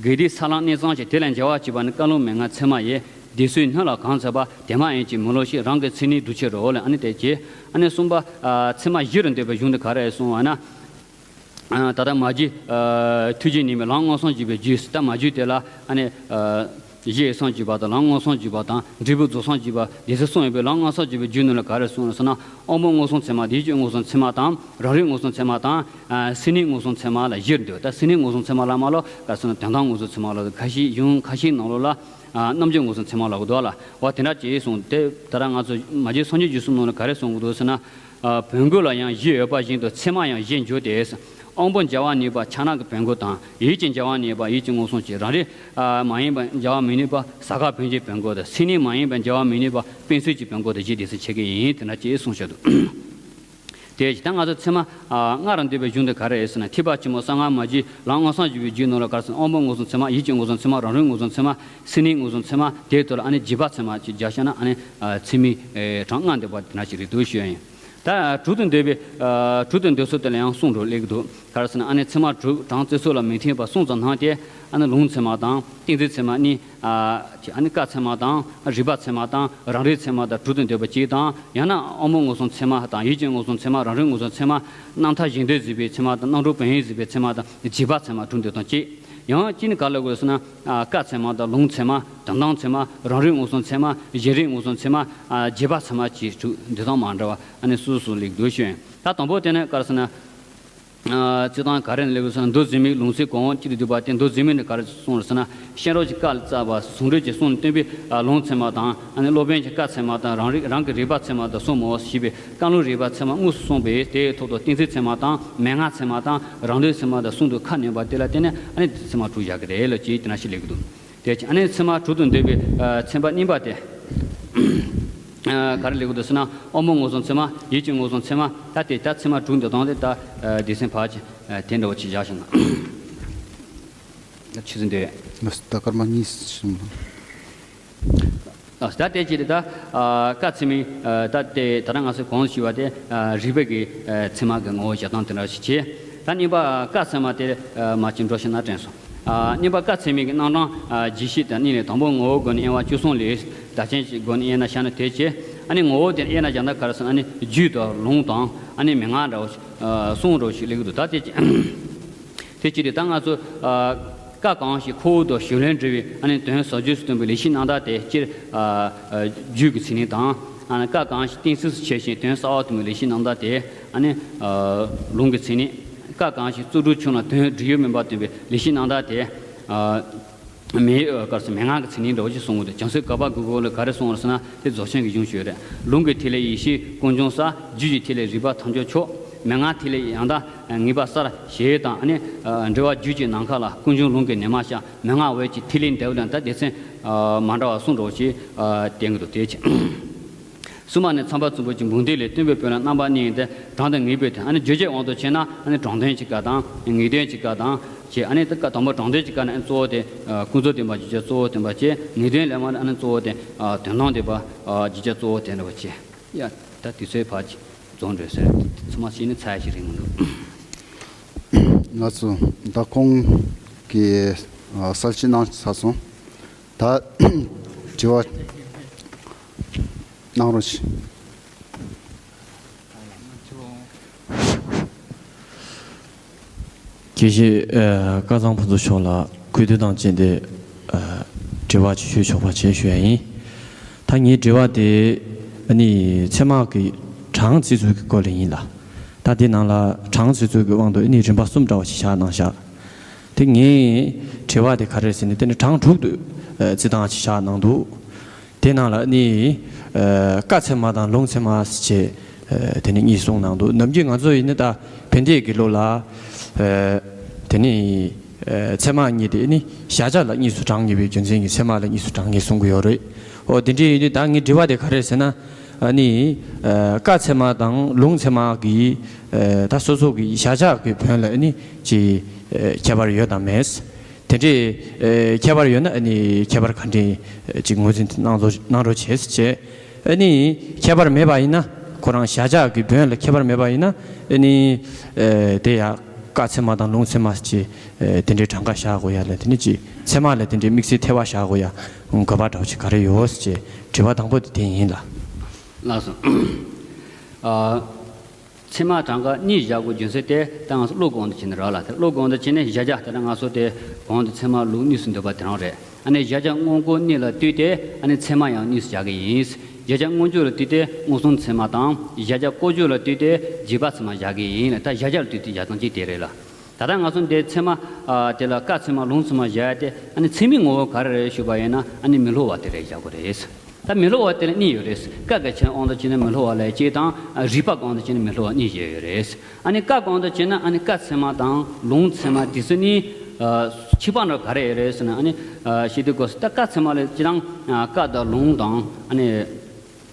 དགེ་སྡིག་ས་ལམ་གནས་ཚང་ཞིང་། དེ་ལ་འཇལ་བར་བྱེད་པ་ནི། བཀའ་ལུང་མན་ངག་ཚད་མ་ཡིས། སྡིག་སོགས་སྣོད་ལ་གང་འཛག་པ། དེ་མ་ཡིན་ཅིང་མི་སླུ་ཞིང་། རང་གི་མཚན་ཉིད་སྒྲུབ་ཕྱིར་རོ་ལ། ཨ་ནི་དེ་བྱས། ཨ་ནི་གསུམ་པ། ཨ། ཚད་མ་བཞི་རུ་འདོད་པའི་གཞུང་དེ་ག་རེ་གསུངས་པ་ན། ཨ། ད་ལྟ་མ་བརྗོད། ཨ། ཐུགས་རྗེ་ཉིད་མེད་ལམ་མངོན་སུམ་བརྒྱུད་པའི་རྒྱུད། ད་མ་བརྗོད་དེ་ལ། ཨ་ནི། ཨ། གཞི་ཡི་སངས་རྒྱས་པ་དང་། ལམ་མངོན་སུམ་བརྒྱུད་པ་དང་། འབྲས་བུ་རྫོགས་སངས་རྒྱས་པ། སྡེ་ཚན་གསུམ་ཡོད་པའི་ལམ་མངོན་སུམ་བརྒྱུད་པའི་རྒྱུད་ནང་ལ་ག་རེ་གསུངས་ལ་ཟེར་ན། དབང་པོ་མངོན་སུམ་ཚད་མ་དང་། ཡིད་ཀྱི་མངོན་སུམ་ཚད་མ་དང་། རང་རིག་མངོན་སུམ་ཚད་མ་དང་། ཨ། སེམས་ནི་མངོན་སུམ་ཚད་མ་ལ་བཞིར་འདོད། ད་སེམས་ནི་མངོན་སུམ་ཚད་མ་ལ་མ་ལ་ག་རེ་ཟེར་ན། དོན་དམ་མངོན་སུམ་ཚད་མ་ལ། ཁ་ཤས་གཞུང་ཁ་ཤས་ནང་ལོགས་ལ། ཨ། རྣམ་འགྱུར་མངོན་སུམ་ཚད་མ་ལ་གོ་འདུག་ལ། འོ་དེ་འདྲ་ཅིག་གསུངས་ཏེ། ད་ལྟ་ང་ཚོ་མ་བརྗོད་སངས་རྒྱས་རྒྱུད་གསུམ་ནང་ལ་ག་རེ་གསུངས་གི་འདུག་ཟེར་ན། ཨ། བོན་སྐད་ལ་ཡང་བཞི་ཡོད་པ་བཞིན་དུ་ཚད་མ་ཡང་བཞི་འགྱུར་ཏེ། དབང་པོ་འཇལ་བར་ནུས་པ་ཕྱག་ན་གི་བོན་སྐད་དང་། ཡིད་ཀྱིས་འཇལ་བར་ནུས་པ་ཡིད་ཀྱི་མངོན་སུམ་གྱི། རང་རིག་ཨ། མ་ཡིན་པ་འཇལ་བར་མི་ནུས་པ་ཟ་ཁང་བོན་གྱི་བོན་སྐད་དང་། སེམས་ནི་མ་ཡིན་པ་འཇལ་བར་མི་ནུས་པ་དཔེ་མཚོན་གྱི་བོན་སྐད་དང་བཞི་སྡེ་ཚན་ཕྱེ་གི་ཡིན། དེ་འདྲ་ཅིག་གསུངས་བཞག་འདུག། དེ་ད་ང་ཚོ་ཚད་མ། ཨ། ལྔ་རུ་འདོད་པའི་གཞུང་དེ་ག་རེ་རེད་ཟེར་ན། ཐེག་པ་ཆེན་པོ་གསང་སྔགས་མ་བརྗོད་ལམ་མངོན་སུམ་བརྒྱུད་པའི་རྒྱུད་ནང་ལ་ག་རེ་ཟེར་ན། དབང་པོ་མངོན་སུམ་ཚད་མ། ཡིད་ཀྱི་མངོན་སུམ་ཚད་མ། རང་རིག་མངོན་སུམ་ཚད་མ། སེམས་ནི་མངོན་སུམ་ཚད་མ། དེའི་ཐོག་ལ་ཨ་ནི་རྗེས་དཔག་ཚད་མ་ཅིག་སྦྱར་བཞག་ན། ཨ་ནི། ཨ། ཚད་མའི། ཨེ། གྲངས་ལྔ་འདོད་པ་དེ་འདྲ་ཞིག་རེད་འདུག་ཞུ་ཡ་ཡིན། ད་དྲུག་ཏུ་འདོད་པའི། ཨ། དྲུག་ཏུ་འདོད་ཚུལ་དེ་ལ་ཡང་གསུམ་འགྲོ་སླེབས་ཀྱི་འདུག། ག་རེ་ཟེར་ན། ཨ་ནི་ཚད་མ་དྲུག་གྲངས་བརྩི་སྲོལ་ལ་མི་མཐུན་པ་གསུམ་ཙམ་སྣང་སྟེ། ཨ་ནི་ལུང་ཚད་མ་དང་། གཏན་ཚིགས་ཚད་མ་གཉིས། ཨ། ཨ་ནི་ཀ་ཚད་མ་དང་། རིགས་པ་ཚད་མ་དང་། རང་རིག་ཚད་མ་དང་དྲུག་ཏུ་འདོད་པ་གཅིག་དང་། ཡང་ན་དབང་པོ་མངོན་སུམ་ཚད་མ་དང་། ཡིད་ཀྱི་མངོན་སུམ་ཚད་མ། རང་རིག་མངོན་སུམ་ཚད་མ། རྣམ་ཐར་གཞན་དོན་གཟིགས་པའི་ཚད་མ་དང་། རྣམ་གྲངས་བོན་ཡིད་གཟིགས་པའི་ཚད་མ་དང་། རྗེས་དཔག་ཚད་མ་དྲུག་འདོད་སྟངས་གཅིག། ཡང་གཅིག་ནི་ག་ལ་དགོས་ཟེར་ན། ཨ། ཀ་ཚད་མ་དང་ལུང་ཚད་མ། དོན་དམ་ཚད་མ། རང་རིག་མངོན་སུམ་ཚད་མ། གཞན་རིག་མངོན་སུམ་ཚད་མ། ཨ། རྗེས་དཔག་ཚད་མ་བཅས་དྲུག་འདོད་སྟངས་མ་འདྲ་བ། ཨ་ནི་སོ་སོ་སླེབས་འདུག་ཞུ་ཡིན། ད་དང་པོ་དེ་ནི་ག་རེ་ཟེར་ན། ཨ། རྩི་སྟངས་ག་རེ་ནས་སླེབས་ཟེར་ན། མདོ་འཛིན་མའི་ལུང་ཚད་གོང་འོག་གཅིག་ཏུ་བསྡུས་པ་སྟེ། མདོ་འཛིན་མའི་ནི་ག་རེ་གསུངས་ཟེར་ན། གཤེན་རབ་ཀྱི་བཀའ་ལ་བརྩམས་པ་ཟུང་འབྲེལ་གྱི་གསུང་སྟོན་པའི། ཨ། ལུང་ཚད་མ་དང་། ཨ་ནི་སློབ་དཔོན་གྱི་ཀ་ཚད་མ་དང་། རང་རིག་རང་གི་རིགས་པ་ཚད་མ་དང་གསུམ་མོ་ཞེས་པའི་བཀའ་ལུང་རིགས་པ་ཚད་མ་དངོས་སུ་གསུངས་པས། དེའི་ཐོག་ཏུ་གཏན་ཚིགས་ཚད་མ་དང་། མན་ངག་ཚད་མ་དང་། རང་དོན་ཚད་མ་དང་གསུམ་དུ་ཁ་སྣོན་པ་དེ་ལ་བརྟེན་ནས། ཨ་ནི་ཚད་མ་དྲུག་བཞག་གི་རེད་ལ། ཅེས་དེ་འདྲ་ཞིག་སླེབས་ཀྱི་འདུག། དེ་ཨ་ནི་ཚད་མ་དྲུག་ཏུ་འདོད་པའི། ཨ། ཚན་པ་གཉིས་པ་དེ། ཨ། ག་རེ་སླེབས་ཀྱི་འདུག་ཟེར་ན། དབང་པོ་མངོན་སུམ་ཚད་མ། ཡིད་ཀྱི་མངོན་སུམ་ཚད་མ། ད་དེ་ད་ཚད་མ་དྲུག་འདོད་སྟངས་དེ་ད། ཨ། སྡེ་ཚན་ཕལ་ཆེར། ཨ། དེ་འདྲ་བོ་ཅིག་བཞག་བཞག་ན། ད་ཆུ་ཚོད་འདི། ད་སྐར་མ་གཉིས་ཙམ། ད་དེ་ཅི་རེད། ད་ཀ་ཚད་མའི་ད་དེ་ད་ལྟ་ང་ཚོས་གོང་དུ་ཞུས་པ་དེ་རིགས་པ་གི་ཚད་མ་གི་ངོ་བོ་བཞག་སྟངས་དེ་འདྲ་ཞིག་བྱས། ད་གཉིས་པ་ཀ་ཚད་མ་དེ་མ་ཅིག་འགྲོ་ཤེས་ན་དྲན་སོང་། གཉིས་པ་ཀ་ཚད་མའི་གི་རྣམ་གྲངས་རྒྱས་བཤད་དང་གཉིས་ནས། དང་པོ་ངོ་བོ་སྒོ་ནས་དབྱེ་བ་བཅུ་གསུམ་ལས། བརྡ་ཅན་གྱི་སྒོ་ནས་དབྱེ་ན་བྱས་ན་དེ་བྱས། ཨ་ནི་ངོ་བོ་དེ་དབྱེ་ན་བྱས་ན་ག་རེ་ཟེར་ན། ཨ་ནི་རྒྱུ་དང་ལུང་དང་ཨ་ནི་མན་ངག་འདྲ་བོ་ཞིག་གསུམ་འདྲ་བོ་ཞིག་སླེབས་ཀྱི་འདུག། ད་དེ་དེ་ཅི་རེད། ད་ང་ཚོ་ཀ་གང་ཞིག་ཁོ་བོ་དང་གཞུང་ལས་འབྲེལ་བའི་ཨ་ནི་དོན་ཟབ་རྒྱས་སུ་སྟོན་པའི་ལེགས་བཤད་རྣམ་ཐར་དེ་སྤྱིར་རྒྱུད་ཀྱི་མཚན་ཉིད་དང་། ཨ་ནི་ཀ་གང་ཞིག་གཏན་ཚིགས་སུ་བྱས་ཤིང་དོན་གསལ་བར་སྟོན་པའི་ལེགས་བཤད་རྣམ་ཐར་དེ་ཨ་ནི་ལུང་གི་མཚན་ཉིད། ཀ་གང་ཞིག་རྩོད་སྒྲུབ་ཆུང་ལ་དོན་འབྲེལ་ཡོད་མིན་པར་སྟོན་པའི་ལེགས་བཤད་རྣམ་ཐར་དེ། མེ་ཨ་གར་སོང་མན་ངག་གི་མཚན་ཉིད་འདྲ་བོ་ཞིག་གསུང་གི་འདུག། བྱང་སེམས་བསྐལ་པ་དགུ་གོ་ལ་ག་རེ་གསུངས་པ་རེད་ཟེར་ན། དེ་རྫོགས་ཆེན་གྱི་གཞུང་ཞིག་རེད། ལུང་གི་ཐིག་ལེ་ཡེ་ཤེས་ཀུན་འབྱུང་གསལ། རྒྱུད་ཀྱི་ཐིག་ལེ་རིག་པ་ཐམས་ཅད་ཆོག། མན་ངག་ཐིག་ལེ་ཡང་དག་ངེས་པ་གསལ། ཞེས་དང་། ཨ་ནི་འགྲེལ་པ་རྒྱུད་ཀྱི་ནམ་མཁའ་ལ། ཀུན་འབྱུང་ལུང་གི་ཉི་མ་ཤར། མན་ངག་འོད་ཀྱི་ཐིག་ལེ་འདྲ་བོ་ལ། ད་སྡེ་ཚན་མ་འདྲ་བ་གསུམ་འདྲ་བོ་ཞིག་བསྟན་གྱི་འདུག། དེ་བྱས། གསུམ་པ་ནི་མཚམས་པ་གཙུག་ཕུད་ཀྱི་འབུམ་སྡེ་ལས། སྟོན་པའི་དཔེ་ལ་རྣམ་པ་གཉིས་ཏེ། དྲང་དང་ངེས་པའི་དོན། ཨ་ནི་བརྗོད་བྱའི་དབང་དུ་བྱས་ན་ཨ་ནི་དྲང་དོན་གྱི་སྐབས་དང་ངེས་དོན་གྱི་སྐབས་དང་བྱས། ཨ་ནི་ད་སྐབས་དང་པོ་དྲང་དོན་གྱི་སྐབས་ནི་ཨ་ནི་གཙོ་བོ་དེ་ཀུན་རྫོབ་བདེན་པ་བརྗོད་བྱ་གཙོ་བོ་བསྟན་པ་བྱས། ངེས་དོན་ལས་མ་ནི་ཨ་ནི་གཙོ་བོ་དེ་དོན་དམ་བདེན་པ་བརྗོད་བྱ་གཙོ་བོ་བསྟན་པ་བྱས། ཡ་ད་དུས་ཚོད་ཕར་ཅིག་རྫོགས་འགྲོ་ཟེར། ཚང་མ་ཤེས་ནི་ཚ་ཡ་ཞིག་རེད་མི་འདུག། ང་ཚོ་ད་ཁོང་གིས་གསལ་བཤད་གནང་ཚར་སོང་། ད་དྲི་བ་གནང་རོགས་ཞུ། དགེ་བཤེས་ཨ་སྐལ་བཟང་ཕུན་ཚོགས་མཆོག་ལ་གུས་འདུད་དང་བཅས་ཏེ་ཨ་དྲི་བ་ཅིག་ཞུས་ཆོག་པ་བྱས་ཞུ་ཡ་ཡིན། ད་ངའི་དྲི་བ་དེ་ཨ་ནི་ཚད་མ་གི་གྲངས་བརྩི་ཚུལ་གྱི་སྐོར་ལ་ཡིན་ལ། ད་དེ་ནང་ལ་གྲངས་བརྩི་ཚུལ་གྱི་དབང་དུ་ཨ་ནི་རིམ་པ་གསུམ་འདྲ་བ་ཞིག་བཞག་གནང་བཞག། དེ་ངའི་དྲི་བ་དེ་ག་རེ་རེད་ཟེར་ན། དེ་ནི་གྲངས་དྲུག་ཏུ་ཨ་བརྩི་སྟངས་ཤིག་བཞག་གནང་འདུག། དེ་ནང་ལ་ནི་ཨ་ཀ་ཚད་མ་དང་ལུང་ཚད་མ་ཟེར་བྱས་ཨ་དེ་ནི་གཉིས་གསུངས་གནང་འདུག། ནམ་རྒྱུན་ང་ཚོ་ཡིན་ན་ད་ཕན་བདེ་དགེ་ལུགས་ལ་ཨ་དེ་ནི་ཨ་ཚད་མ་གཉིས་དེ་ནི་གཞལ་བྱ་ལ་གཉིས་སུ་གྲངས་ངེས་པའི་རྒྱུ་མཚན་གྱིས་ཚད་མ་ལ་གཉིས་སུ་གྲངས་ངེས་གསུང་གི་ཡོད་རེད། འོ་དེ་འདྲ་ཡིན་དུས་ད་ངའི་དྲི་བ་དེ་ག་རེ་རེད་ཟེར་ན། ཨ་ནི་ཨ་ཀ་ཚད་མ་དང་ལུང་ཚད་མ་གི་ཨ་ད་སོ་སོ་གི་གཞལ་བྱ་གི་དོན་ལ་ཨ་ནི་ཅི་ཨ་ཁྱད་པར་ཡོད་དམ་མེད། དེ་འདྲའི་ཨ་ཁྱད་པར་ཡོད་ན་ཨ་ནི་ཁྱད་པར་ག་འདྲ་ཅིག་ངོས་འཛིན་གནང་རོགས་གནང་རོགས་བྱེད་ཟེར་བྱས། ཨ་ནི་ཁྱད་པར་མེད་པ་ཡིན་ན། ཁོ་རང་གཞལ་བྱ་གི་དོན་ལ་ཁྱད་པར་མེད་པ་ཡིན་ན། ཨ་ནི་ཨ་དེ་ཡང་ཀ་ཚད་མ་དང་ལུང་ཚད་མ་ཟེར་བྱས་ཨ་དེ་འདྲའི་གྲངས་ཀ་བཞག་དགོས་ཡ་ལ། དེ་ནི་ཅིག་ཚད་མ་ལ་དེ་འདྲའི་དམིགས་བསལ་ཐེ་བ་བཞག་དགོས་ཡ་དགོས་པ་འདྲ་བོ་ཅིག་ག་རེ་ཡོད་ཟེར་བྱས་དྲི་བ་དང་པོ་དེ་དེ་ཡིན་ལ། ལགས་སོ། ཨ། ཚད་མ་གྲངས་ཀ་གཉིས་བཞག་དགོས་རྒྱུ་མཚན་དེ་ད་ང་ཚོ་བློ་གོང་དུ་བྱས་ནས་རག་ལ། དེ་བློ་གོང་དུ་བྱས་ནས་གཞལ་བྱ་དེ་ལ་ང་ཚོ་དེ་གོང་དུ་ཚད་མ་ལུགས་གཉིས་སུ་འདོད་པ་དེ་རང་རེད། ཨ་ནི་གཞལ་བྱ་དངོས་འགལ་གཉིས་ལ་ལྟོས་ཏེ་ཨ་ནི་ཚད་མ་ཡང་གཉིས་སུ་བཞག་གི་ཡིན། གཞལ་བྱ་མངོན་བརྗོད་ལ་ལྟོས་ཏེ་མངོན་སུམ་ཚད་མ་དང་། གཞལ་བྱ་ཀུན་བརྗོད་ལ་ལྟོས་ཏེ་རྗེས་དཔག་ཚད་མ་བཞག་གི་ཡིན་ལ། ད་གཞལ་བྱ་ལ་ལྟོས་ཏེ་བཞག་སྟངས་གཅིག་དེ་རེད་ལ། ད་ལྟ་ང་ཚོ་འདིར་ཚད་མ་ཨ་དེ་ལ་ཀ་ཚད་མ་ལུང་ཚད་མ་བཞག་ཡ་དེ་ཨ་ནི་ཚད་མའི་ངོ་བོ་ག་རེ་རེད་ཞུས་པ་ཡིན་ན། ཨ་ནི་མི་སླུ་བ་དེ་རེད་བཞག་དགོས་རེད། ད་མི་སླུ་བ་དེ་ལ་གཉིས་ཡོད་རེད། ཀ་གི་ཆ་དབང་དུ་བྱས་ན་མི་སླུ་བ་ལ་གཅིག་དང་། རིགས་པ་དབང་དུ་བྱས་ན་མི་སླུ་བ་གཉིས་བཞག་ཡོད་རེད། ཨ་ནི་ཀ་དབང་དུ་བྱས་ན་ཨ་ནི་ཀ་ཚད་མ་དང་ལུང་ཚད་མ་དེ་ཚོ་གཉིས་ཨ་ཁྱད་པར་འདྲ་ག་རེ་ཡོད་རེད་ཟེར་ན། ཨ་ནི་ཨ་ཤེས་དུས་སྐབས་སུ་ད་ཀ་ཚད་མ་ལ་སྤྱིར་བཏང་ཨ་ཀ་དང་ལུང་དང་ཨ་ནི་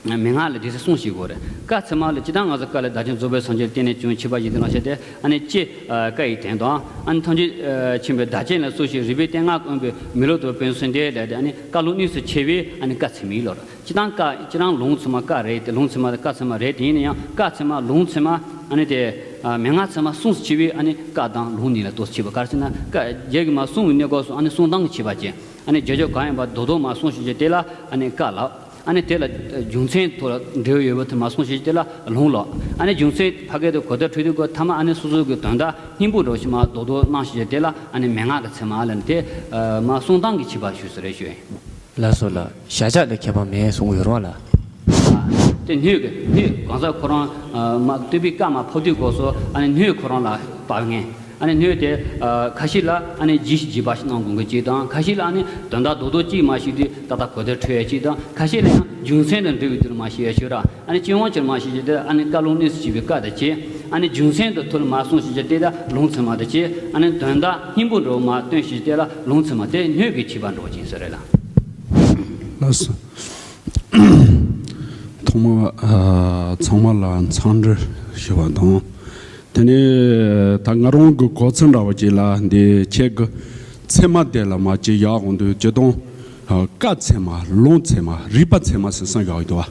མན་ངག་ལ་དེ་ཚོ་གསུམ་ཞིག་དགོས་རེད། ཀ་ཚད་མ་ལ་སྤྱིར་བཏང་ང་ཚོ་ཀ་ལ་བརྡ་ཅན་རྫོགས་པའི་སངས་རྒྱས་བསྟན་ནས་བྱུང་ཁྱད་པར་ཞིག་འདི་ལ་བཤད་དེ། ཨ་ནི་ལྕེ་ཨ་ཀ་ཡི་དོན་དང་། ཨ་ནི་ཐམས་ཅད་ཨ་མཁྱེན་པའི་བརྡ་ཅན་ལ་སོགས་ཤིང་། རིགས་པའི་སྟེང་སྔགས་བསྐུལ་བའི་མི་སླུ་དང་དཔོན་སུ་འདས་ལ། དེ་ཨ་ནི་ཀ་ལུང་གཉིས་སུ་ཕྱེ་བས་ཨ་ནི་ཀ་ཚད་མའི་ལོ་རེད། སྤྱིར་བཏང་ཀ་སྤྱིར་བཏང་ལུང་ཚད་མ་ཀ་རེད་དེ། ལུང་ཚད་མ་ཀ་ཚད་མ་རེད་དེ། ཡིན་ན་ཡང་ཀ་ཚད་མ་ལུང་ཚད་མ་ཨ་ནི་དེ་ཨ་མན་ངག་ཚད་མ་གསུམ་སུ་ཕྱེ་བས་ཨ་ནི་ཀ་དང་ལུང་གཉིས་ལ་ཏོག་ཙམ་ཕྱེ་བ། ག་རེ་ཟེར་ན་ཀ་རྒྱ་གི་མ་གསུང་བའི་གནས་སྐབས་སུ་ཨ་ནི་གསུང་སྟངས་ཀྱི་ཁྱད་པར་ཅན། ཨ་ནི་བརྗོད་བྱ་གང་ཡིན་པ་རྡོག་རྡོག་མ་གསུངས་ཤིག་ཅེས་དེ་ལ་ཨ་ནི་ཀ་ལབ། ཨ་ནི་དེ་ལ་རྒྱུ་མཚན་ཐོག་ལ་འབྲེལ་བ་ཡོད་པ་དེ་མ་གསུངས་ཤིག་ཅེས་དེ་ལ་ལུང་ལབ། ཨ་ནི་རྒྱུ་མཚན་ཕ་གི་དེ་གོ་བརྡ་འཕྲོད་དུས་སྐབས་ཐ་མ་ཨ་ནི་སོ་སོ་གི་དོན་དག་སྙིང་པོ་འདྲ་ཞིག་མ་རྡོག་རྡོག་གནང་ཤིག་ཅེས་དེ་ལ་ཨ་ནི་མན་ངག་གི་ཚད་མ་ལ་ནི་དེ་མ་གསུང་སྟངས་ཀྱི་ཁྱད་པར་ཞུས་ཟེར་རེད་ཞུ་ཡིན། ལགས་སོ་ལགས། གཞལ་བྱ་ལ་ཁྱད་པར་མེད་གསུང་གི་ཡོད་རེད་བ་ལགས། དེ་སྣོད་ཀྱི་སྣོད་གང་ཟག་ཁོ་རང་མ་བཏུས་པའི་ཀ་མ་ཕབ་དུས་སྐབས་སུ་ཨ་ནི་སྣོད་ཁོ་རང་ལ་དཔག་ངེས། ཨ་ནི་སྣོད་དེ་ཁ་ཤས་ལ་ཨ་ནི་རྒྱས་ཤིང་རྒྱས་པ་ཞིག་གནང་དགོས་མཁན་གཅིག་དང་། ཁ་ཤས་ལ་ཨ་ནི་དོན་དག་རྡོག་རྡོག་གཅིག་མ་ཤེས་དུས་ཏག་ཏག་གོ་བརྡ་འཕྲོད་ཡ་གཅིག་དང་། ཁ་ཤས་ལ་ཡང་རྒྱུ་མཚན་དང་འབྲེལ་བའི་དུས་ལ་མ་ཤེས་ཡ་ཞིག་ར། ཨ་ནི་སྤྱི་དབང་སྤྱིར་མ་ཤེས་ཀྱི་དེ་ཨ་ནི་ཀ་ལུང་གཉིས་སུ་ཕྱེ་བའི་ཀ་དེ་བྱས། ཨ་ནི་རྒྱུ་མཚན་དང་ཐོག་ལ་མ་གསུངས་ཤིག་ཅེས་དེ་ལ་ལུང་ཚད་མ་དེ་བྱས། ཨ་ནི་དོན་དག་སྙིང་པོ་འདྲ་མ་སྟོན་ཤིག་ཅེས་དེ་ལ་ལུང་ཚད་མ། དེ་སྣོད་ཀྱི་ཁྱད་པར་འདྲ་ཅན་ཟེར་རེད་ལ། ལགས་སོ། ཐོག་མར་ཨ་ཚང་མ་ལ་འཚམས་འདྲི་ཞུ་བ་དང་། དེ་ནས་ད་ང་རང་གི་གོ་ཚུལ་འདྲ་བ་ཅིག་ལ་འདི་ཁྱེད་ཀྱི་ཚད་མ་དེ་ལ་མ་ཅིག་ཡག་འོང་དུས་སྤྱིར་བཏང་ ཨ། བཀའ་ཚད་མ། ལུང་ཚད་མ། རིགས་པ་ཚད་མ་ཟེར་གསུམ་ཡོད་པ།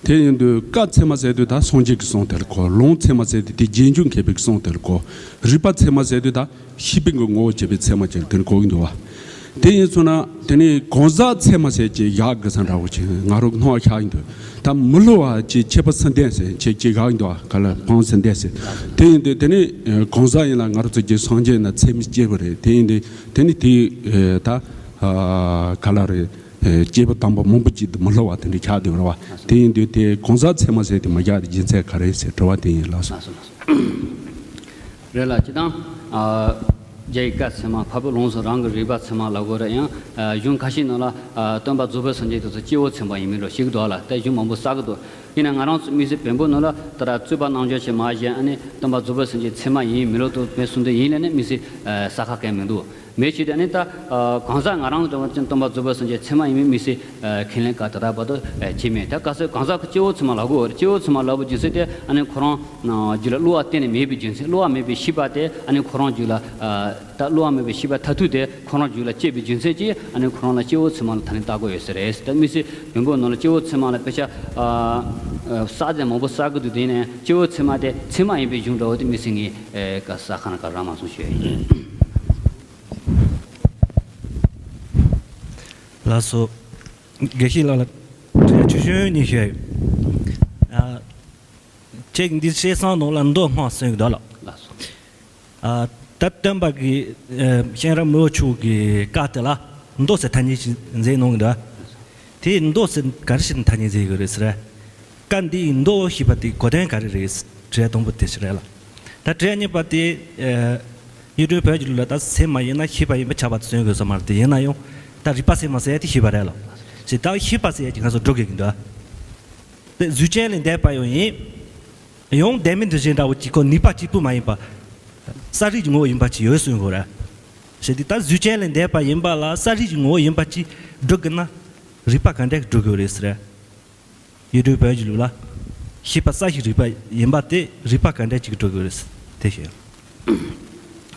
དེ་ཡིན་དུས་བཀའ་ཚད་མ་ཟེར་དུས་ད་སངས་རྒྱས་ཀྱི་གསུང་དེ་ལ་གོ། ལུང་ཚད་མ་ཟེར་དུས་དེ་རྗེས་འཇུག་མཁས་པའི་གསུང་དེ་ལ་གོ། རིགས་པ་ཚད་མ་ཟེར་དུས་ད་ཤེས་པའི་གི་ངོ་བོ་བྱས་པའི་ཚད་མ་ཅིག་དེ་ལ་གོ་གི་འདུག་བ། དེ་ཡིན་སོང་ན་དེ་ནི་གང་ཟག་ཚད་མ་ཟེར་གྱི་ཡག་གི་ས་འདྲ་བོ་ཅིག་ང་རང་གི་སྣང་བ་ཤར་གི་འདུག་ད་མི་སླུ་བ་ཅིག་ཁྱད་པར་ཚུལ་ལྡན་ཟེར་ཅིག་ཅིག་ཡག་གི་འདུག་བ། ག་ལ་ཕངས་ཚུལ་ལྡན་ཟེར། དེ་ཡིན་དུས་དེ་ནི་གང་ཟག་ཡིན་ལ་ང་རང་ཚོ་གི་སངས་རྒྱས་ན་ཚད་མས་སྐྱེས་པ་རེད། དེ་ཡིན་དུས་དེ་ནི་དེ་ད་ག་ལ་རེད། ཨེ། སྐྱེས་བུ་དམ་པ་མང་པོ་ཅིག་ཏུ་མི་སླུ་བ་དེ་འདྲ་ཆགས་བསྡད་པ་རེད་བ། དེ་ཡིན་དུས་དེ་གང་ཟག་ཚད་མ་ཟེར་དེ་མ་རྒྱག་དེ་རྒྱུ་མཚན་ག་རེ་ཟེར་དྲི་བ་དེ་ཡིན། ལགས་སོ། ལགས་སོ། ལགས་སོ། རེད་ལ། སྤྱིར་བཏང་། ཨ། རྒྱའི་བཀའ་ཚད་མ། འཕགས་པའི་ལུང་སོགས་རང་གི་རིགས་པ་ཚད་མ་ལབ་དགོས་རེད། ཡང་། ཨ། གཞུང་ཁ་ཤས་ནང་ལ། ཨ། སྟོན་པ་རྫོགས་པའི་སངས་རྒྱས་དེ་ཚོ་སྐྱེ་བོ་ཚད་མ་ཡིན་མིན་འགྲོ་ཞིག་འདུག་ལ། དེ་གཞུང་མང་པོ་གསལ་གི་འདུག་ཡིན་ན་ང་རང་ཚོ་མི་ཚེ་བེམ་པོ་ནང་ལ་ད་ར་རྩོད་པ་རྣམ་འབྱོར་ཞིག་མ་བྱས། ཨ་ནི་སྟོན་པ་རྫོགས་པའི་སངས་རྒྱས་ཚད་མ་ཡིན་མིན་ལོག་ཏུ་མེད་གསུངས་དེ་ཡིན་ལས་ནི་མི་ཚེ། ཨ། ས་ཁ་གས་མི་འདུག་མེད་ཕྱིར་དེ་ནི་ད། ཨ། གང་ཟག་ང་རང་ཚོ་ཅན་སྟོན་པ་རྫོགས་པའི་སངས་རྒྱས་ཚད་མ་ཡིན་མིན་མི་ཚེ། ཨ། ཁས་ལེན་ག་ད་ལྟ་བར་དུ། ཨ། བྱས་མེད། ད་ག་ཚོད་གང་ཟག་གི་སྐྱེ་བོ་ཚད་མ་ལབ་དགོས། སྐྱེ་བོ་ཚད་མ་ལབ་པའི་རྒྱུ་མཚན་དེ་ཨ་ནི་ཁོ་རང་རྒྱུད་ལ་བསླུ་བ་གཏན་ནས་མེད་པའི་རྒྱུ་མཚན། བསླུ་བ་མེད་པའི་ཤེས་པ་དེ་ཨ་ནི་ཁོ་རང་རྒྱུད་ལ། ཨ། ད་བསླུ་བ་མེད་པའི་ཤེས་པ་མཐར་ཐུག་དེ་ཁོ་རང་རྒྱུད་ལ་སྐྱེས་པའི་རྒྱུ་མཚན་གྱིས་ཨ་ནི་ཁོ་རང་ལ་སྐྱེ་བོ་ཚད་མ་ལ་ད་ནི་བལྟ་དགོས་ཡོད་ས་རེད། ད་མི་ཚེ་བེམ་པོ་ནང་ལ་སྐྱེ་བོ་ཚད་མ་ལ་དཔེ་ཆ། ཨ། ཨ། གསར་དེ་མང་པོ་གསར་གི་འདུག་དེ་ནས་སྐྱེ་བོ་ཚད་མ་དེ་ཚད་མ་ཡིན་པའི་གཞུང་འདྲ་བོ་དེ་མི་ཚེ་ངས། ཨེ། ག་ས་ཁ་ན་ག་རང་མ་སོང་ཞུ་ཡ་ཡིན། ལགས་སོ། དགེ་བཤེས་ལགས་ལ་དྲི་བ་ཆུང་ཆུང་གཉིས་ཞུ་ཡ་ཡོད། ཨ། ཁྱེད་འདི་བཤད་སྟངས་ནང་ལ་མདོ་སྔོན་གསུངས་ཡོད་ལ། ལགས་སོ། ཨ། ད་སྟོན་པ་གི། ཨ། གཤེན་རབ་མི་བོ་ཆོས་ཀྱི་བཀའ་དེ་ལ་མདོ་ཟེར་ཐ་སྙད་ཅིག་མཛད་གནང་གི་འདུག་དེ་མདོ་ཟེར་ག་རེ་བྱས་ནས་ཐ་སྙད་མཛད་ཡོད་རེད་ཟེར། བཀའ་འདིའི་མདོ་ཞེས་པ་དེ་གོ་དོན་ག་རེ་རེད། དྲི་བ་དང་པོ་དེ་ཞིག་རེད་ལ། ད་དྲི་བ་གཉིས་པ་དེ། ཨ། ཡུལ་གྲུ་བོད་ཀྱི་ལུགས་ལ་ད་ཚད་མ་ཡིན་ན་ཤེས་པ་ཡིན་པ་ཆགས་པ་དེ་མཚོན་དགོས་ས་མ་རེད། དེ་ཡིན་ན་ཡང་ད་རིགས་པ་ཚད་མ་ཟེར་ཡ་དེ་ཤེས་པ་རེད་ལ། ཞེས་ད་ཤེས་པ་ཟེར་ཡ་ཅིག་ང་ཚོ་སྒྲུབ་དགོས་ཀྱི་འདུག་དེ་གཟུགས་ཅན་ལས་འདས་པ་ཡང་ཡིན། ཡང་ལྡན་མིན་འདུ་བྱེད་འདྲ་བོ་ཅིག་ཁོ་ནུས་པ་གཅིག་པུ་མ་ཡིན་པ། ས་རིགས་ཀྱི་ངོ་བོ་ཡིན་པ་ཅིག་ཡོད་གསུངས་དགོས་རེད། ཞེས་དེ་ལྟར་གཟུགས་ཅན་ལས་འདས་པ་ཡིན་པ་ལ་ས་རིགས་ཀྱི་ངོ་བོ་ཡིན་པ་ཅིག་སྒྲུབ་དགོས་ན། རིགས་པ་ག་འདྲ་ཞིག་སྒྲུབ་དགོས་རེད་ཟེར། ཡུལ་གྲུ་བོད་ཀྱི་ལུགས་ལ། ཤེས་པ་ས་ཞིག་རིགས་པ་ཡིན་པ་དེ་རིགས་པ་ག་འདྲ་ཅིག་སྒྲུབ་དགོས་རེད། དེ་ཞུ།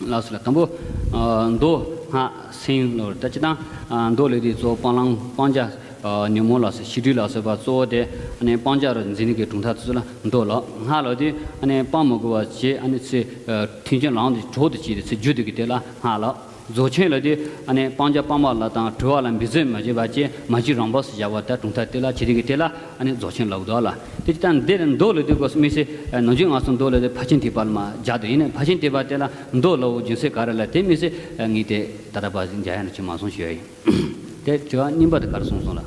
ལགས་སོ་ལགས། དང་པོ། ཨ། མདོ་སྔགས་སེང་ལོར་ད་སྤྱིར་བཏང་། ཨ། མདོ་ལབ་དུས་གཙོ་བོ་སྤང་བླང་སྤང་བྱ། ཨ། ཉོན་མོངས་ལ་སོགས་བྱིས་གྲོལ་ལ་སོགས་པ་གཙོ་བོ་དེ་ཨ་ནི་སྤང་བྱ་རུ་འཛིན་ནི་གི་གྲུབ་མཐའ་ཚུལ་ལ་མདོ་ལབ། སྔགས་ལབ་དུས་ཨ་ནི་སྤང་མི་དགོས་པ་བྱས། ཨ་ནི་ཚེ། ཨ། ཐེག་ཆེན་ལམ་དུ་གྲོགས་སུ་བྱས་ཏེ་ཚེ་རྒྱུད་དུ་གི་དེ་ལ་སྔགས་ལབ། རྫོགས་ཆེན་ལབ་དུས་ཨ་ནི་སྤང་བྱ་སྤང་བ་ལ་དང་གྲོལ་བ་ལ་འབད་རྩོལ་མ་བྱས་པ་བྱས། མ་བྱས་རང་བབས་སུ་བཞག་པ་དེ་གྲུབ་མཐའ་དེ་ལ་བྱས་ཏེ་གི་དེ་ལ་ཨ་ནི་རྫོགས་ཆེན་ལབ་འདུག་ལ། དེ་ལྟར་འདིར་མདོ་ལབ་དུས་གོ་མི་ཚེ། ཨ། ནམ་རྒྱུན་ང་ཚོ་མདོ་ལབ་དུས་ཕར་ཕྱིན་ཐེག་པ་ལ་མ་སྦྱར་དུ་ཡིན་ནས། ཕར་ཕྱིན་ཐེག་པ་དེ་ལ་མདོ་ལབ་པའི་རྒྱུ་མཚན་ག་རེ་ལ་དེ་མི་ཚེ། ཨ། ངས་དེ་ད་ལྟ་བར་འཇགས་ཡ་ནི་ཅིག་མ་སོང་ཞུ་ཡ་ཡིན། དེ་དྲི་བ་གཉིས་པ་དེ་ག་རེ་གསུངས་སོང་ལ།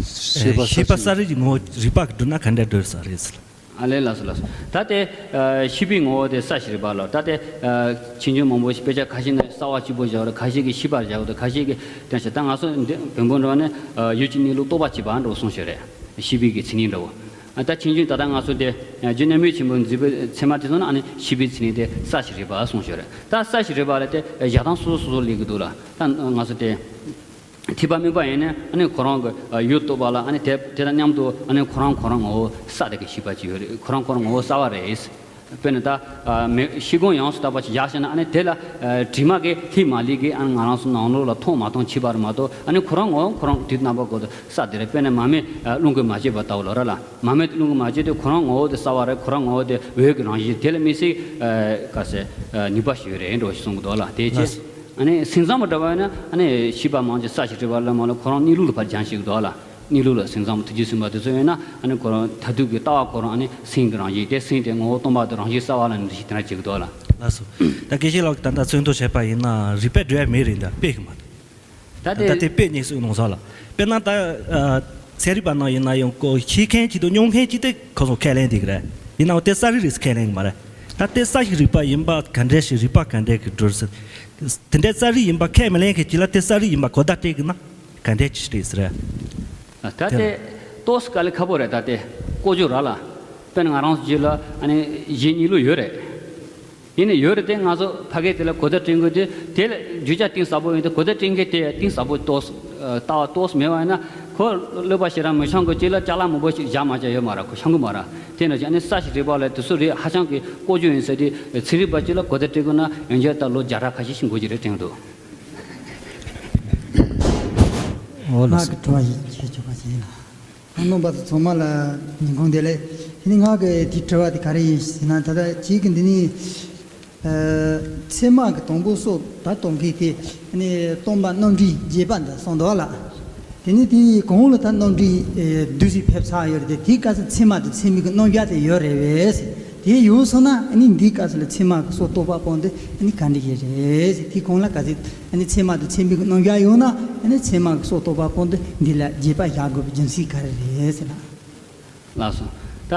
ཤེས་པ་ཤེས་པ་ས་རིགས་ཀྱི་ངོ་བོ་རིགས་པ་གིས་བསྒྲུབས་ན་ག་འདྲ་འགྲོ་ས་རེད་ཟེར། ཨ་ལས། ལགས་སོ་ལགས་སོ། ད་དེ། ཨ། ཤེས་པའི་ངོ་བོ་དེ་ས་ཞིག་རིགས་པ་ལ། ད་དེ། ཨ། ཆོས་འབྱུང་མང་པོ་ཞིག་དཔེ་ཆ་ཁ་ཤས་ནས་གསལ་བ་གཅིག་པོ་བཞག་རེད། ཁ་ཤས་ཀྱིས་ཤེས་པར་བཞག་འདུག་ཁ་ཤས་ཀྱིས་དེ་ཞིག་ད་ང་ཚོ་འདི་བོན་པོ་འདྲ་བ་ནི། ཨ། ཡུལ་གྱི་གནས་ལུགས་རྟོགས་པ་བྱེད་པ་འདྲ་བོ་གསུངས་བཞག་རེད། ཤེས་པའི་གི་མཚན་ཉིད་འདྲ་བོ། ཨ། ད་ཆོས་འབྱུང་ད་ལྟ་ང་ཚོ་དེ། ཨ། རྒྱུ་རྣམ་དབྱེ་ཆེན་པོ་མཛད་པའི་ཚད་མ་དེ་ཚོ་ནི་ཨ་ནི་ཤེས་པའི་མཚན་ཉིད་དེ་ས་ཞིག་རིགས་པ་གསུངས་བཞག་རེད། ད་ས་ཞིག་རིགས་པ་ལ་དེ་བཞག་སྟངས་སོ་སོ་སོ་སོ་སླེབས་ཀྱི་འདུག་ལ། ད་ང་ཚོ་དེ། ཐེག་པ་དམན་པ་ཡིན་ན་ཨ་ནི་ཁོ་རང་གི། ཨ། ཡུལ་རྟོགས་པ་ལ། ཨ་ནི་དེ་དེ་དང་མཉམ་དུ་ཨ་ནི་ཁོ་རང་ཁོ་རང་ངོ་བོ་གསལ་དེ་གི་ཤེས་པ་ཅིག་ཡོད་རེད། ཁོ་རང་ཁོ་རང་ངོ་བོ་གསལ་བ་རེད། དཔེར་ན་ད། ཨ། མེ་ཤེལ་སྒོང་ཡོངས་སུ་དག་པ་ཞིག་བཞག་བཞག་ན་ཨ་ནི་དེ་ལ། ཨ། དྲི་མ་གི་ལྷད་མ་ལྷད་གི་ཨ་ནི་ང་རང་ཚོ་ནང་ལོགས་ལ་མཐོང་མ་མཐོང་ཁྱད་པར་མ་གཏོགས། ཨ་ནི་ཁོ་རང་ངོ་བོ་ཁོ་རང་དུས་རྣམ་པ་ཀུན་ཏུ་གསལ་དེ་རེད། དཔེར་ན་མ་རྨོས་རླུང་གིས་མ་བསྐྱེད་པ་ལྟ་བུ་ལ་ར་ལ། མ་རྨོས་རླུང་གིས་མ་བསྐྱེད་དུས་ཁོ་རང་ངོ་བོ་དེ་གསལ་བ་རེད། ཁོ་རང་ངོ་བོ་དེ་འོད་ཀྱི་རང་བཞིན་དེ་ལ་དམིགས་བསལ། ཨ། ག་ཟེར། ཨ། ནུས་པ་ཞིག་ཡོད་རེད་འགྲོ་ཞིག་གསུང་གི་འདུག་ལ། དེ་ཅི། ཨ་ནི་སེམས་ཙམ་པ་འདྲ་བ་ཡིན་ན་ཨ་ནི་ཤེས་པ་མང་ཆེ་ས་ཞིག་རིགས་པ་ལ་མ་ལ་ཁོ་རང་གནས་ལུགས་ལ་ཕར་སྦྱང་ཤེས་ཀྱི་འདུག་ལ། གནས་ལུགས་ལ་སེམས་ཙམ་ཐུགས་རྗེ་སེམས་དཔའ་དེ་ཚོ་ཡིན་ན་ཨ་ནི་ཁོ་རང་མཐར་ཐུག་གི་ལྟ་བ་ཁོ་རང་ཨ་ནི་སེམས་ཀྱི་རང་བཞིན་དེ། སེམས་དེ་ངོ་བོ་སྟོང་པ་དེ་རང་བཞིན་གསལ་བ་ལ་འདི་ཞིག་དེ་འདྲ་བྱེད་ཀྱི་འདུག་ལ། ལགས་སོ། ད་དགེ་བཤེས་ལགས་ཀྱིས་ད་ལྟ་མཚོན་དོན་བྱས་པ་ཡིན་ན་རིགས་པས་སྒྲུབ་ཡ་མེད་རེད། འདི་དཔེ་གི་མ་རེད། ད་ད་དེ་ལྟ་དེ་དཔེ་ཉེས་སུ་གནང་ས་ལ། དཔེར་ན་ད། ཨ། ཚན་རིག་པ་ནང་ཡིན་ན་ཡང་ཀོ་ཤེས་མཁན་གཅིག་དང་མྱོང་མཁན་གཅིག་དེ་ཁོ་ཚོ་ཁས་ལེན་དེ་གི་རེད། ཡིན་ནའང་དེ་ས་རིགས་རེད་ཟེར་ཁས་ལེན་གི་མ་རེད། ད་དེ་ས་ཞིག་རིགས་པ་ཡིན་པ་ག་འདྲས་ཤིག་རིགས་པ་ག་འདྲས་གི་འགྲོ་ཟེར། དེ་འདྲའི་ས་རིགས་ཡིན་པ་ཁས་མི་ལེན་མཁན་གཅིག་ལ་དེ་ས་རིགས་ཡིན་པ་གོ་བརྡ་སྤྲད་གི་ན་ག་འདྲས་ཅིག་རེད་ཟེར། ད་དེ་ཏོག་ཙམ་དཀའ་ལས་ཁག་པོ་རེད། ད་དེ་བཀོལ་སྤྱོད་ར་ལ། དཔེར་ན་ང་རང་ཚོ་རྒྱུད་ལ་ཨ་ནི་གཞན་གཉིས་ལུགས་ཡོད་རེད། ཡིན་ནའི་ཡོད་རེད་དེ། ང་ཚོ་ཕ་གི་དེ་ལ་གོ་བརྡ་སྤྲད་དགོས་དུས་དེ་ལ་རྒྱུ་ཆ་གཏིང་ཟབ་པོ་ཡིན་དུས་གོ་བརྡ་སྤྲད་མཁན་དེ་གཏིང་ཟབ་པོ་ཏོག་ཙམ། ལྟ་བ་ཏོག་ཙམ་མེད་པ་ཡིན་ན་ཁོ་སློབ་པ་ཞེ་དྲག་མི་སྦྱང་གི་ཅིག་ལ་ཅ་ལག་མང་པོ་ཞིག་བཞག་མ་བྱས་ཡོད་མ་རེད། ཁོ་སྦྱང་གི་མ་རེད། དེ་ནང་བཞིན་ཨ་ནི་ས་ཞིག་རིགས་པ་ལ་དེ་ཚོ་རིགས་ཧ་ཅང་གི་བཀོལ་སྤྱོད་ཡིན་ཟེར་དུས་ཚན་རིག་པ་ཅིག་ལ་གོ་བརྡ་སྤྲད་དགོས་ན་ཡང་བསྐྱར་ད་ལོ་བརྒྱ་ཕྲག་ཁ་ཤས་ཤིག་འགོར་གྱི་རེད་དྲན་འདུག་འོ་ལགས་སོ། ང་གི་དྲི་བ་ཞིག་བྱེད་ཆོག་པ་ཞིག་ཡིན་ལ། ཨ་རྣམ་པ་ཚོ་ཚང་མ་ལ་ཉིན་གུང་བདེ་ལེགས། དེ་ནི་ང་གི་དེ་དྲི་བ་དེ་ག་རེ་ཡིན་ཟེར་ན། ད་ལྟ་གཅིག་གི་འདི་ནི་ཚད་མ་གི་དང་པོ་སོ་ད་གཏོང་མཁན་དེ་ནི་སྟོང་པ་རྣམ་འགྲེལ་རྒྱས་པ་འདི་གསུངས་འདུག་ལ། དེ་ནི་དེའི་གོང་ལ་ད་རྣམ་འགྲེལ་བསྡུས་ཤིག་ཕེབས་ཚར་ཡོད་རེད་དེ། དེའི་སྐབས་སུ་ཚད་མ་དང་ཚད་མིན་གྱི་རྣམ་གཞག་དེ་ཡོད་རེད་པས། དེ་ཡོད་སོང་ན་ཨ་ནི་འདིའི་སྐབས་སུ་ལ་ཚད་མ་གི་སོ་རྟོགས་པ་སྤོང་དེ་ཨ་ནི་ག་འདྲ་ཡིན་རེད། དེའི་གོང་ལ་ག་ཚོད་ཨ་ནི་ཚད་མ་དང་ཚད་མིན་གྱི་རྣམ་གཞག་ཡོད་ན་ཨ་ནི་ཚད་མ་གི་སོ་རྟོགས་པ་སྤོང་དེ་འདི་ལ་རྒྱས་པ་བཞག་དགོས་པའི་རྒྱུ་མཚན་ག་རེ་རེད་ཟེར་ན། ལགས་སོ། ད་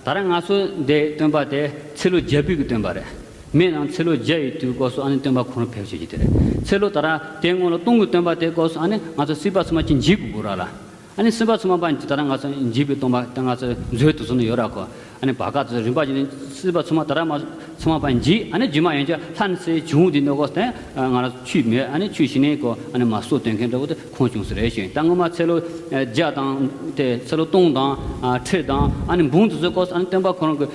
ད་རེས་ང་ཚོ་འདི་སྟོན་པ་དེ་ཚེ་ལོ་བརྒྱ་པའི་གི་སྟོན་པ་རེད། མིན་ནའང་ཚེ་ལོ་བརྒྱ་ཡི་དུས་སྐབས་སུ་ཨ་ནི་སྟོན་པ་ཁོ་རང་ཕེབས་བྱེད་ཀྱི་དེ་རེད། ཚེ་ལོ་ད་རེས་དེ་སྔོན་ལ་སྟོང་གི་སྟོན་པ་དེ་སྐབས་སུ་ཨ་ནི་ང་ཚོ་སྲིད་པ་ཚང་མ་ཅིག་འཇིག་དགོས་ར་ལ། ཨ་ནི་སྲིད་པ་ཚང་མ་པ་ད་རེས་ང་ཚོ་འཇིག་པའི་སྟོན་པ་ད་ང་ཚོ་མཛོད་དུ་སོང་ནས་ཡོད་ར་ཁོ། ཨ་ནི་བར་སྐབས་སུ་རིམ་པ་བྱས་ནས་སྲིད་པ་ཚང་མ་ད་རེས་མ་ཚང་མ་པ་འཇིག་ཨ་ནི་རྗེས་མ་ཡང་བསྐྱར་ལྷ་ནས་ཚེ་བྱུང་དེ་འདྲ་སྐབས་སུ་ང་རང་ཆོས་མེད་ཨ་ནི་ཆོས་ཤེས་ནས་ཁོ་ཨ་ནི་མ་སྲོག་གཏོང་མཁན་འདྲ་བོ་དེ། ཁོང་བྱུང་ས་རེད་ཞུ་ཡིན། ད་སྔོན་མ་ཚེ་ལོ་བརྒྱ་དང་དེ་ཚེ་ལོ་སྟོང་དང་ཁྲི་དང་ཨ་ནི་འབུམ་དུ་ཚོད་སྐབས་སུ་ཨ་ནི་སྟོན་པ་ཁོ་རང་གི་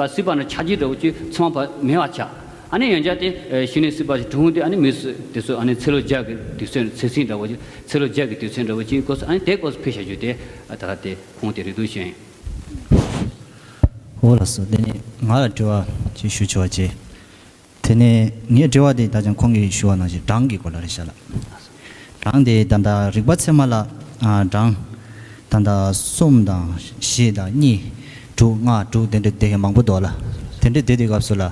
སྲིད་པ་ནས་ཆགས་ཀྱི་འདྲ་བོ་ཅིག་ཚང་མ་མེད་པ་ཆགས། ཨ་ནི་ཡང་བསྐྱར་དེ་ཤི་ནས་སྲིད་པ་ཞིག་གྲོངས་དུས་ཨ་ནི་མི་སུ་དེ་ཚོ་ཨ་ནི་ཚེ་ལོ་བརྒྱ་གི་དུས་ཚོད་ཚེ་ཚད་འདྲ་བོ་ཅིག་ཚེ་ལོ་བརྒྱ་གི་དུས་ཚོད་འདྲ་བོ་ཅིག་སྐབས་སུ་ཨ་ནི་དེ་སྐབས་སུ་ཕེབས་བྱ་རྒྱུ་དེ་ད་ག་དེ་ཁོང་དེ་རེད་འདུག་ཞུ་ཡིན། འོ་ལགས་སོ། དེ་ནས་ང་ལ་དྲི་བ་ཅིག་ཞུ་ཆོག་ཅེས། དེ་ནས་ངའི་དྲི་བ་དེ་ད་ཅང་ཁོང་གིས་ཞུ་བ་ནང་བཞིན་གྲངས་ཀྱི་སྐོར་ལ་རེད་ཤག་ལ། གྲངས་དེ་ད་ལྟ་རིག་པ་ཚད་མ་ལ་ཨ་གྲངས་ད་ལྟ་གསུམ་དང་བཞི་དང་གཉིས་དྲུག་ལྔ་དྲུག་དེ་འདྲ་དེ་གའི་མང་པོ་འདུག་ལ། དེ་འདྲ་དེ་དུས་སྐབས་སུ་ལ་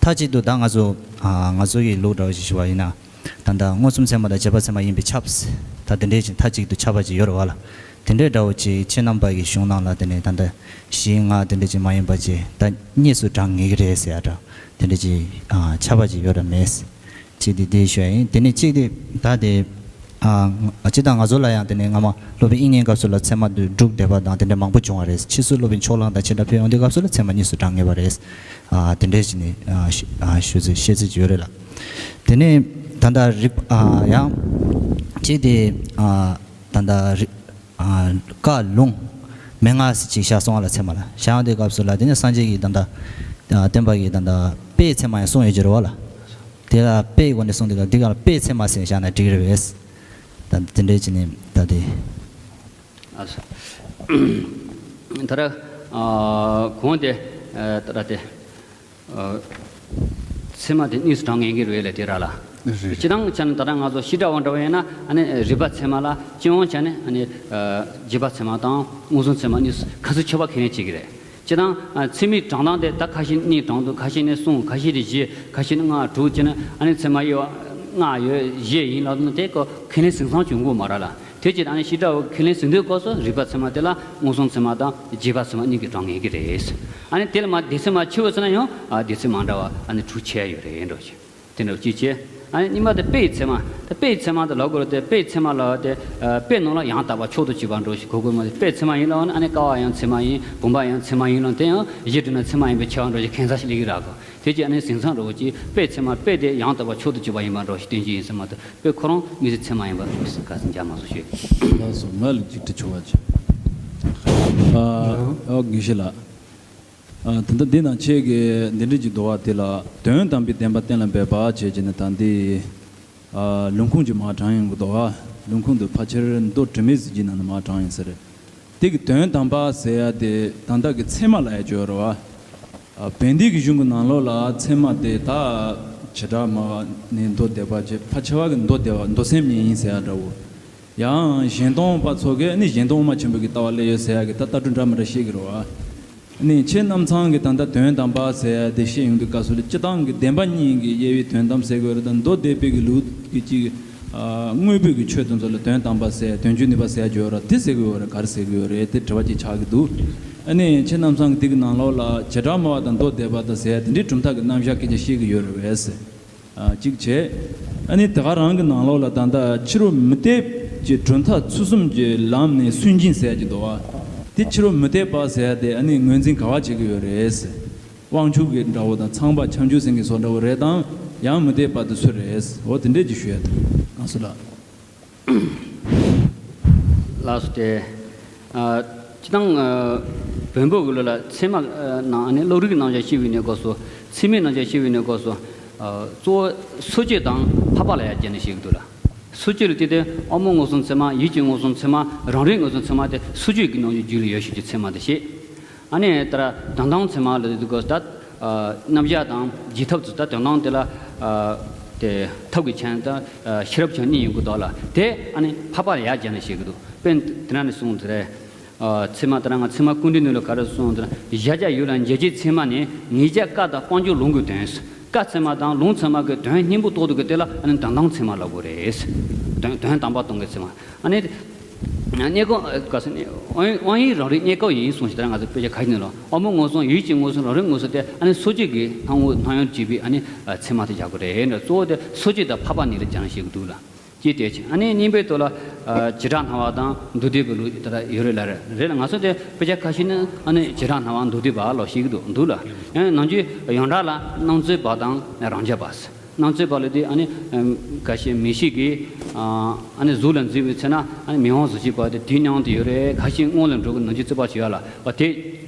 མཐའ་གཅིག་ཏུ་ད་ང་ཚོ་ཨ་ང་ཚོ་གི་ལུགས་འདྲ་བ་ཞིག་ཞུ་བ་ཡིན་ན། ད་ལྟ་མངོན་སུམ་ཚད་མ་དང་རྗེས་དཔག་ཚད་མ་ཡིན་པས་ཁྱབ། ད་དེ་འདྲའི་ཅིག་མཐའ་གཅིག་ཏུ་ཁྱབ་པ་ཅིག་ཡོད་རེད་བ་ལ། དེ་འདྲའི་འདྲ་བོ་ཅིག་ཁྱེད་རྣམ་པ་གི་གཞུང་ནང་ལ་དེ་ནས་ད་ལྟ་བཞི་ལྔ་དེ་འདྲ་ཅིག་མ་ཡིན་པ་ཅིག་ད་གཉིས་སུ་གྲངས་ངེས་ཀྱི་རེད་ཟེར་ཡ་འདྲ་དེ་འདྲ་ཅིག་ཨ་ཁྱབ་པ་ཅིག་ཡོད་ར་མེད། ཅིག་དེ་དེ་ཞུ་ཡ་ཡིན། དེ་ནས་གཅིག་དེ་ད་དེ་ཨ་སྤྱིར་བཏང་ང་ཚོ་ལ་ཡང་དེ་ནས་སྔ་མ་སློབ་དཔོན་དབྱིག་གཉེན་སྐབས་སུ་ལ་ཚད་མ་དེ་དྲུག་བསྡད་པ་དང་དེ་འདྲ་མང་པོ་བྱུང་བ་རེད། ཕྱིས་སུ་སློབ་དཔོན་ཕྱོགས་གླང་དང་ཆེ་དྲགས་ཕེབས་ཡོང་དུས་སྐབས་སུ་ལ་ཚད་མ་གཉིས་སུ་གྲངས་ངེས་པ་རེད། ཨ་དེ་འདྲས་ཅིག་ནས་ཨ་ཞུ་ཨ་ཞུ་ཚིག་བཤད་ཚིག་ཅིག་ཡོད་རེད་ལ། དེ་ནས་ད་ལྟ་རིག་ཨ་ཡང་གཅིག་དེ་ཨ་ད་ལྟ་རིག་ཨ་ཀ་ལུང་མན་ངག་ཟེར་ཅིག་བཞག་སོང་བ་ལ། ཚད་མ་ལ་བཞག་དུས་སྐབས་སུ་ལ་དེ་ནས་སངས་རྒྱས་ཀྱིས་ད་ལྟ་ཨ་སྟོན་པ་གིས་ད་ལྟ་དཔེའི་ཚད་མ་ཡང་གསུངས་ཡོད་ཀྱི་རེད་བ་ལ། དེ་ལ་དཔེའི་སྒོ་ནས་གསུངས་དུས་སྐབས་འདི་ག་ལ་དཔེའི་ཚད་མ་ཟེར་བཞག་ན་འགྲིག་རེད་པས། ད་དེ་འདྲས་ཅིག་ནས་ད་དེ། ཨ་ད་ར་ཨ་གོང་དེ་ཨ་ད་ར་དེ། ཚད་མ་དེ་གཉིས་སུ་གྲངས་ངེས་ཀྱི་རེད་ལ་དེ་ར་ལ། རེད། སྤྱིར་བཏང་བྱས་ན་ད་ལྟ་ང་ཚོ་ཤེས་རབ་འདྲ་བ་ཡིན་ན་ཨ་ནི་རིག་པ་ཚད་མ་ལ་སྤྱི་ཡོངས་བྱས་ནས་ཨ་ནི་རྗེས་དཔག་ཚད་མ་དང་མངོན་སུམ་ཚད་མ་གཉིས་སུ་ཁ་ཚུར་ཁྱབ་པ་ཁས་ལེན་བྱེད་ཀྱི་རེད། སྤྱིར་བཏང་ཚད་མའི་གྲངས་སྟངས་དེ་ད་ཁ་ཤས་གཉིས་གྲངས་འདུག་ཁ་ཤས་ནི་གསུམ། ཁ་ཤས་ནི་བཞི། ཁ་ཤས་ནི་ལྔ་དྲུག་བྱས་ནས་ཨ་ནི་ཚད་མ་ཡོད་ལྔ་ཡོད་བཞི་ཡིན་ལབ་ན་དེ་ཀོ་ཁས་ལེན་ཟིན་ཙང་བྱུང་དགོས་མ་རེད་ལ། དེ་ཅིག་ཨ་ནི་ཤེས་རབ་ཁས་ལེན་ཟིན་དུས་སྐབས་སུ་རིག་པ་ཚད་མ་དེ་ལ་མངོན་སུམ་ཚད་མ་དང་རྗེས་དཔག་ཚད་མ་གཉིས་ཀྱི་གྲངས་ངེས་ཀྱི་རེད། ཨ་ནི་དེ་ལ་མ་སྡེ་ཚན་མ་ཕྱེ་བ་ཟེར་ན་ཡང་ཨ་སྡེ་ཚན་མ་འདྲ་བ་ཨ་ནི་དྲུག་ཕྱེ་ཡ་ཡོད་རེད་འགྲོ་ཞིག་དེ་འདྲ་གཅིག་བྱས། ཨ་ནི་གཉིས་པ་དེ་དཔེའི་ཚད་མ། དེ་དཔེའི་ཚད་མ་དེ་ལབ་དགོས་རེད་དེ། དཔེའི་ཚད་མ་ལབ་དེ་དཔེ་ནང་ལ་ཡང་དག་པ་མཆོག་ཏུ་གྱུར་པ་འགྲོ་ཞིག་གོ་དགོས་མ་རེད། དཔེའི་ཚད་མ་ཡིན་ལབ་ན་ཨ་ནི་ཀ་བ་ཡང་ཚད་མ་ཡིན། བུམ་པ་ཡང་ཚད་མ་ཡིན་ལབ་དེ་ཡང་གཞི་དྲིལ་ན་ཚད་མ་ཡིན་པའི་ཆེ་བ་འགྲོ་ཞིག་ཁེངས་ས་ཞིག་སླེབས་ཀྱི་རེད་གོ་དེ་ཅིག་ཨ་ནི་ཟིན་ཙང་འགྲོ་བ་ཅིག་དཔེ་ཚད་མ་དཔེ་དེ་ཡང་དག་པ་མཆོག་ཏུ་གྱུར་པ་ཡིན་པ་འགྲོ་ཞིག་སྟོན་རྒྱུ་ཡིན་ཟེར་མ་གཏོགས་དཔེ་ཁོ་རང་དམིགས་བསལ་ཚད་མ་ཡིན་པ་ག་ཚོད་འཇགས་མ་སོང་ཞུས། ལགས་སོ། ང་ལ་ཅིག་དྲི་ཆོག་པ་ཅིག་ཨ་ཨ་དགེ་བཤེས་ལགས། ཨ་ད་ལྟ་འདི་ནང་ཁྱེད་ཀྱིས་འདི་འདྲ་ཅིག་འདུག་བ། དེ་ལ་དོན་དམ་པའི་བདེན་པ་གཏན་ལ་འབེབས་པ་བྱས་བྱས་ནས་ད་འདི་ཨ་ལུང་ཁུངས་ཀྱི་མར་དྲངས་ཡོང་གི་འདུག་བ། ལུང་ཁུངས་འདི་ཕལ་ཆེར་མདོ་དྲི་མེད་གཟི་བརྗིད་ནང་ནས་མར་དྲངས་ཡིན་ས་རེད། དེ་གི་དོན་དམ་པ་ཟེར་ཡ་དེ་ད་ལྟ་གི་ཚད་མ་ལ་ཡ་བརྗོད་རེད་བ། ཨ་བན་དེ་གི་གཞུང་གི་ནང་ལོགས་ལ་ཚད་མ་དེ་ད་བྱེ་བྲག་སྨྲ་བ་ནས་མདོ་སྡེ་པ་བྱས། ཕལ་ཆེ་བ་གི་མདོ་སྡེ་པ་མདོ་སེམས་ཉིད་ཡིན་ཟེར་ཡ་འདྲ་བོ། ཡང་གཞན་སྟོང་པ་ཚོ་གིས་ནི་གཞན་སྟོང་དབུ་མ་ཆེན་པོ་གི་ལྟ་བ་སླེབས་ཡོད་ཟེར་ཡ་གི་ད་ལྟ་གྲུབ་འདྲ་མི་འདྲ་བཤད་ཀྱི་རེད་བ། ནི་ཁྱེད་རྣམ་ཚང་གི་ད་ལྟ་དོན་དམ་པ་ཟེར་ཡ་དེ་བཤད་ཡོང་དུས་སྐབས་སུ་ལ་སྤྱི་བཏང་གི་བདེན་པ་གཉིས་ཀྱི་དབྱེ་བའི་དོན་དམ་ཟེར་གི་ཡོད་རེད་དང་། མདོ་སྡེ་པའི་གི་ལུགས་ཀྱི་གཅིག་ཨ་དངོས་པོའི་གི་ཆོས་དེ་ཚོ་ལ་དོན་དམ་པ་ཟེར། དོན་བྱེད་ནུས་པ་ཟེར་ཡ་ཅིག་ཡོད་རེད། དེ་ཟེར་གི་ཡོད་རེད། ག་རེ་ཟེར་གི་ཡོད་རེད་དེ་དྲི་བ་ཅིག་ཆགས་ཀྱི་འདུག་ཨ་ནི་ཁྱེད་རྣམ་ཚང་གི་དེ་གི་ནང་ལོགས་ལ་བྱེ་བྲག་སྨྲ་བ་དང་མདོ་སྡེ་པ་དང་ཟེར་ཡ་དེ་འདྲའི་གྲུབ་མཐའ་གི་རྣམ་གཞག་སྐད་ཆ་བཤད་གི་ཡོད་རེད་པས། ཨ་གཅིག་བྱས། ཨ་ནི་དེ་ག་རང་གི་ནང་ལོགས་ལ་ད་ལྟ་ཕྱི་རོལ་མུ་སྟེགས་ཀྱི་གྲུབ་མཐའ་ཚུལ་གསུམ་གྱི་ལམ་ནས་སུན་འབྱིན་ཟེར་ཡ་ཅིག་འདུག་བ། དེ་ཕྱི་རོལ་མུ་སྟེགས་པ་ཟེར་ཡ་དེ་ཨ་ནི་ངོས་འཛིན་ག་བ་བྱེད་ཀྱི་ཡོད་རེད། དབང་ཕྱུག་གི་འདྲ་བོ་དང་། ཚངས་པ་བྱང་ཆུབ་སེམས་ཀྱི་ཚོགས་འདྲ་བོ་རེད་དམ། ཡང་མུ་སྟེགས་པ་དེ་སུ་རེད། འོ་དེ་འདྲས་ཅིག་ཞུ་ཡ་དང་། ལགས་སོ་ལགས། ལགས་སོ། དེ་ཨ་སྤྱིར་བཏང་ཨ་བོན་པོ་གི་ལུགས་ལ་ཚད་མ་ཨ་ནང་ཨ་ནི་བློ་རིག་གི་རྣམ་གཞག་བཤད་པའི་གནས་སྐབས་སུ། ཚད་མའི་རྣམ་གཞག་བཤད་པའི་གནས་སྐབས་སུ་ཨ་གཙོ་བོ་སོ་སྐྱེ་དང་འཕགས་པ་ལ་ཡང་བརྒྱབ་ནས་བཤད་ཀྱི་འདུག་ལ། སོ་བཅོས་ལ་བལྟས་ཏེ་ཨ་མོ་མངོན་སུམ་ཚད་མ། ཡིད་ཀྱི་མངོན་སུམ་ཚད་མ། རང་རིག་མངོན་སུམ་ཚད་མ་དེ་སོ་བཅོས་ཀྱི་ནང་བཞིན་རྒྱུད་ལ་ཡོད་ཤེས་ཀྱི་ཚད་མ་དེ་བཤད། ཨ་ནི་ད་ར་དོན་དམ་ཚད་མ་ལ་དེ་གོ་ད་རྣམ་གཞག་དང་རྗེས་ཐབས་ཚུལ། ད་དོན་དམ་དེ་ལ་དེ་ཐབས་ཀྱི་ཆ་ནས་ད་ཤེས་རབ་ཆ་ནས་གཉིས་ཡོང་གི་འདུག་ལ། དེ་ཨ་ནི་འཕགས་པ་ལ་ཡར་སྦྱར་ནས་བཤད་ཀྱི་འདུག་དཔེ་དེ་ན་ནས་གསུངས་དེ་རེད། ཚད་མ་ལྟར་ང་ཚད་མ་ཀུན་བཏུས་ནོར་ལ་ག་རེ་གསུངས་ཏེ། གཞལ་བྱ་ཡུལ་ལ་འཇལ་བྱེད་ཚད་མ་ནི་ངེས་བྱ་ཀ་དང་སྤང་བྱ་ལུང་གི་དོན། ཀ་ཚད་མ་དང་ལུང་ཚད་མ་གི་དོན་སྙིང་པོ་རྟོགས་འདུག་གི་དེ་ལ་ཨ་ནི་དོན་དམ་ཚད་མ་ལབ་དགོས་རེད། དོན་དོན་དམ་པ་སྟོང་གི་ཚད་མ། ཨ་ནི་གནས་སྐབས་ག་ས་ནི་དབང་དབང་ཡུལ་རང་རིག་གནས་སྐབས་ཡིན་གསུངས་ཤིག་ད་ང་ཚོ་དཔེ་ཆ་ག་ཞིག་ནས་ལོ། ཨ་མོ་མངོན་སུམ། ཡིད་ཀྱི་མངོན་སུམ། རང་རིག་མངོན་སུམ་དེ་ཨ་ནི་སོ་བཅོས་ཀྱི་སྣང་ངོ་སྣང་ཡུལ་བྱེད་པའི་ཨ་ནི་ཚད་མ་དེ་བཞག་དགོས་རེད། གཙོ་བོ་དེ་སོ་བཅོས་དང་འཕགས་པ་གཉིས་ལ་སྦྱར་ནས་བཤད་ཀྱི་འདུག་ལ། ཅེས་བལྟས་ཅིང་། ཨ་ནི་གཉིས་པའི་ཐོག་ལ་ཨ་བྱེ་བྲག་སྣང་བ་དང་མདོ་སྡེ་པའི་ལུགས་དེ་ལ་ཡོད་རེད་ལ། རེད་རེད་ལ། ང་ཚོ་དེ་དཔེ་ཆ་ཁ་ཤས་ནི་ཨ་ནི་བྱེ་བྲག་སྣང་བ་མདོ་སྡེ་པ་ལ་བཤད་ཀྱི་འདུག་འདུག་ལ། ཨ་ནི་ནང་རྒྱུད་ཡོངས་གྲགས་ལ་སྣང་ཚོད་པ་དང་རང་རྐྱ་པ། སྣང་ཚོད་པ་ལ་དེ་ཨ་ནི་ཨམ་ག་ཤེད་མིག་ཤེས་ཀྱིས་ཨ་ཨ་ནི་གཟུགས་ལ་འཛིན་པའི་ཚེ་ན་ཨ་ནི་མིག་དབང་གཟུགས་ཤེས་པ་དེ་དེའི་སྣང་དུ་ཡོད་རེད། ག་ཤེད་སྔོན་ལ་འགྲོ་གི་ནང་རྒྱུད་རྩོད་པ་བྱེད་ཡ་ལ་བ་དེ་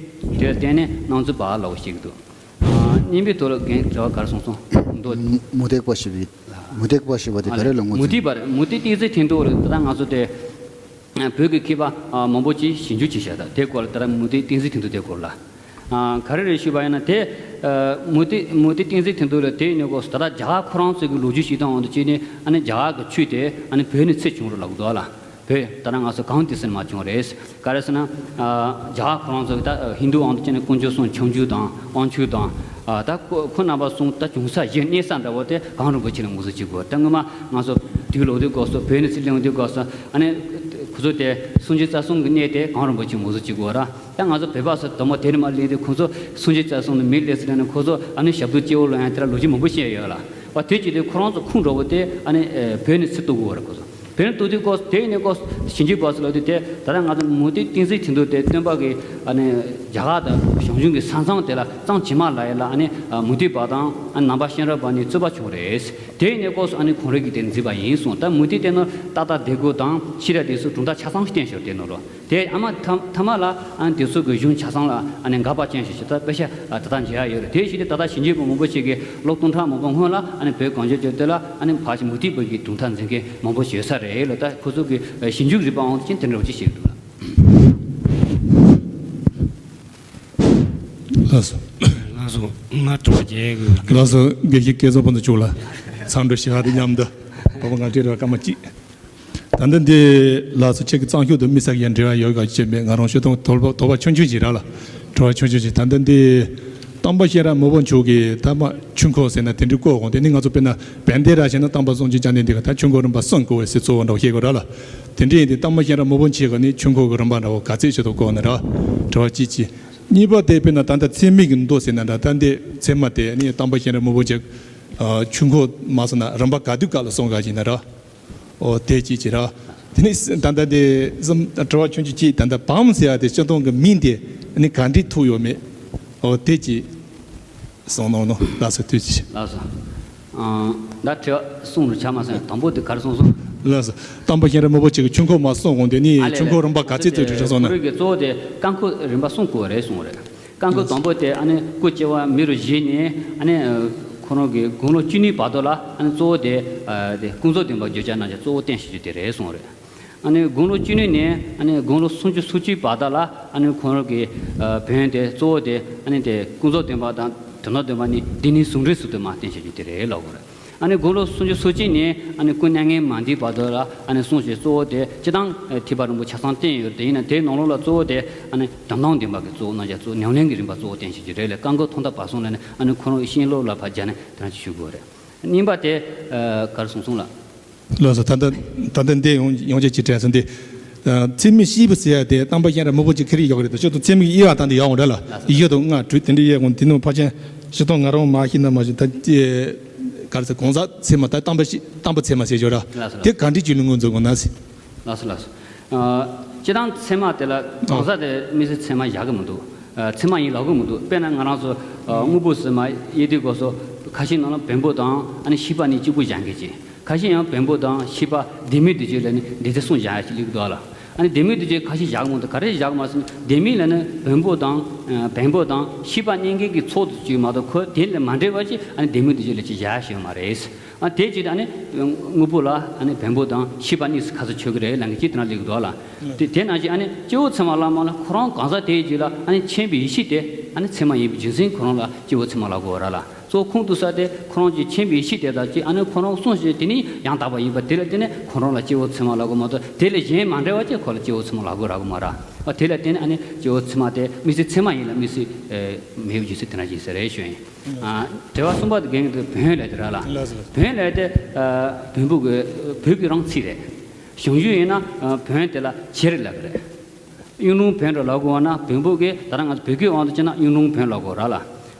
དེར་བརྟེན་ནས་སྣང་ཚོད་པ་ལ་བཤད་ཀྱི་འདུག་ཨ་གཉིས་པའི་ཐོག་ལ་རྒན་དྲི་བ་ག་རེ་གསུངས་སོང་། མདོ། མུ་སྟེགས་པ་ཞེས་པའི། མུ་སྟེགས་པ་ཞེས་པ་དེ་ག་རེ་ལ་ངོས་འཛིན། མུ་སྟེགས་པ་རེད། མུ་སྟེགས་གཏན་ཚིགས་མཐུན་འདུག་རེད། ད་ལྟ་ང་ཚོ་དེ་བོད་ཀྱི་མཁས་པ་མང་པོ་ཅིག་ཞིབ་འཇུག་བྱས་བཞག་ད་དེ་སྐོར་ལ་ད་ལྟ་མུ་སྟེགས་གཏན་ཚིགས་མཐུན་འདུག་དེ་སྐོར་ལ་ག་རེ་རེད་ཞུས་པ་ཡིན་ན། དེ་མུ་སྟེགས་མུ་སྟེགས་གཏན་ཚིགས་མཐུན་འདུག་ལ་དེ་ཡིན་ནའི་སྐོར་སུ་ད་ལྟ་རྒྱ་གར་ཁོ་རང་ཚོའི་གི་ལོ་རྒྱུས་ཤིག་དང་འོང་དུ་བྱས་ནས་ཨ་ནི་རྒྱ་གར་གྱི་ཆོས་དེ་ཨ་ནི་བོད་ནས་ཚུར་བྱུང་རེད་ལབ་གི་འདུག་ལ། བོད་ད་ལྟ་ང་ཚོ་གངས་ཏི་སེ་ནས་མར་བྱུང་རེད། ག་རེ་ཟེར་ན། རྒྱ་གར་ཁོ་རང་ཚོ་ད་ཧིན་དུ་དབང་དུ་བྱས་ནས་དཀོན་མཆོག་གསུམ་ཁྱབ་འཇུག་དང་དབང་ཕྱུག་དང་། ད་ཁོ་ཁོ་རྣམ་པ་གསུམ་ད་བྱུང་ས་གཞི་གནས་ས་འདྲ་བོ་དེ་གངས་རིན་པོ་ཆེ་ལ་ངོས་འཛིན་བྱེད་དགོས། ད་སྔོན་མ་ང་ཚོ་དུས་ལོག་དུས་སྐབས་སུ་བོད་ནས་ཚུར་སླེབས་དུས་སྐབས་སུ་ཨ་ནི་ཁོ་ཚོ་དེ་སངས་རྒྱས་རྩ་གསུམ་གྱི་གནས་དེ་གངས་རིན་པོ་ཆེ་ངོས་འཛིན་བྱེད་དགོས་ར། ད་ང་ཚོ་བོད་པ་ཚོ་དུ་མ་དེ་ནས་མར་སླེབས་དུས་ཁོ་ཚོ་སངས་རྒྱས་རྩ་གསུམ་ལ་མི་སླེབས་ཟེར་ནས་ཁོ་ཚོ་ཨ་ནི་ཞབས་ཏོག་སྐྱེ་བོ་ལ་ཡང་དེ་ལ་ལོ་རྒྱུས་མང་པོ་བཤད་ཡོད་ལ། བ་དེ་བྱེད་དུས་ཁོ་རང་ཚོ་ཁུངས་འདྲ་བོ་དེ་ཨ་ནི་བོད་ནས་ཚུར་གཏུག་དགོས་ར་ཁོ་ཚོ། བོད་ནས་གཏུག་དུས་སྐོར་དེ་ཡིན་ནའི་སྐོར་ཞིབ་འཇུག་པ་ཚོ་ལ་དུས་དེ་ད་ལྟ་ང་ཚོ་མུ་སྟེགས་གཏན་ཚིགས་མཐུན་འདུག་དེ་སྟོན་པ་གི་ཨ་ནི་རྒྱ་གར་དང་ཞང་ཞུང་གི་ས་མཚམས་དེ་ལ་གཙང་ཇི་མ་ལ་ཡ་ལ་ཨ་ནི་མུ་སྟེགས་པ་དང་ཨ་ནི་ནང་པ་ཤེས་རབ་པ་གཉིས་རྩོད་པ་བྱུང་རེད། དེ་ཡིན་ནའི་སྐོར་སུ་ཨ་ནི་ཁོང་རང་གིས་དེ་འཛིན་པ་ཡིན་གསུངས། ད་མུ་སྟེགས་དེ་ནོར་ཏག་ཏག་སྡེ་དགུ་དང་ཤེས་རབ་དེ་ཚོ་གྲུབ་མཐའ་ཆ་ཚང་བསྟན་ཞོར་དེ་ནོར་རོ། དེ་ཨ་མ་ཐ་ཐ་མ་ལ་ཨ་ནི་དེ་ཚོ་གི་གཞུང་ཆ་ཚང་ལ་ཨ་ནི་འགག་པ་ཅན་ཞིག་ཞིག་ད་དཔེ་ཆ་ཨ་ད་ལྟ་མཇལ་ཡ་ཡོད་རེད། དེ་བཞིན་དུ་ད་ལྟ་ཞིབ་འཇུག་པ་མང་པོ་ཞིག་གིས་ལོ་སྟོང་ཕྲག་མང་པོ་སྔོན་ལ་ཨ་ནི་བོད་གངས་ཅན་ལྗོངས་དེ་ལ་ཨ་ནི་ཕར་ཞིག་མུ་སྟེགས་པ་གི་གྲུབ་མཐའ་འཛིན་མཁན་མང་པོ་ཡོད་ས་རེད་ལ། ད་ཁོ་ཚོ་གི་ཞིབ་འཇུག་རིག་པའང་ཅིན་དེ་འདྲ་བ་ཅིག་བྱེད་འདུག་ལ། ལགས་སོ། ལགས་སོ། ང་དྲི་བ་རྒྱག་གི། ལགས་སོ། དགེ་བཤེས་སྐལ་བཟང་ཕུན་ཚོགས་མཆོག་ལ་ཚང་འགྲོ་ཞེས་པ་དེ་མཉམ་དུ་བ་བ་ང་དྲིས་རེ་བ་སྐར་མ་གཅིག་ད་ལྟ་འདི་ལགས་སོ། ཁྱེད་ཀྱི་གཙང་ཤོག་ཏུ་དམིགས་བསལ་ཡང་འབྲེལ་བ་ཡོད་ག་ཅེས་མེད། ང་རང་ཤོད་སྟངས་དོགས་པ་དོགས་པ་ཆུང་ཆུང་ཞིག་རག་ལ། དྲི་བ་ཆུང་ཆུང་ཞིག་ད་ལྟ་འདི་སྟོན་པ་གཤེན་རབ་མི་བོ་མཆོག་གི་ཐ་མ་ཆོས་འཁོར་ཟེར་ན་དེ་འདྲའི་བཀོད་འོང་། དེ་ནི་ང་ཚོ་དཔེར་ན་བན་དེ་ར་བྱས་ན་སྟོན་པ་སངས་རྒྱས་བཅོམ་ལྡན་འདས་ཀྱི་ད་ཆོས་འཁོར་རིམ་པ་གསུམ་བཀོད་པ་ཟེར་གཙོ་བོ་འདྲ་བོ་བཤད་དགོས་རག་ལ། དེ་འདྲ་ཡིན་དུས་སྟོན་པ་གཤེན་རབ་མི་བོ་མཆོག་གི་ནི་ཆོས་འཁོར་གྱི་རིམ་པ་འདྲ་བོ་ག་ཚད་ཞིག་ཏུ་བཀོད་ནི་ར། དྲི་བ་གཅིག་གཅིག་གཉིས་པ་དེ་དཔེར་ན་ད་ལྟ་ཚད་མའི་གི་མདོ་ཟེར་ན་འདྲ། ད་འདི་ཚད་མ་དེ་ནི་སྟོན་པ་གཤེན་རབ་མི་བོ་མཆོག་ཆོས་འཁོར་མ་སོང་ན་རིམ་པ་ག་དུས་ག་ལ་གསུང་ག་ཅིག་ན་ར། ཨོ་དེ་གཅིག་གཅིག་ར། དེ་ནས་ད་ལྟ་དེ་གསུམ་དྲི་བ་ཆུང་ཆུང་གཅིག་ད་ལྟ་བམ་ཟེར་ཡ་དེ་སྤྱིར་བཏང་གི་མིང་དེ་ནི་ག་འདྲས་ཐུག་ཡོད་མེད། ཨོ་དེ་གཅིག་གསུང་གནང་ནོ། ལགས་སོ། ཐུགས་རྗེ་ཆེ། ལགས་སོ། ཨང་། ད་དྲི་བ་གསུམ་རུ་ཆ་མ་སོང་། དང་པོ་དེ་ག་རེ་གསུངས་སོང་། ལགས་སོ། སྟོན་པ་གཤེན་རབ་མི་བོ་མཆོག་གི་ཆོས་འཁོར་མ་གསུངས་གོང་དེ་ནི་ཨ་ལས་ཆོས་འཁོར་རིམ་པ་ག་ཚད་ཚོད་དྲི་དྲི་སོང་ན། ཁོ་རང་གི་གཙོ་བོ་དེ་སྐབས་འཁོར་རིམ་པ་གསུམ་བཀོད་རེད་གསུངས་རེད། སྐབས་འཁོར་དང་པོ་དེ་ཨ་ནི་སྐུ་སྐྱེ་བ་མི་རུ་བཞེས་ནས་ཨ་ནི་ཁོ་རང་གི་དགུང་ལོ་བཅུ་གཉིས་བར་དུ་ལ་ཨ་ནི་གཙོ་བོ་དེ་དེ་ཀུན་རྫོབ་བདེན་པ་བརྗོད་བྱ་རྣམས་ཀྱི་གཙོ་བོ་བསྟན་བྱེད་རྒྱུ་དེ་རེད་གསུངས་རེད། ཨ་ནི་དགུང་ལོ་བཅུ་གཉིས་ནས་ཨ་ནི་དགུང་ལོ་སུམ་ཅུ་སོ་གཅིག་བར་དུ་ལ་ཨ་ནི་ཁོ་རང་གི་བོན་དེ་གཙོ་བོ་དེ་ཨ་ནི་དེ་ཀུན་རྫོབ་བདེན་པ་དང་དོན་དམ་བདེན་པ་གཉིས་སྡེ་སྣོད་ཟུང་འབྲེལ་ཟུང་དུ་མ་བསྟན་བྱེད་རྒྱུ་དེ་རེད་ལབ་དགོས་རེད། ཨ་ནི་དགུང་ལོ་སུམ་ཅུ་སོ་གཅིག་ནས་ཨ་ནི་སྐུ་མྱ་ངན་མ་འདས་བར་དུ་ལ་ཨ་ནི་གསུངས་བྱས་གཙོ་བོ་དེ་སྤྱིར་བཏང་ཐེག་པ་རིམ་པ་ཆ་ཚང་བསྟན་ཡོད་རེད། དེ་ཡིན་ན་དེའི་ནང་ལོགས་ལ་གཙོ་བོ་དེ་ཨ་ནི་དོན་དམ་བདེན་པ་གི་གཙོ་བོ་རྣམ་གཞག་གཙོ་ཉམས་ལེན་གྱི་རིམ་པ་གཙོ་བོ་བསྟན་བྱེད་རྒྱུ་རེད་ལ། སྐབས་འཁོར་ཐོག་མཐའ་བར་གསུམ་ལ་ནི་ཨ་ནི་ཁོ་རང་གི་ཤིང་ལོ་ལ་ཕར་སྦྱར་ནས་དེ་རང་ཅིག་ཞུ་དགོས་རེད། གཉིས་པ་དེ་ག་རེ་གསུངས་སོང་ལ། ལགས་སོ། ད་ལྟ་ད་ལྟ་འདི་ཡོང་ཡོང་ཆེད་ཅིག་དྲན་སོང་། འདི་ཚད་མའི་བཤད་པ་ཟེར་ཡ་དེ་སྟོན་པ་གཤེན་རབ་མི་བོ་ཅིག་ཁྱེར་ཡོང་གི་རེད། ད་ཅོ་དང་ཚད་མའི་དབྱེ་བ་དང་འདི་ཡག་འོང་ར་ལ། ཡི་གེ་དང་ལྔ་དྲུག་དེ་འདྲ་དབྱེ་གོང་དེ་ནང་ཕལ་ཆེར་སྤྱིར་བཏང་ང་རང་མ་ཤེས་ན་མ་ཤེས། ད་ཅི་ག་རེ་ཟེར་གང་ཟག་ཚད་མ་ད་སྟོན་པ་ཤི་སྟོན་པ་ཚད་མ་ཟེར་ཡོད་ར། ལགས་སོ། དེ་ག་འདྲའི་ཅིག་ལ་ངོས་འཛིན་དགོས་ན་ཟེར། ལགས་སོ་ལགས་སོ། ཨ་སྤྱིར་བཏང་ཚད་མ་དེ་ལ་གང་ཟག་དེ་དམིགས་བསལ་ཚད་མ་བཞག་གི་མི་འདུག་ཨ་ཚད་མ་ཡིན་ལབ་གི་མི་འདུག་དཔེར་ན་ང་རང་ཚོ་ཨ་དངོས་པོ་ཟེར་མ་དབྱེ་དུས་སྐབས་སུ་ཁ་ཤས་ནང་ལ་བེམ་པོ་དང་ཨ་ནི་ཤེས་པ་གཉིས་གཅིག་པུ་སྦྱང་གི་ཅིག་ཁ་ཤས་ཡང་བེམ་པོ་དང་ཤེས་པ་ལྡན་མིན་དེ་བརྗོད་ལ་ནི་འདི་ཚེ་གསུམ་སྦྱང་ཡ་ཞིག་སླེབས་འདུག་ལ། ཨ་ནི་ལྡན་མིན་འདུ་བྱེད་ཁ་ཤས་བཞག་མ་གཏོགས་ག་རེ་བཞག་མ་སོང་། ལྡན་མིན་ལ་ནི་བོན་པོ་དང་བོན་པོ་དང་ཤེས་པ་རྙེད་མཁན་གྱི་ཚོགས་དེ་ཅིག་མ་གཏོགས་ཁོ་དེ་ལས་མ་འདྲེས་པ་ཅིག་ཨ་ནི་ལྡན་མིན་འདུ་བྱེད་ལ་ཅིག་བཞག་ཤེས་མ་རེད། ཨ་དེ་ཅིག་ཨ་ནི་དངོས་པོ་ལ་ཨ་ནི་བོན་པོ་དང་ཤེས་པ་གཉིས་སུ་ཁ་གསལ་ཆོད་ཀྱི་རེད་ལབ་མཁན་ཅིག་དེ་འདྲ་སླེབས་ཀྱི་འདུག་ལ། དེ་དེ་ནང་བཞིན་ཨ་ནི་སྐྱེ་བོ་ཚད་མ་བླ་མ་ལ་ཁོ་རང་གང་ཟག་དེའི་རྒྱུད་ལ་ཨ་ནི་མཁྱེན་པའི་ཡེ་ཤེས་དེ་ཨ་ནི་ཚད་མ་ཡིན་པའི་རྒྱུ་མཚན་ཁོ་རང་ལ་སྐྱེ་བོ་ཚད་མ་ལབ་དགོས་ར་ལ། གཙོ་བོ་ཁུངས་གཏུགས་ས་དེ་ཁོ་རང་གི་མཁྱེན་པའི་ཡེ་ཤེས་དེ་དག་ཅིག་ཨ་ནི་ཁོ་རང་གསུངས་ཤིང་དེ་ནི་ཡང་དག་པ་ཡིན་པ་དེ་ལ་བརྟེན་ནས་ཁོ་རང་ལ་སྐྱེ་བོ་ཚད་མ་ལབ་དགོས་མ་གཏོགས། དེ་ལས་གཞན་མ་འདྲ་བ་ཅིག་ཁོ་ལ་སྐྱེ་བོ་ཚད་མ་ལབ་དགོས་ར་གི་མ་ར། ཨ་དེ་ལ་བརྟེན་ནས་ཨ་ནི་སྐྱེ་བོ་ཚད་མ་དེ་དམིགས་བསལ་ཚད་མ་ཡིན་ལ་དམིགས་བསལ་ཨེ་མེད་པའི་རྒྱུ་མཚན་དེ་འདྲ་ཞིག་ཟེར་རེད་ཞུ་ཡིན། ཨ་དྲི་བ་གསུམ་པ་དེ་རྒན་གྱིས་བོན་ལབ་དེ་ར་ལ། ལགས་སོ། བོན་ལབ་དེ་ཨ་བོན་པོ་གི་བོད་ཀྱི་རང་ཚིག་རེད། གཞུང་ཡིག་ཡིན་ན་ཨ་བོན་དེ་ལ་བྱེར་ལབ་ཀྱི་རེད། གཡུང་དྲུང་བོན་འདྲ་ལབ་དགོས་པ་ན་བོན་པོ་གིས་ད་ལྟ་ང་ཚོ་བོད་སྐད་དབང་དུ་བྱས་ན་གཡུང་དྲུང་བོན་ལབ་དགོས་ར་ལ།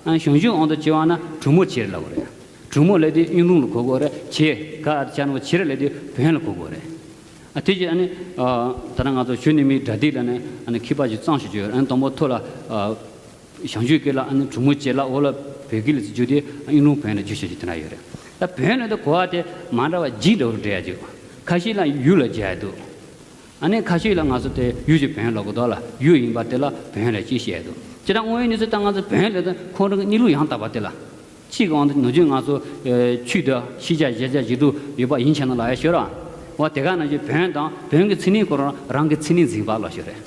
ཨ་གཞུང་ཆོས་དབང་དུ་བྱས་པ་ན་གྲུ་མོ་བྱེར་ལབ་དགོས་རེད། གྲུ་མོ་ལབ་དུས་གཡུང་དྲུང་ལ་གོ་དགོས་རེད། བྱེར་ག་ཆ་ནོ་བྱེར་ལབ་དུས་བོན་ལ་གོ་དགོས་རེད། ཨ་དེ་ཅི་ཨ་ནི་ཨ་ད་ལྟ་ང་ཚོ་གཞོན་ནུ་མའི་སྒྲ་སྡུད་ལ་ནི་ཨ་ནི་མཁས་པ་ཞིག་གཙང་ཞིག་བརྗོད་ཡོད་རེད། ཨ་ནི་དང་པོ་ཐོག་ལ་ཨ་གཞུང་ཆོས་སྐད་ལ་ཨ་ནི་གྲུ་མོ་བྱེར་ལབ། འོག་ལ་བོད་སྐད་ལ་བརྗོད་དུས་གཡུང་དྲུང་བོན་ལ་བརྗོད་བྱ་ཞིག་དེ་འདྲ་ཡོད་རེད། ད་བོན་ལབ་དུས་གོ་བ་དེ་མ་འདྲ་བ་ཇི་འདྲ་བོ་འདྲ་ཡ་འདུག་ཁ་ཤས་ལ་ཡུལ་ལ་སྦྱར་ཡ་འདུག་ཨ་ནི་ཁ་ཤས་ལ་ང་ཚོ་དེ་ཡུལ་གྱི་བོན་ལབ་དགོས་འདུག་ལ། ཡུལ་ཡིན་པ་དེ་ལ་བོན་ལབ་ཅེས་བཤད་འདུག་ཅེས་དང་དངོས་ཡོད་གནས་ཚུལ་ལྟར་ང་ཚོ་བོན་ལབ་དུས་ཁོང་རང་གི་གནས་ལུགས་ཡང་དག་པ་དེ་ལ། ཕྱིས་ཀྱི་དབང་དུ་ནམ་རྒྱུན་ང་ཚོ་ཨེ་ཆོས་དང་ཤེས་བྱ་གཞལ་བྱ་ཞེ་དྲུག་ཡོད་པ་ཡིན་ཕྱིར་ན་ལབ་ཡ་ཤོད་ར། འོ་དེ་ག་ནང་བཞིན་བོན་དང་བོན་གྱི་མཚན་ཉིད་ཁོ་རང་རང་གི་མཚན་ཉིད་འཛིན་པ་ལབ་ཤོད་རེད།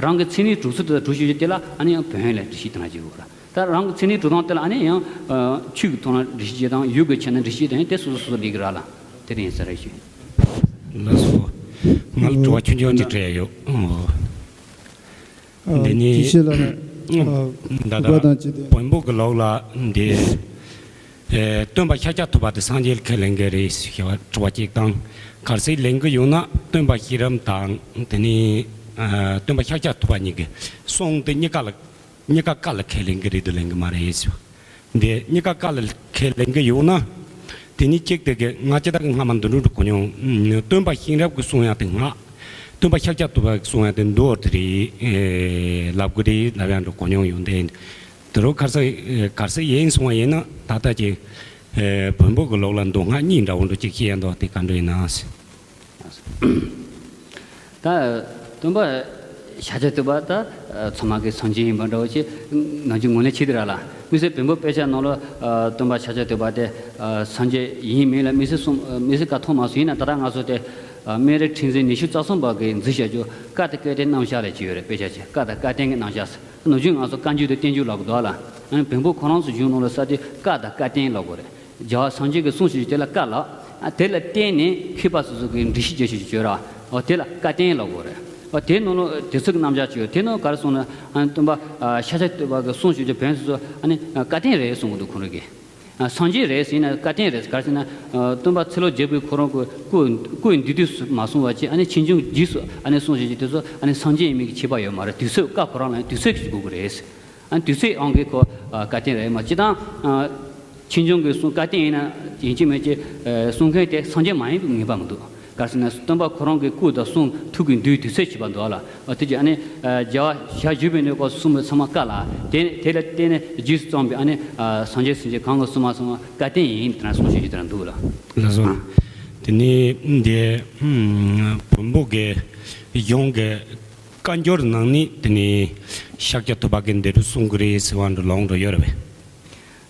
རང་གི་མཚན་ཉིད་གྲུབ་ཚུལ་དེ་དང་གྲུབ་ཤེས་ཀྱི་དེ་ལ་ཨ་ནི་ཡང་བོན་ལབ་འགྲེལ་བཤད་དེ་འདྲ་བྱེད་དགོས་ར། ད་རང་གི་མཚན་ཉིད་གྲུབ་སྟངས་དེ་ལ་ཨ་ནི་ཡང་ཨ་ཆོས་ཀྱི་ཐོག་ནས་འགྲེལ་བཤད་བྱེད་སྟངས། ཡུལ་གྱི་ཆ་ནས་འགྲེལ་བཤད་དང་དེ་སོ་སོ་སོ་སོ་ལས་ཀྱི་ར་ལ་དེ་རེད་ཡིན་ས་རེད་ཞུ། ལགས་སོ། ང་ལ་དྲི་བ་ཆུང་ཆུང་ཅིག་འདྲི་ཡ་ཡོད། ཨོ། ཨ་འདི་ནི། དེ་ཤེས་ལ་ཨ་ད་གུས་པ་ལྟ་དང་བཅས་ཏེ། བོན་པོ་གི་ལུགས་ལ་འདི། ཨེ་སྟོན་པ་ཤཱཀྱ་ཐུབ་པ་དེ་སངས་རྒྱས་ལ་ཁས་ལེན་གྱི་རེད་ཞེས་པ་དྲི་བ་གཅིག་དང་། གལ་སྲིད་ལེན་གྱི་ཡོད་ན་སྟོན་པ་ཤེས་རབ་དང་དེ་ནི་ཨ་སྟོན་པ་ཤཱཀྱ་ཐུབ་པ་གཉིས་ཀྱི་གསུང་དེ་གཉིས་ཀ་ལ། གཉིས་ཀ་བཀའ་ལ་ཁས་ལེན་གྱི་རེད་དུ་ལེན་གྱི་མ་རེད་ཟེར། འདི་གཉིས་ཀ་བཀའ་ལ་ཁས་ལེན་གྱི་ཡོད་ན། དེ་ནི་གཅིག་དེ་གི་ང་ཅི་ད་གི་སྔ་མ་འདི་འདྲ་འདྲ་གོ་མྱོང་། སྟོན་པ་ཤེས་རབ་ཀྱི་གསུང་ཡག་དེ་སྔ། སྟོན་པ་ཤཱཀྱ་ཐུབ་པ་གི་གསུང་ཡག་དེ་མདོ་དེ་རེད། ཨེ་ལབ་གི་རེད་ལབ་ཡག་འདྲ་གོ་མྱོང་ཡོད། འདི་དེ་རུ་གར་ས་གར་ས་ཡིན་སོང་བ་ཡིན་ན་ད་ལྟ་ཀྱི་ཨེ་བོན་པོ་གི་ལུགས་ལ་མདོ་སྔགས་གཉིས་འདྲ་བོ་འདྲ་ཅིག་ཤེས་ཡག་འདུག་དེ་ག་འདྲ་ཡིན་ན། ད་སྟོན་པ་ཤཱཀྱ་ཐུབ་པ་ད་ཚང་མ་གི་སངས་རྒྱས་ཡིན་པ་འདྲ་བོ་ཅིག་ནམ་རྒྱུན་ངོས་ལེན་བྱེད་དེ་ར་ལ། དམིགས་བསལ་བོན་པོ་དཔེ་ཆ་ནང་ལ་སྟོན་པ་ཤཱཀྱ་ཐུབ་པ་དེ་སངས་རྒྱས་ཡིན་མིན་ལ་དམིགས་བསལ་གསུང་དམིགས་བསལ་བཀའ་ཐོན་མ་སོང་། ཡིན་ན་ད་ལྟ་ང་ཚོ་དེ་སྨན་རི་ཁྲི་འཛིན་ཉི་ཤུ་རྩ་གསུམ་པ་གིས་མཛད་བཞག་རྒྱུ་བཀའ་དང་བཀའ་བསྟན་རྣམ་གཞག་ལབ་ཅིག་ཡོད་རེད། དཔེ་ཆ་ཅིག་བཀའ་དང་བཀའ་བསྟན་གྱི་རྣམ་གཞག་ཟེར། ནམ་རྒྱུན་ང་ཚོ་བཀའ་འགྱུར་དང་བསྟན་འགྱུར་ལབ་དགོས་འདུག་ལ། ཨ་ནི་བོན་པོ་ཁོ་རང་ཚོ་གཞུང་ནང་ལ་ས་དེ་བཀའ་དང་བཀའ་བསྟན་ལབ་དགོས་རེད། རྒྱལ་བ་སངས་རྒྱས་ཀྱི་གསུང་ཞིག་དེ་ལ་བཀའ་ལབ། ཨ་དེ་ལ་བརྟེན་ནས་མཁས་པ་སོ་སོ་གིས་འགྲེལ་བཤད་རྒྱག་ཞིག་བརྗོད་ར། འོ་དེ་ལ་བཀའ་བསྟན་ལབ་དགོས་རེད། འོ་དེ་ནང་ལ་དེ་ཚོ་གི་རྣམ་གཞག་ཅིག་ཡོད། དེ་ནང་ག་རེ་གསུངས་ན་ཨ་ནི་སྟོན་པ་ཨ་ཤཱཀྱ་ཐུབ་པ་གི་གསུང་ཞིག་བརྗོད་བོན་སོ་སོ་ཨ་ནི་བཀའ་བསྟན་རེད་གསུང་གི་འདུག་ཁོང་རང་གིས། ཨ་སངས་རྒྱས་རེད་ཟེར་ན་བཀའ་བསྟན་རེད་ཟེར། ག་རེ་ཟེར་ན་ཨ་སྟོན་པ་ཚེ་ལོ་བརྒྱད་པའི་ཁོ་རང་གི་སྐུ་སྐུ་འདུས་དུས་སུ་མ་གསུངས་པ་ཅིག་ཨ་ནི་ཕྱིས་འབྱུང་རྗེས་སུ་ཨ་ནི་གསུངས་ཞིག་ཅིག་དེ་ཚོ་ཨ་ནི་སངས་རྒྱས་ཡིན་མིན་གྱི་ཁྱད་པར་ཡོད་མ་རེད། དུས་ཚོད་བཀའ་ཁོ་རང་ལ་དུས་ཚོད་ཀྱི་དགོས་ཀྱི་རེད། ཨ་དུས་ཚོད་དབང་གིས་ཁོ་ཨ་བཀའ་བསྟན་རེད་མ། སྤྱིར་བཏང་ཨ་ཕྱིས་འབྱུང་གི་གསུང་བཀའ་བསྟན་ཡིན་ན་ཡིན་གཅིག་མིན་གཅིག་ཨ་གསུང་མཁན་དེ་སངས་རྒྱས་མ་ཡིན་པའི་ངེས་པ་མི་འདུག་ག་རེ་ཟེར་ན་སྟོན་པ་ཁོ་རང་གི་སྐུ་དང་གསུང་ཐུགས་ཀྱི་འདུས་དུས་ཚོད་བྱས་པ་འདུག་ལ། ཨ་དེ་ཅི་ཨ་ནི་ཨ་རྒྱལ་བ་ཞལ་བཞུགས་པའི་གནས་སྐབས་སུ་གསུངས་པའི་ཚང་མ་བཀའ་ལ། དེ་དེ་ལ་བརྟེན་ནས་རྗེས་སུ་བརྩམས་པའི་ཨ་ནི་ཨ་སངས་རྒྱས་སུ་མཆི་གང་གིས་གསུངས་མ་གསུངས་བཀའ་བསྟན་ཡིན་དེ་འདྲ་གསུང་བཤད་ཅིག་དེ་འདྲ་འདུག་ལ། ལགས་སོ། དེ་ནི་འདི་ཨམ་བོན་པོ་གི་གཞུང་གི་བཀའ་འགྱུར་ནང་ནས་དེ་ནི་ཤཱཀྱ་ཐུབ་པ་གིས་འདི་འདྲ་གསུང་གི་རེད་ཟེར་བ་འདྲ་ལོང་འགྲོ་ཡོད་རེད་པས།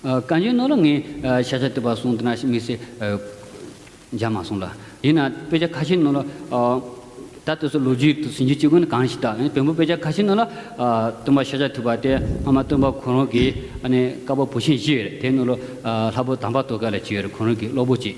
ཨ་བཀའ་འགྱུར་ནང་ལ་ངས་ཨ་ཤཱཀྱ་ཐུབ་པ་གསུང་དེ་འདྲ་ཞིག་དམིགས་བསལ་ཨ་མཇལ་མ་སོང་ལ། ཡིན་ན་དཔེ་ཆ་ཁ་ཤས་ནང་ལ་ཨ་ད་དེ་ཚོ་ལོ་རྒྱུས་དང་ཟིན་རྒྱུ་གཅིག་པུ་ནི་གང་ཞིག་ད་བོན་པོ་དཔེ་ཆ་ཁ་ཤས་ནང་ལ་ཨ་སྟོན་པ་ཤཱཀྱ་ཐུབ་པ་དེ་སྔ་མ་སྟོན་པ་ཁོ་རང་གི་ཨ་ནི་བཀའ་པོད་བུ་ཆེན་བཞི་རེད། དེ་ནང་ལ་ཨ་ལྷ་པོ་དམ་པ་ཏོ་ཀ་ལབ་ཅིག་ཡོད་རེད། ཁོ་རང་གི་སློབ་དཔོན་ཅིག་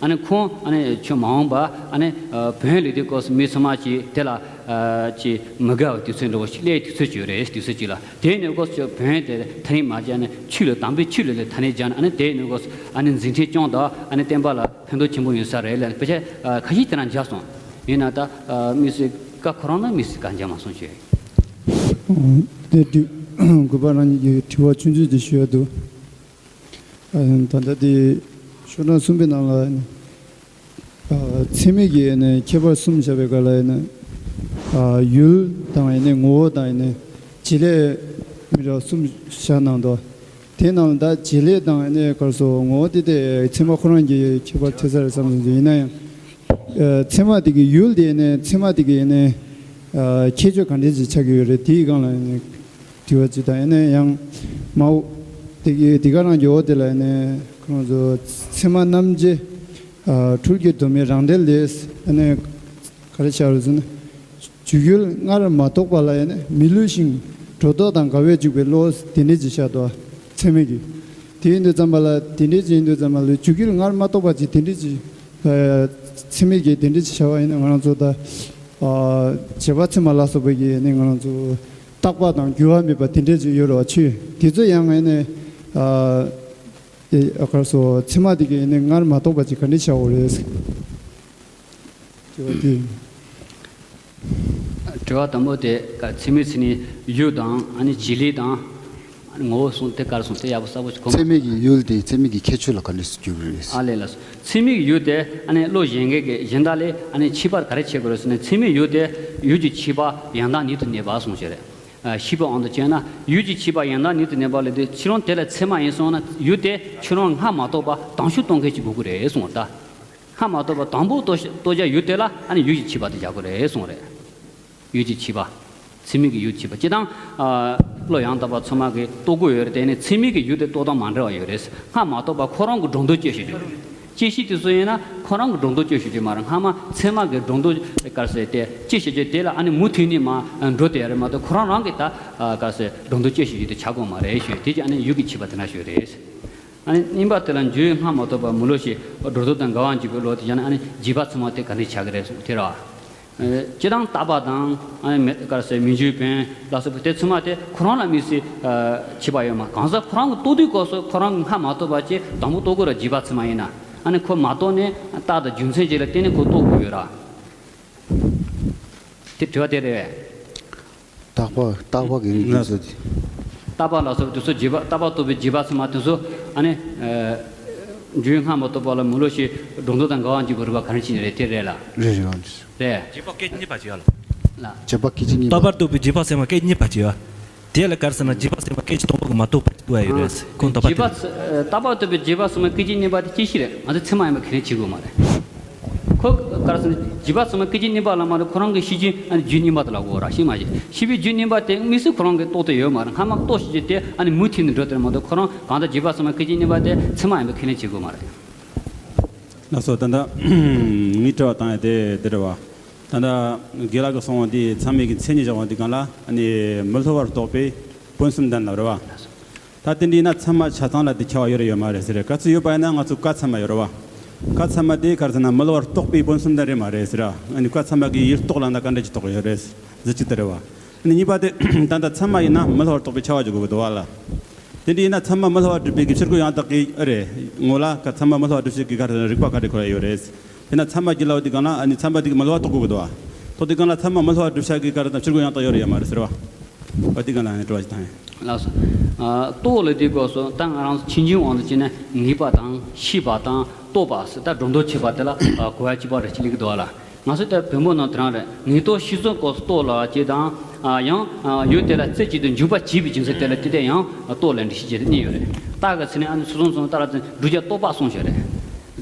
ཨ་ནི་ཁོང་ཨ་ནི་ཁྱོད་མ་འོངས་པ་ཨ་ནི་ཨ་བོན་ལས་དུས་སྐབས་སུ་མི་ཚང་མ་ཅིག་དེ་ལ་ཨ་ཅིག་མི་དགའ་བའི་དུས་ཚོད་འདྲ་བོ་ཞིག་སླེབས་དུས་ཚོད་ཅིག་ཡོད་རེད། དུས་ཚོད་ཅིག་ལ་དེ་ནས་སྐབས་སུ་བོན་དེ་ཐ་སྙད་མ་བརྒྱབ་ནས་ཆོས་ལ་དམ་པའི་ཆོས་ལ་ལས་ཐ་སྙད་བརྒྱབ་ནས་ཨ་ནི་དེ་ནས་སྐབས་སུ་ཨ་ནི་འཛིན་ཁྲིམས་སྐྱོང་དང་ཨ་ནི་བསྟན་པ་ལ་ཕན་ཐོགས་ཆེན་པོ་ཡོད་ས་རེད་ལ། དཔེ་ཆ་ཨ་ཁ་ཤས་དེ་ན་མཇལ་སོང་། ཡིན་ན་ད་ཨ་དམིགས་བསལ་བཀའ་ཁོ་རང་ན་དམིགས་བསལ་བཀའ་མཇལ་མ་སོང་ཞུ། དེ་དུས་གུས་པ་རང་གི་དྲི་བ་ཆུང་ཆུང་ཅིག་ཞུ་ཡ་འདུག་ཨ་ད་ལྟ་དེ་ཤོག་གྲངས་གསུམ་པའི་ནང་ལ་ཨ་ཚད་མའི་གི་ཨ་ནི་ཁྱད་པར་གསུམ་བཞག་པའི་སྐབས་ལ་ཨ་ནི་ཨ་ཡུལ་དང་ཨ་ནི་ངོ་བོ་དང་ཨ་ནི་བྱེད་ལས་མི་འདྲ་གསུམ་བཞག་གནང་འདུག་དེ་ནང་ལ་ད་བྱེད་ལས་དང་ཨ་ནི་ག་རེ་ཟེར་ངོ་བོ་དེ་དེ་ཚད་མ་ཁོ་རང་གི་ཁྱད་པར་ཐེབས་ས་རེད་བསམ་སོང་། ཡིན་ན་ཡང་ཨ་ཚད་མ་དེ་གི་ཡུལ་དེ་ཨ་ནི་ཚད་མ་དེ་གི་ཨ་ནི་ ཨ་ཁྱད་ཆོས་ག་འདྲས་ཅིག་ཆགས་ཀྱི་ཡོད་རེད། དེའི་སྒང་ལ་ཡིན་ནའི་དྲི་བ་ཅིག་དང་། ཡིན་ནའི་ཡང་མའོ་དེ་གི་དེ་ག་རང་གི་འོག་དེ་ལ་ཡིན་ནའི་ཁོང་ཚོ་ཚད་མ་རྣམ་འབྱེད་ཨ་འཕྲུལ་གྱི་དོན་མེད་རང་འགྲེལ་ལས། ཡིན་ནའི་ག་རེ་ཆགས་རེད་ཟེར་ན། འཇུག་ཡུལ་སྔར་མ་རྟོགས་པ་ལ་ཡང་མི་བསླུ་ཞིང་སྒྲོ་འདོགས་དང་འགལ་བས་འཇུག་པའི་བློ། དེ་འདྲ་ཅིག་བཤད་དོ། ཚད་མའི་གི། དེ་ཡིན་དུས་ཙམ་པ་ལ་དེ་འདྲ་ཅིག་ཡིན་དུས་ཙམ་པ་ལ་འཇུག་ཡུལ་སྔར་མ་རྟོགས་པ་ཅིག་དེ་འདྲ་ཅིག་ཨ་ཚད་མའི་གི་དེ་འདྲ་ཅིག་བྱ་བ་ཡིན་ན། ང་རང་ཚོ་ད་ཨ་བྱས་པ་ཚད་མ་ལ་སོགས་པའི་གི་ནི་ང་རང་ཚོ་རྟག་པ་དང་འགྱུར་བ་མེད་པ་དེ་འདྲ་ཅིག་ཡོད་རེད་བ། ཆོས་དེ་ཚོ་ཡང་ཡིན་ནའི་ཨ་ཨ་ག་རེ་ཟེར། ཚད་མ་དེ་གི་ཡིན་ནའི་སྔར་མ་རྟོགས་པ་ཅིག་ག་འདྲ་བྱ་དགོས་རེད། དྲི་བ་དེ། དྲི་བ་དང་པོ་དེ་ག་ཚད་མའི་མཚན་ཉིད་ཡུལ་དང་། ཨ་ནི་བྱེད་ལས་དང་། ཨ་ནི་ངོ་བོ་གསུམ་དེ་ག་རེ་གསུངས། དེ་ཡག་པོ་གསལ་པོ་ཞིག་གོ་མ། ཚད་མའི་གི་ཡུལ་དེ་ཚད་མའི་གི་ཁྱད་ཆོས་ལ་ག་འདྲས་སུ་འགྱུར་གི་རེད། ཨ་ལས་ལགས་སོ། ཚད་མའི་གི་ཡུལ་དེ་ཨ་ནི་བློ་གཞན་དགའི་གི་གཞན་དག་ལས་ཨ་ནི་ཁྱད་པར་ག་རེ་ཕྱེ་དགོས་རེད་ཟེར་ན། ཚད་མའི་ཡུལ་དེ་ཡུལ་གྱི་ཁྱད་པར་ཡང་དག་ཉིད་དུ་གནས་པ་གསུངས་བཞག་རེད། ཨ་ཤེས་པའི་དབང་དུ་བྱས་ན་ཡུལ་གྱི་ཁྱད་པར་ཡང་དག་ཉིད་དུ་གནས་པ་ལས་དེ་ཕྱི་རང་དེ་ལ་ཚད་མ་ཡིན་སོང་ན། ཡུལ་དེ་ཁྱོད་རང་སྔར་མ་རྟོགས་པ་དང་ཤུགས་གཏོང་མཁན་ཅིག་དགོས་ཀྱི་རེད་གསུངས་པ་ད། སྔར་མ་རྟོགས་པ་དང་པོ་རྟོགས་རྟོགས་བྱ་ཡུལ་དེ་ལ་ཨ་ནི་ཡུལ་གྱི་ཁྱད་པར་དེ་རྒྱག་དགོས་རེད་གསུངས་རེད། ཡུལ་གྱི་ཁྱད་པར། ཚད་མའི་གི་ཡུལ་གྱི་ཁྱད་པར། སྤྱིར་བཏང་ཨ་བློ་ཡང་དག་པ་ཚང་མ་གིས་རྟོགས་ཀྱི་ཡོད་རེད། དེ་ནི་ཚད་མའི་གི་ཡུལ་དེ་རྟོགས་སྟངས་མ་འདྲ་བ་ཡོད་རེད། སྔར་མ་རྟོགས་པ་ཁོ་རང་གི་སྒྲོ་འདོགས་གཅོད་བྱེད་རྒྱུ་རེད། དཔྱད་ཤེས་དེ་ཚོ་ཡིན་ན་ཁོ་རང་གི་སྒྲོ་འདོགས་གཅོད་བྱེད་རྒྱུ་མ་རེད། སྔ་མ་ཚད་མ་གི་སྒྲོ་འདོགས་ག་རེ་ཟེར་དེ་གཅོད་བྱེད་རྒྱུ་དེ་ལ་ཨ་ནི་མུ་མཐུད་ནས་མ་འགྲོ་དེ་རེད་མ་གཏོགས། ཁོ་རང་རང་གིས་ད་ག་རེ་ཟེར་སྒྲོ་འདོགས་གཅོད་བྱེད་རྒྱུ་དེ་ཆགས་དགོས་མ་རེད་ཞུ། དེ་ཀྱི་ཨ་ནི་ཡུལ་གྱི་ཁྱད་པར་དེ་འདྲ་ཞིག་རེད། ཨ་ནི་གཉིས་པ་དེ་ལ་འཇུག་ཡུལ་སྔར་མ་རྟོགས་པ་མི་སླུ་ཞིང་སྒྲོ་འདོགས་དང་འགལ་བར་འཇུག་པའི་བློ་དེ་བྱས་ན། ཨ་ནི་རྗེས་དཔག་ཚད་མ་དེ་ག་འདྲ་ཆགས་ཀྱི་རེད་གསུངས་དེ་རེད་བ། སྤྱིར་བཏང་རྟག་པ་དང་། ཨ་ནི་མེད་ག་རེ་ཟེར་མི་འགྱུར་བའི་ལ་སོགས་པ་དེ་ཚང་མ་དེ་ཁོ་རང་ལ་དམིགས་བསལ་ཁྱད་པར་ཡོད་མ། གང་ཟག་ཁོ་རང་གིས་རྟོགས་དུས་སྐབས་སུ་ཁོ་རང་གིས་སྔར་མ་རྟོགས་པ་ཅིག་དང་པོ་རྟོགས་དགོས་རེད། རྗེས་དཔག་ཚད་མ་ཡིན་ན། ཨ་ནི་ཁོ་མ་རྟོགས་ནས་རྟགས་དང་རྒྱུ་མཚན་ཅིག་ལ་བརྟེན་ནས་ཁོ་རྟོགས་དགོས་ཡོད་ར། དེ་དྲི་བ་དེ་རེད་བས། རྟག་པ་རྟག་པ་གི་རིགས་དེ་ཚོ་དེ། རྟག་པ་ལ་སོགས་པ་དེ་ཚོ་རྗེས་དཔག། རྟག་པ་རྟོགས་པའི་རྗེས་དཔག་ཚད་མ་དེ་ཚོ་ཨ་ནི་ཨ་འཇུག་ཡུལ་སྔར་མ་རྟོགས་པ་ལ་མི་སླུ་ཞིང་སྒྲོ་འདོགས་དང་འགལ་བར་འཇུག་པའི་རིགས་པ་ག་རེ་བྱས་ནས་རེད། དེ་རེད་ལ། རེད་རེད་རེད། རེད། རྗེས་དཔག་སྐད་ཅིག་གཉིས་པ་བྱས་ཡ་ལ། ལ། རྗེས་དཔག་སྐད་ཅིག་གཉིས་པ། རྟག་པར་རྟོགས་པའི་རྗེས་དཔག་ཚད་མ་སྐད་ཅིག་གཉིས་པ་བྱས་ཡ། དེ་ལ་ག་རེ་ཟེར་ན་རྗེས་དཔག་ཚད་མ་སྐད་ཅིག་སྟོང་པ་གིས་མ་རྟོགས་པ་ཅིག་རྟོགས་ཡ་ཡོད་རེད། ཁོང་རྟག་པ་རྗེས་དཔག་ཚད་རྟག་པར་རྟོགས་པའི་རྗེས་དཔག་ཚད་མ་སྐད་ཅིག་གཉིས་པ་དེ་ཅི་ཞིག་རེད། ང་ཚོ་ཚད་མ་ཡིན་པ་ཁས་ལེན་བྱེད་དགོས་མ་རེད། ཁོ་ག་རེ་ཟེར་ན་རྗེས་དཔག་ཚད་མ་སྐད་ཅིག་གཉིས་པ་ལ་མ་གཏོགས་ཁོ་རང་གི་ཤེས་བྱའི་ཨ་ནི་རྒྱུ་གཉིས་པ་དེ་ལབ་དགོས་ར། ཤེས་མ་ཤེས། ཤེས་པའི་རྒྱུ་གཉིས་པ་དེ་དམིགས་བསལ་ཁོ་རང་གིས་རྟོགས་ཐུབ་ཡོད་མ་རེད། སྔ་མ་རྟོགས་ཤེས་ཀྱི་དེ་ཨ་ནི་མུ་མཐུད་ནས་འགྲོ་དེ་རེད་མ་གཏོགས། ཁོ་རང་གང་ལྟར་རྗེས་དཔག་ཚད་མ་སྐད་ཅིག་གཉིས་པ་དེ་ཚད་མ་ཡིན་པ་ཁས་ལེན་བྱེད་དགོས་མ་རེད། ལགས་སོ། ད་ལྟ་ངའི་དྲི་བ་བཏང་ཡ་དེ་འདི་རེད་བ། ད་ལྟ་དགེ་ལགས་ཀྱིས་གསུངས་པ་འདི་ཚད་མའི་གི་མཚན་ཉིད་བཞག་པ་འདི་སྒང་ལ་ཨ་ནི་མི་སླུ་བར་རྟོགས་པའི་སྤངས་གསུམ་ལྡན་ལབ་རེད་བ། ད་དེ་འདྲ་ཡིན་ན་ཚད་མ་ཆ་ཚང་ལ་དེ་ཁྱད་པར་ཡོད་རེད་ཡོད་མ་རེད་ཟེར། ག་ཚོད་ཡོད་པ་ཡིན་ན་ང་ཚོ་ཀ་ཚད་མ་ཡོད་རེད་བ། ཀ་ཚད་མ་དེ་ག་རེ་ཟེར་ན་མི་སླུ་བར་རྟོགས་པའི་སྤངས་གསུམ་ལྡན་རེད་མ་རེད་ཟེར། ཨ་ནི་ཀ་ཚད་མ་གི་ཡུལ་རྟོགས་ལབ་ན་ག་འདྲ་ཅིག་རྟོགས་ཡོད་རེད་ཟེར་གཅིག་དེ་རེད་བ། ཨ་ནི་གཉིས་པ་དེ་ད་ལྟ་ཚད་མ་ཡིན་ན་མི་སླུ་བར་རྟོགས་པའི་ཁྱབ་པ་ཅིག་དགོས་ཀྱི་འདུག་བ་ལ། དེ་འདྲ་ཡིན་ན་ཚད་མ་མི་སླུ་བར་སྒྲུབ་པའི་གི་ཕྱིར་རྒོལ་ཡང་དག་གི་ཨ་རེ་ངོ་ལ་ག་ཚད་མ་མི་སླུ་བར་སྒྲུབ་བྱེད་ཀྱི་ག་རེ་རིགས་པ་ག་འདྲ་ཁོ་ར་ཡོད་རེད། དེ་ན་ཚད་མ་གི་ལབ་དེ་སྒང་ལ་ཨ་ནི་ཚད་མ་དེ་གི་མི་སླུ་བ་རྟོགས་དགོས་ཀྱི་འདུག་བ། རྟོགས་དེ་སྒང་ལ་ཚད་མ་མི་སླུ་བ་སྒྲུབ་བྱ་གི་ག་རེ་དང་ཕྱིར་རྒོལ་ཡང་དག་ཡོད་རེད་ཡོད་མ་རེད་ཟེར་བ། བ་དེ་སྒང་ལ་ཨ་ནི་དྲི་བ་ཞིག་བཏང་ཡིན། ལགས་སོ། ཨ་རྟོགས་ལབ་དུས་སྐབས་སུ་ད་ང་རང་ཚོ་ཕྱིས་འབྱུང་དབང་དུ་བྱས་ན་ངེས་པ་དང་ཤེས་པ་དང་རྟོགས་པ་ཟེར། ད་སྒྲོ་འདོགས་ཆོད་པ་དེ་ལ་ཨ་གོ་ཡ་གཅིག་པ་རེ་ཅིག་སླེབས་ཀྱི་འདུག་བ་ལ། ང་ཚོ་ད་བོན་པོ་ནང་དེ་རང་རེད། ངེས་རྟོགས་ཤེས་བཟོད་སྐབས་སུ་རྟོགས་ལབ་ཅིག་དང་། ཨ་ཡང་ཨ་ཡུལ་དེ་ལ་རྩེ་གཅིག་ཏུ་འཇུག་པར་བྱེད་པའི་རྒྱུ་མཚན་དེ་ལ་དེ་དེ་ཡང་རྟོགས་ལབ་འགྲེལ་བཤད་བྱས་ཏེ་གཉིས་ཡོད་རེད། རྟགས་ཀྱི་ཚེ་ནི་ཨ་ནི་སོ་སོ་སོ་ལྟར་བདུད་རྩི་རྟོག་པ་གསུངས་བཞག་རེད།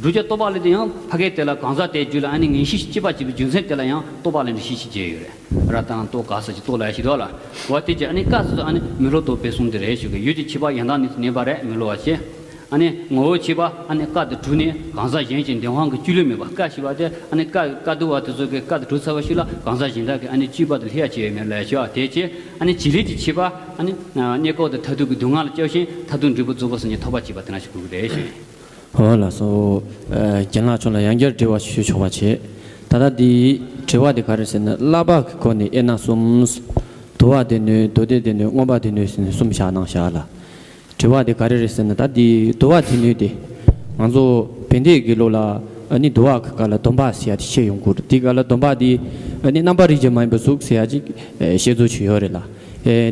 བདུད་རྩི་རྟོག་པ་ལབ་དེ་ཡང་ཕ་གའི་དེ་ལ་གང་ཟག་དེའི་རྒྱུད་ལ་ཨ་ནི་ངེས་ཤེས་སྐྱེས་པ་བྱེད་པའི་རྒྱུ་མཚན་དེ་ལ་ཡང་རྟོག་པ་ལབ་འགྲེལ་བཤད་བྱས་ཡོད་རེད། ར་དང་རྟོག་ག་ས་ཅིག་རྟོག་ལབ་ཡ་ཞིག་འདུག་ལ། འོ་དེ་ཅི་ཨ་ནི་ཀ་ས་ཚོ་ཨ་ནི་མི་སླུ་རྟོགས་པའི་གསུངས་དེ་རེད་ཞུ་གི། ཡུལ་གྱི་ཁྱད་པར་ཡང་དག་ཉིད་དུ་གནས་པ་རེད་མི་སླུ་བ་ཞེས། ཨ་ནི་ངོ་བོ་ཆོད་པ་ཨ་ནི་ཀ་དེ་གྲུབ་ནས་གང་ཟག་གཞན་གྱི་འདོད་དབང་གི་བཅུད་ལུས་མེད་པ། ཀ་ཞེས་པ་དེ་ཨ་ནི་ཀ་ཀ་དུ་བ་དེ་ཚོ་གི་ཀ་དེ་གྲུབ་ཚར་བ་ཞིག་ལ་གང་ཟག་གཞན་དག་གི་ཨ་ནི་སྤྱོད་པ་དེ་སླུ་བ་བྱས་ཡོད་མེད་ལ་ཞུ་བ། དེ་ཅི་ཨ་ནི་བྱེད་ལས་ཀྱི་ཁྱད་པར་ཨ་ནི་གནས་སྐབས་དེ་མཐར་ཐུག་གི་སྡུག་བསྔལ་ལ་སྐྱོ་ཞིང་མཐར་ཐུག་འབྲས་བུ་རྫོགས་པ་སངས་རྒྱས་ཐོབ་པར་བྱེད་པ་དེ་འདྲ་ཞིག་དགོས་ཀྱི་རེད་ཞུ། འོ་ལགས་སོ། ཨ་རྒན་ལགས་མཆོག་ལ་ཡང་བསྐྱར་དྲི་བ་ཞུ་ཆོག་པ་བྱེད། ད་ལྟ་འདིའི་དྲི་བ་དེ་ག་རེ་ཟེར་ན་བསླབ་པ་གི་སྒོ་ནས་དབྱེ་ན་གསུམ། དུ་བ་སྡེ་སྣོད། མདོ་སྡེ་སྡེ་སྣོད། མངོན་པ་སྡེ་སྣོད་ཟེར་ནས་གསུམ་བཞག་གནང་བཞག་ལ། དྲི་བ་དེ་ག་རེ་རེད་ཟེར་ན། ད་འདི་དུ་བ་སྡེ་སྣོད་དེ་ང་ཚོ་བན་དེ་གི་ལུགས་ལ་ཨ་ནི་དུ་བ་གི་སྒང་ལ་སྡོམ་པ་ཟེར་ཡ་དེ་བཤད་ཡོང་གི་རེད། དེ་སྒང་ལ་སྡོམ་པ་དེ་ཨ་ནི་རྣམ་པར་རིག་བྱེད་མ་ཡིན་པའི་གཟུགས་ཟེར་ཡ་ཅིག་ཨ་བཤད་ཚུལ་ཅིག་ཡོད་རེད་ལ། ཨ་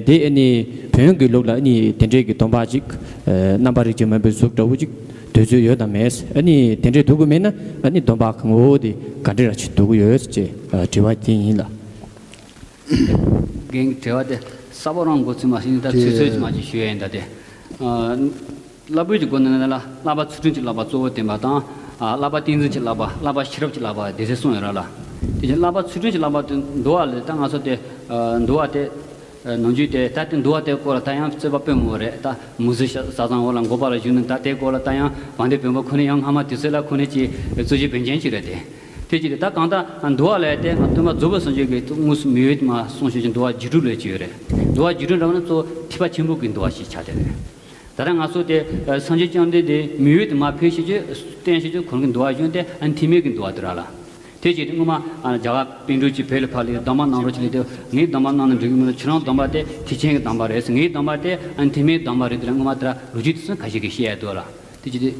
དེ་ཨ་ནི་བོན་གྱི་ལུགས་ལ་ཨ་ནི་དེ་འདྲའི་གི་སྡོམ་པ་ཅིག་ཨ་རྣམ་པར་རིག་བྱེད་མ་ཡིན་པའི་གཟུགས་འདྲ་བོ་ཅིག་འདོད་ཚུལ་ཡོད་དམ་མེད། ཨ་ནི་དེ་འདྲའི་འདོད་ཀྱི་མེད་ན་ཨ་ནི་སྡོམ་པ་གི་ངོ་བོ་དེ་ག་འདྲ་ར་ཅིག་འདོད་ཀྱི་ཡོད་ཅེས་ཨ་དྲི་བ་དེ་ཡིན་ལ། རྒན་གྱི་དྲི་བ་དེ་གསལ་པོ་རང་མགོ་ཚོད་མ་ཤེས་ནས་ད་ཚོད་ཚོད་ཅིག་མ་ཅིག་ཞུ་ཡ་ཡིན། ད་དེ་ཨ་བསླབ་པའི་གི་སྒོ་ནས་ལ་བསླབ་པ་ཚུལ་ཁྲིམས་ཀྱི་བསླབ་པ་གཙོ་བོ་བསྟན་པ་དང་། ཨ་བསླབ་པ་ཏིང་འཛིན་གྱི་བསླབ་པ། བསླབ་པ་ཤེས་རབ་ཀྱི་བསླབ་པ་སྡེ་ཚན་གསུམ་ཡོད་ར་ལ། དེ་བཞིན་བསླབ་པ་ཚུལ་ཁྲིམས་ཀྱི་བསླབ་པ་དེ་འདུལ་བ་ལས་ད་ང་ཚོ་དེ་འདུལ་བ་དེ་ནང་རྒྱུད་དེ་ད་དེ་འདུལ་བ་དེ་སྐོར་ལ་ད་ཡང་རྩོད་པ་དཔེ་མང་པོ་རེད། ད་མུ་ཟི་ས་བཟང་འོག་ལ་འགོག་པ་ལ་བཞུགས་ནས་ད་དེ་སྐོར་ལ་ད་ཡང་དཔལ་ལྡན་བོན་པོ་ཁོ་ནས་ཡང་སྔ་མ་དུས་ཚོད་ལ་ཁོ་ནས་ཀྱི་རྩོད་གཞི་འབེན་མཁན་ཅིག་རེད་དེ། དེ་ཅི་རེད། ད་གང་ལྟར་འདུལ་བ་ལས་དེ་ང་སྟོན་པ་རྫོགས་པའི་སངས་རྒྱས་ཀྱིས་དངོས་སུ་མི་ཡུལ་དུ་མ་གསུངས་ཤོད་ཀྱི་འདུལ་བ་རྒྱུད་དྲུག་ལས་ཅི་ཡོད་རེད། འདུལ་བ་རྒྱུད་དྲུག་འདྲ་བོ་ནི་གཙོ་བོ་ཐེག་པ་ཆེན་པོ་གི་འདུལ་བ་ཞིག་ཆགས་བསྡད་རེད། ད་ལྟ་ང་ཚོ་དེ་སངས་རྒྱས་བཅོམ་ལྡན་འདས་མི་ཡུལ་དུ་མ་ཕེབས་ཤེས་ཀྱི་བསྟན་ཤེས་ཀྱི་ཁོང་གི་འདུལ་བ་གཞུང་དེ་ཨ་ནི་ཐེག་དམན་གྱི་འདུལ་བ་དེ་ར་ལ། དེ་བྱས་ཏེ་སྔོན་མ་རྒྱ་གར་པཎ་གྲུབ་ཀྱིས་བོད་ལ་ཕར་སླེབས་སྡོམ་པ་གནང་རོགས་ཞེས་སླེབས་ཏེ། ངའི་སྡོམ་པ་གནང་ན་འགྲིག་གི་མི་འདུག་ཁྱེད་རང་སྡོམ་པ་དེ་ཐེག་ཆེན་གྱི་སྡོམ་པ་རེད། ངའི་སྡོམ་པ་དེ་ཨ་ནི་ཐེག་དམན་གྱི་སྡོམ་པ་རེད། དེ་ལ་སྔོན་མ་དེ་ར་ལོ་རྒྱུས་དེ་ཚོ་ཁ་ཤས་ཀྱིས་བཤད་ཡ་འདུག་ལ། དེ་བྱས་ཏེ་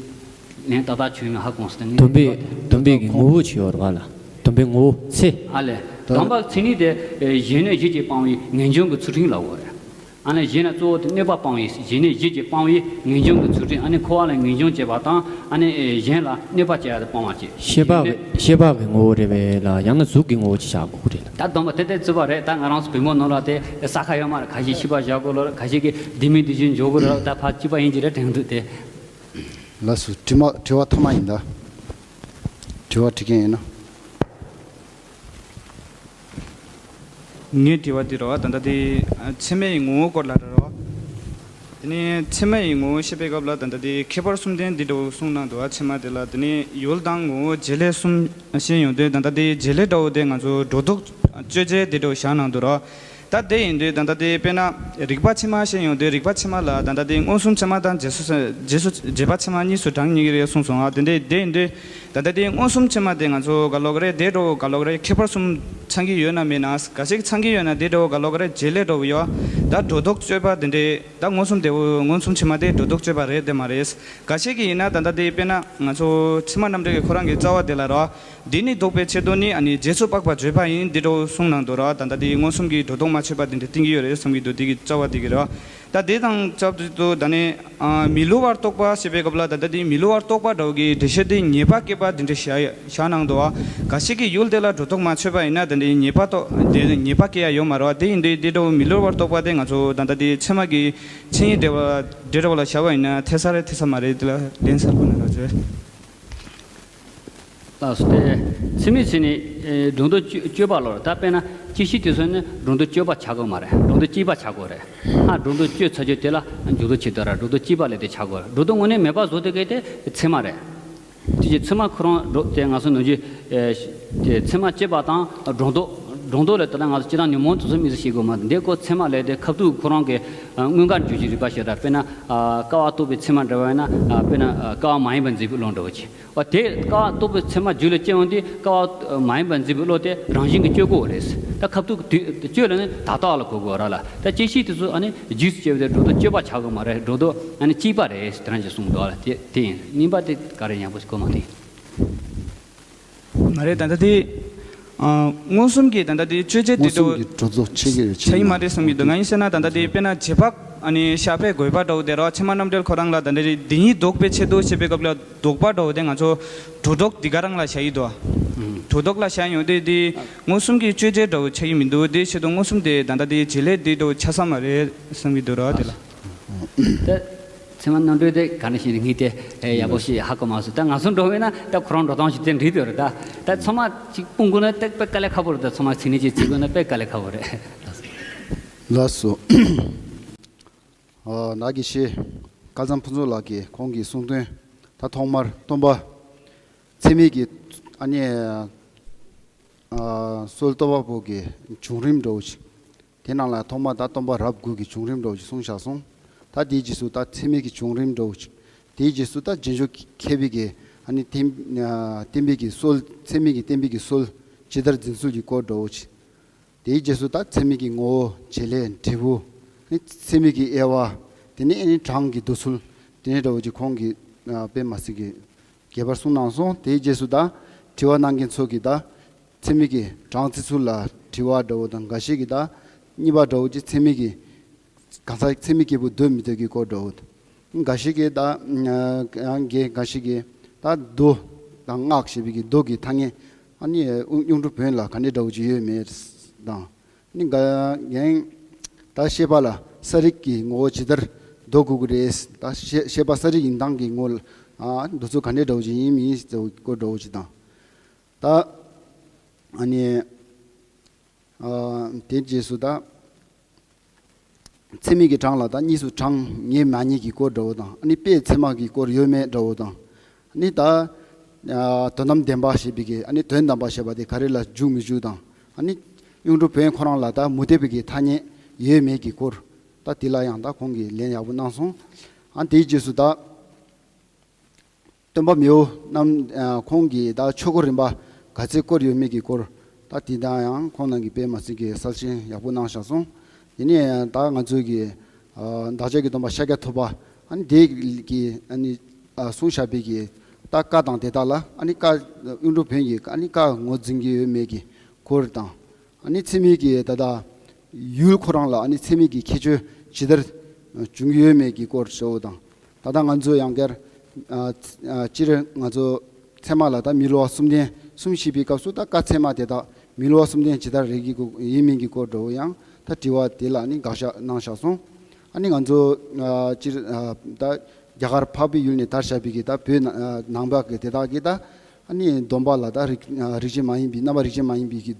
ལན་ཏག་ཏག་བྱུང་མིན་ཧ་གོ་སོང་། ད་ངས་སྡོམ་པའི་སྡོམ་པའི་གི་ངོ་བོ་ཅི་ཡོད་རེད་པ་ལ། སྡོམ་པའི་ངོ་བོ་ཚེ། ཨ་ལས། སྡོམ་པ་ཚེ་ནི་དེ་གཞན་གནོད་གཞི་གཅིག་སྤང་བའི་ངེས་འབྱུང་གི་ཚུལ་ཁྲིམས་ལ་གོ་རེད། ཨ་ནི་གཞན་ལ་གཙོ་བོ་དེ་གནོད་པ་སྤང་བའི་གཞན་གནོད་གཞི་གཅིག་སྤང་བའི་ངེས་འབྱུང་གི་ཚུལ་ཁྲིམས། ཨ་ནི་འཁོར་བ་ལ་ངེས་འབྱུང་བྱེད་པ་དང་ཨ་ནི་གཞན་ལ་གནོད་པ་བྱེད་ཡ་དེ་སྤང་བ་བྱེད། ཤེས་པ་གི་ཤེས་པ་གི་ངོ་བོ་རེད་པས་ལ། ཡང་ན་གཟུགས་ཀྱི་ངོ་བོ་ཅིག་བཞག་དགོས་ཀྱི་རེད་ལ། ད་སྡོམ་པ་དེ་དེ་རྩིས་པ་རེད། ད་ང་རང་ཚོ་བོད་མི་ནང་ལ་དེ་ས་ཁ་ཡོད་མ་རེད། ཁ་ཤས་ཤེས་པ་བཞག་དགོས་ལ། ཁ་ཤས་ཀྱིས་འདི་མིན་འདི་བཞིན་འཇོག་དགོས་ལ། ད་ཕར་གཅིག་པ་ཡིན་གྱི་རེད་དྲན་འདུག་དེ། ལགས་སོ། དྲི་མ་དྲི་བ་ཐ་མ་ཡིན་ད། དྲི་བ་དྲི་མཁན་ཡིན་ན། ངའི་དྲི་བ་འདི་རེད་བ། ད་ལྟ་དེ་ཨ་ཚད་མའི་ངོ་བོ་སྐོར་ལ་རེད་བ། དེ་ནས་ཚད་མའི་ངོ་བོ་བཤད་པའི་སྐབས་ལ་ད་ལྟ་དེ་ཁྱད་པར་གསུམ་ལྡན་འདི་འདྲ་བོ་གསུངས་གནང་འདུག་བ། ཚད་མ་དེ་ལ། དེ་ནས་ཡུལ་དང་ངོ་བོ་བྱེད་ལས་གསུམ་བཤད་ཡོང་དུས། ད་ལྟ་དེ་བྱེད་ལས་འདྲ་བོ་དེ་ང་ཚོ་སྒྲོ་འདོགས་གཅོད་བྱེད་དེ་འདྲ་བོ་བཞག་གནང་འདུག་ར། ད་དེ་ཡིན་དུས་ད་ལྟ་དེ་དཔེར་ན་རིག་པ་ཕྱི་མ་བཤད་ཡོང་དུས། རིག་པ་ཕྱི་མ་ལ་ད་ལྟ་དེ་མངོན་སུམ་ཕྱི་མ་དང་རྗེས་སུ་རྗེས་སུ་རྗེས་དཔག་ཕྱི་མ་གཉིས་སུ་གྲངས་ངེས་ཀྱི་རེད་གསུངས་སོང་ཨ། དེ་འདྲ་དེ་ཡིན་དུས་ད་ལྟ་དེ་མངོན་སུམ་ཕྱི་མ་དེ་ང་ཚོ་ག་ལབ་དགོས་རེད། དེ་འདྲ་བོ་ག་ལབ་དགོས་རེད། ཁྱད་པར་གསུམ་ཚང་གི་ཡོད་ན་མེད་ན། ག་ཞིག་ཚང་གི་ཡོད་ན་དེ་འདྲ་བོ་ག་ལབ་དགོས་རེད། བྱེད་ལས་འདྲ་བོ་ཡོད། ད་སྒྲོ་འདོགས་གཅོད་པ་དེ་འདྲའི་ད་མངོན་སུམ་དེ་བོ་མངོན་སུམ་ཕྱི་མ་དེ་སྒྲོ་འདོགས་གཅོད་པ་རེད་དེ་མ་རེད། ག་ཞིག་གི་ཡིན་ན་ད་ལྟ་དེ་དཔེར་ན་ང་ཚོ་ཕྱི་མ་རྣམ་འགྲེལ་གྱི་ཁོ་རང་གི་རྩ་བ་དེ་ལ་ར། འདི་ནི་ལྡོག་པའི་ཆེད་དུ་ནི་ཨ་ནི་རྗེས་སུ་དཔག་པ་བརྗོད་པ་ཡིན། འདི་འདྲ་བོ་གསུངས་གནང་འདུག་ར། ད་ལྟ་དེ་མངོན་སུམ་གྱི་སྒྲོ་འདོགས་མ་ཆོད་པ་འདི་འདྲ་བསྟན་གྱི་ཡོད་རེད་བསམ་གྱི་འདུག་དེ་གི་རྩ་བ་དེ་གི་ར། ད་དེ་དང་སྐབས་དུ་ད་ནི་ཨ་མི་སླུ་བར་རྟོག་པ་ཞེས་པའི་སྐབས་ལ། ད་ལྟ་དེ་མི་སླུ་བར་རྟོག་པ་འདྲ་བོ་གི་འགྲེལ་བཤད་དེ་ཉེས་པ་སྐྱེད་པ་འདི་འདྲ་བཞག་བཞག་གནང་འདུག་བ། ག་ཞིག་གི་ཡུལ་དེ་ལ་སྒྲོ་འདོགས་མ་ཆོད་པ་ཡིན་ན་ད་ནི་ཉེས་པ་རྟོག་དེ་ཉེས་པ་སྐྱེ་ཡ་ཡོད་མ་རེད་བ། དེ་ཡིན་དུས་དེ་འདྲ་བོ་མི་སླུ་བར་རྟོག་པ་དེ་ང་ཚོ་ད་ལྟ་དེ་ཚད་མ་གི་ཆིངས་ཡིག་འབྲེལ་བ་འབྲེལ་བ་ལ་བཞག་པ་ཡིན་ན་འཐད་ས་རེད་འཐད་ས་མ་རེད། དེ་ལ་ལན་གསལ་པོ་གནང་རོགས་བྱོས། ལགས་སོ། དེ་ཚད་མའི་ཚེ་ནི་ཨེ་སྒྲོ་འདོགས་གཅོད་གཅོད་པ་ལོ། ད་དཔེར་ན་གཅོད་བྱེད་དེ་ཚོ་ནི་སྒྲོ་འདོགས་གཅོད་པ་ཆགས་དགོས་མ་རེད། སྒྲོ་འདོགས་གཅོད་པ་ཆགས་དགོས་རེད། ཨ་སྒྲོ་འདོགས་གཅོད་ཚར་རྗེས་དེ་ལ་འཇུག་ལྡོག་བྱེད་དུས་ར་སྒྲོ་འདོགས་གཅོད་པ་ལས་དེ་ཆགས་དགོས་རེད། སྒྲོ་འདོགས་དངོས་གནས་མེད་པ་བཟོ་དེ་གལ་ཏེ་ཚད་མ་རེད། དེ་ཀྱི་ཚད་མ་ཁོ་རང་སྒྲོ་དེ་ང་ཚོ་ནང་བཞིན་ཨེ་དེ་ཚད་མ་གཅོད་པ་དང་སྒྲོ་འདོགས། སྒྲོ་འདོགས་ལས་དེ་ལ་ང་ཚོ་སྤྱིར་བཏང་ཉོན་མོངས་དེ་ཚོ་དམིགས་སུ་བྱེད་དགོས་མ་རེད། འདི་ཀོ་ཚད་མ་ལས་དེ་ཁ་ཐུག་ཁོ་རང་གི་ཨ་དངོས་འགལ་འཇུག་བྱེད་རིགས་པ་ཞེ་དྲག་དཔེར་ན་ཨ་ཀ་བ་རྟོག་པའི་ཚད་མ་འདྲ་བ་ཡིན་ན། ཨ་དཔེར་ན་ཨ་ཀ་བ་མ་ཡིན་པར་འཛིན་པའི་བློ་འདྲ་བོ་ཅིག་འོ་དེ་ཀ་བ་རྟོག་པའི་ཚད་མ་རྒྱུད་ལ་སྐྱེ་འོང་དུས་ཀ་བ་མ་ཡིན་པར་འཛིན་པའི་བློ་དེ་རང་བཞིན་གྱིས་གཅོད་དགོས་རེད། ད་ཁ་ཐུག་དུས་གཅོད་ལ་ནི་ད་ལྟ་བ་ལ་གོ་དགོས་ར་ལ། ད་གཅོད་བྱེད་དེ་ཚོ་ཨ་ནི་རྗེས་སུ་སྐྱེ་བ་དེ་སྒྲོ་འདོགས་གཅོད་པ་ཆགས་དགོས་མ་རེད། སྒྲོ་འདོགས་ཨ་ནི་གཅོད་པ་རེད། དེ་རང་གིས་གསུངས་འདུག་ལ། དེ་དེ་ཡིན། གཉིས་པ་དེ་ག་རེ་ཡག་པོ་ཞིག་གོ་མ་ཐུབ། མ་རེད། ད་ལྟ་དེ་ཨ་མངོན་སུམ་གྱི་ད་ལྟ་དེ་གཅོད་བྱེད་དེ་མངོན་སུམ་འདྲ་གྱི་སྒྲོ་འདོགས་ཆད་ཀྱི་རེད། ཆ་ཡི་མ་རེད་བསམ་གྱི་འདུག་ང་ཡིན་ཟེར་ན་ད་ལྟ་དེ་དཔེར་ན་རྗེས་དཔག་ཨ་ནི་བཞག་པའི་དགོས་པ་འདྲ་བོ་དེ་ར། ཕྱི་མ་རྣམ་འགྲེལ་ཁོ་རང་ལ་ད་ལྟ་དེ་འདི་ཉིད་ལྡོག་པའི་ཆེད་དུ་ཞེས་པའི་སྐབས་ལ་ལྡོག་པ་འདྲ་བོ་དེ་ང་ཚོ་སྒྲོ་འདོགས་འདི་ག་རང་ལ་བཞག་ཡི་འདུག་སྒྲོ་འདོགས་ལ་བཞག་ཡོང་དུས་དེ་མངོན་སུམ་གྱི་གཅོད་བྱེད་འདྲ་བོ་ཆགས་ཀྱི་མི་འདུག་དེ་ཆེད་དུ་མངོན་སུམ་དེ་ད་ལྟ་དེ་བྱེད་ལས་དེ་འདྲ་བོ་ཆགས་ས་མ་རེད་བསམ་གྱི་འདུག་ར། དེ་ལ། ད་ཚད་མ་རྣམ་འགྲེལ་དེ་ག་ནས་ཤེས་ནས་ངས་དེ་ཡག་པོ་ཞིག་ཧ་གོ་མ་སོང་། ད་ང་ཚོ་འགྲོ་བས་ན་ད་ཁོ་རང་འགྲོ་སྟངས་ཤིག་དེ་འགྲིག་འདུག་རེད། ད་ད་ཚང་མ་ཅིག་སྤུངས་དགོས་ན་ད་དཔེ་དཀའ་ལས་ཁག་པོ་རེད། ད་ཚང་མ་ཚིག་ནི་ཅིག་བརྩི་དགོས་ན་དཔེ་དཀའ་ལས་ཁག་པོ་རེད། ལགས་སོ། ཨ་ནག་གི་ཤེས་སྐལ་བཟང་ཕུན་ཚོགས་ལགས་ཀྱིས་ཁོང་གི་གསུང་དོན། ད་ཐོག་མར་སྟོན་པ་ཚད་མའི་གི་ཨ་ནི་ཨ་སྲོལ་བསྟོད་པ་པོ་གི་བྱུང་རིམ་འདྲ་བོ་ཞིག་དེ་ནང་ལ་ཐོག་མ་ད་སྟོན་པ་རབས་དགུ་གི་བྱུང་རིམ་འདྲ་བོ་ཞིག་གསུངས་བཞག་སོང་། ད་དེའི་རྗེས་སུ་ད་ཚད་མའི་གི་བྱུང་རིམ་འདྲ་བོ་ཞིག་དེའི་རྗེས་སུ་ད་རྗེས་འཇུག་མཁས་པའི་གི་ཨ་ནི་བསྟན་ཨ་བསྟན་པའི་གི་སྲོལ། ཚད་མའི་གི་བསྟན་པའི་གི་སྲོལ་ཇི་ལྟར་འཛིན་ཚུལ་གྱི་སྐོར་འདྲ་བོ་ཞིག་དེའི་རྗེས་སུ་ད་ཚད་མའི་གི་ངོ་བོ། བྱེད་ལས། འབྲས་བུ། ཨ་ནི་ཚད་མའི་གི་དབྱེ་བ། དེ་ནས་ཨ་ནི་གྲངས་ཀྱི་འདོད་ཚུལ། དེ་ནས་འདྲ་བོ་ཅིག་ཁོང་གིས་ཨ་དཔེ་མ་སྲིད་ཀྱི་རྒྱས་པར་གསུངས་གནང་སོང་། དེའི་རྗེས་སུ་ད་དྲི་བ་གནང་མཁན་ཚོ་གིས་ད་ཚད་མའི་གི་གྲངས་བརྩི་ཚུལ་ལ་དྲི་བ་འདྲ་བོ་དང་། འགའ་ཞིག་གིས་ད་གཉིས་པ་འདྲ་བོ་ཅིག་ཚད་མའི་གི་གང་ཟག་ཚད་མའི་སྐྱེས་བུ་འདོད་མི་འདོད་ཀྱི་སྐོར་འདྲ་བོ། འགའ་ཞིག་གིས་ད་ཡང་འགའ་འགའ་ཞིག་གིས་ད་མདོ་དང་སྔགས་ཞེས་པའི་གི་མདོ་གི་ཐ་སྙད་ཨ་ནི་གཡུང་དྲུང་བོན་ལ་ག་འདྲ་འདྲ་བོ་ཅིག་ཡོད་མེད་དང་། ནི་འགའ་ཡང་ད་ཤེས་པ་ལ་གསལ་རིག་གི་ངོ་བོ་ཇི་ལྟར་འདོགས་དགོས་ཀྱི་རེད། ད་ཤེས་ཤེས་པ་གསལ་རིག་ཡིན་སྟངས་ཀྱི་ངོ་ལ་ཨ་འདི་ཚོ་ག་འདྲ་འདྲ་བོ་ཅིག་ཡིན་མིན་ཟེར་བའི་སྐོར་འདྲ་བོ་ཅིག་དང་། ད་ ཨ་ནི་ཨ་དེའི་རྗེས་སུ་ད་ཚད་མིན་གྱི་གྲངས་ལ་ད་གཉིས་སུ་གྲངས་ངེས་མ་ངེས་ཀྱི་སྐོར་འདྲ་བོ་དང་། ཨ་ནི་དཔེ་ཚད་མ་གི་སྐོར་ཡོད་མེད་འདྲ་བོ་དང་། ཨ་ནི་ད་ཨ་དོན་དམ་བདེན་པ་ཞེས་པའི་གི་ཨ་ནི་དོན་དམ་པ་ཞེས་པ་དེ་ག་རེ་ལ་འཇུག་མི་འཇུག་དང་། ཨ་ནི་གཡུང་དྲུང་བོན་ཁོ་རང་ལ་ད་མུ་སྟེགས་པའི་གི་ཐ་སྙད་ཡོད་མེད་ཀྱི་སྐོར། ད་དེ་ལ་ཡང་ད་ཁོང་གིས་ལན་ཡག་པོ་གནང་སོང་། ཨ་དེའི་རྗེས་སུ་ད་སྟོན་པ་མི་བོ་རྣམས་ཨ་ཁོང་གིས་ད་ཆོས་སྐོར་རིམ་པ་ག་ཚད་བསྐོར་ཡོད་མེད་ཀྱི་སྐོར། ད་དེ་དག་ཡང་ཁོང་རྣམས་ཀྱིས་དཔེ་མ་སྲིད་ཀྱི་གསལ་བཤད་ཡག་པོ་གནང་བཞག་སོང་། དེ་ནས་ད་ང་ཚོའི་གི་ཨ་བདག་ཅག་གི་སྟོན་པ་ཤཱཀྱ་ཐུབ་པ་ཨ་ནི་དེ་གི་ཨ་ནི་ཨ་གསུངས་བཞག་པའི་གི་ད་བཀའ་དང་དེ་དག་ལ་ཨ་ནི་བཀའ་གཡུང་དྲུང་བོན་གྱི་ཨ་ནི་བཀའ་ངོས་འཛིན་གྱི་ཡོད་མེད་ཀྱི་སྐོར་དང་། ཨ་ནི་ཚད་མིན་གྱི་ད་ལྟ་ཡུལ་ཁོ་རང་ལ་ཨ་ནི་ཚད་མིན་གྱི་ཁྱད་ཆོས་ཇི་ལྟར་འབྱུང་གི་ཡོད་མེད་ཀྱི་སྐོར་ཞུ་བ་དང་། ད་ལྟ་ང་ཚོ་ཡང་བསྐྱར་ཨ་ཨ་སྤྱིར་ང་ཚོ་ཚད་མ་ལ་ད་མི་སླུ་བ་གསུམ་ལྡན་གསུམ་ཞེས་པའི་སྐབས་སུ་ད་བཀའ་ཚད་མ་དེ་དག་མི་སླུ་བ་གསུམ་ལྡན་ཇི་ལྟར་རེད་ཀྱི་ཡིན་མིན་གྱི་སྐོར་འདྲ་བོ་ཡང་ད་དྲི་བ་དེ་ལ་ནི་དགག་བཞག་གནང་བཞག་སོང་། ཨ་ནི་ང་ཚོ་ཨ་སྤྱིར་ཨ་ད་རྒྱ་གར་འཕགས་པའི་ཡུལ་ནས་དར་བཞག་པའི་གི་ད་བོད་ནང་ཨ་ནང་པ་གི་དེ་དག་གི་ད་ཨ་ནི་སྡོམ་པ་ལ་ད་རིགས་ཨ་རིགས་ཅན་མ་ཡིན་པའི་རྣམ་པ་རིགས་ཅན་མ་ཡིན་པའི་གི་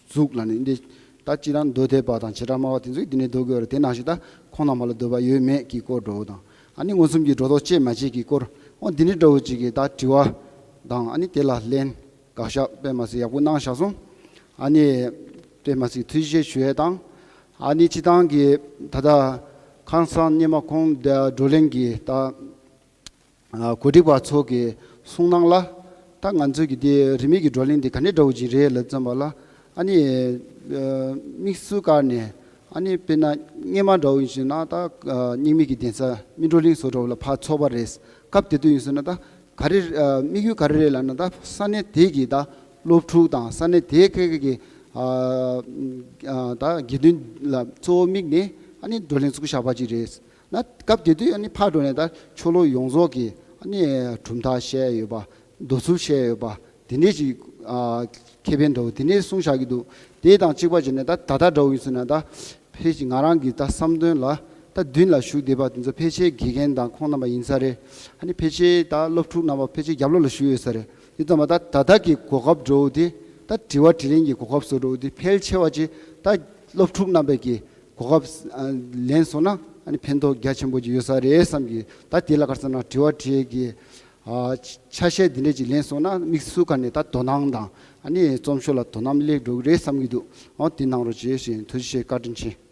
གཟུགས་ལ་ནི་འདི་ད་སྤྱིར་བཏང་མདོ་སྡེ་པ་དང་བྱེ་བྲག་སྨྲ་བ་དེ་ཚོས་འདི་ནས་མདོ་དགོས་རེད། དེ་ནང་བཞིན་ད་ཁོང་རྣམ་པ་ལ་འདོད་པ་ཡོད་མེད་ཀྱི་སྐོར་འདྲ་བོ་དང་། ཨ་ནི་མངོན་སུམ་གྱི་སྒྲོ་འདོགས་བཅད་མ་བཅད་ཀྱི་སྐོར། འོ་འདི་ནི་འདྲ་བོ་ཅིག་གི་ད་དྲི་བ་དང་། ཨ་ནི་དེ་ལ་ལན་དགག་བཞག་དཔེ་མ་སྲིད་ཡག་པོ་གནང་བཞག་སོང་། ཨ་ནི་དཔེ་མ་སྲིད་ཐུགས་རྗེ་ཆེ་ཞུ་ཡས་དང་། ཨ་ནི་སྤྱིར་བཏང་གི་ད་ལྟ་ཁང་བཟང་སྙེ་མ་ཁོང་བགྲོ་གླེང་གི་ད་ཨ་གོ་སྒྲིག་པ་ཚོ་གི་གསུང་གནང་ལ། ད་ང་ཚོས་ཀྱི་དེ་རིས་མེད་ཀྱི་བགྲོ་གླེང་དེ་ག་འདྲ་འདྲ་བོ་ཅིག་རེད་ལབ་ཙམ་པ་ལ། ཨ་ནི་ཨ་དམིགས་སུ་བཀར་ནས་ཨ་ནི་དཔེར་ན་སྔོན་མ་འདྲ་བོ་ཡིན་ཞུས་ན་ད་ཨ་རྙིང་མའི་གི་གདན་ས་སྨིན་གྲོལ་གླིང་སོགས་འདྲ་བོ་ལ་ཕར་ཚོགས་པ་རེད། སྐབས་དེ་དུས་ཡིན་ཞུས་ན་ད་ག་རེ་ཨ་དམིགས་ཡུལ་ག་རེ་རེད་ལབ་ན། ད་ས་གནས་དེ་གི་ད་སློབ་ཕྲུག་དང་ས་གནས་དེ་གི་གི་ཨ་ཨ་ད་དགེ་འདུན་ལ་གཙོ་བོ་དམིགས་ནས་ཨ་ནི་བགྲོ་གླེང་ཚུགས་བཞག་པ་ཅིག་རེད། ན་སྐབས་དེ་དུས་ཨ་ནི་ཕར་འགྲོ་ནས་ད་ཆོས་ལུགས་ཡོངས་རྫོགས་ཀྱི་ཨ་ནི་གྲུབ་མཐའ་བཤད་ཡོད་པ། འདོད་ཚུལ་བཤད་ཡོད་པ། དེ་འདྲས་ཅིག་ཨ་ཁེ་ཕན་འདྲ་བོ་དེ་འདྲས་གསུངས་བཞག་གི་འདུག་དེ་དང་གཅིག་པ་བྱས་ནས་ད་ད་ལྟ་འདྲ་བོ་ཡིན་ཟེར་ན། ད་ཕལ་ཆེར་ང་རང་གི་ད་བསམ་དོན་ལ་ད་མདུན་ལ་བཞུགས་བསྡད་པ་དེ་ཚོ་ཕལ་ཆེར་དགེ་རྒན་དང་ཁོང་རྣམ་པ་ཡིན་ས་རེད། ཨ་ནི་ཕལ་ཆེར་ད་སློབ་ཕྲུག་རྣམ་པ་ཕལ་ཆེར་རྒྱབ་ལོགས་ལ་བཞུགས་ཡོད་ས་རེད། དེ་ཙམ་པ་ད་ད་ལྟ་གི་གོ་སྐབས་འདྲ་བོ་དེ་ད་དྲི་བ་དྲིས་ལན་གྱི་གོ་སྐབས་བཟོ་འདྲ་བོ་དེ་ཕལ་ཆེ་བ་ཅིག་ད་སློབ་ཕྲུག་རྣམ་པས་ཀྱི་གོ་སྐབས་ཨ་ལེན་སོང་ན་ཨ་ནི་ཕན་ཐོགས་རྒྱ་ཆེན་པོ་ཅིག་ཡོད་ས་རེད་བསམ་གི། ད་དེ་ལ་ག་རེ་ཟེར་ན་དྲི་བ་དྲི་ཡས་ཀྱི་ཨ་ཆ་ཤས་འདི་འདྲས་ཅིག་ལེན་སོང་ན་དམིགས་སུ་བཀར་ནས་ད་དོ་སྣང་དང་ཨ་ནི་རྩོམ་ཤོག་ལ་དོ་སྣང་སླེབས་འགྲོ་གི་རེད་བསམ་གི་འདུག་འོ་དེ་གནང་རོགས་བྱེད་ཞེས། ཐུགས་རྗེ་ཆེ། བཀའ་དྲིན་ཆེ།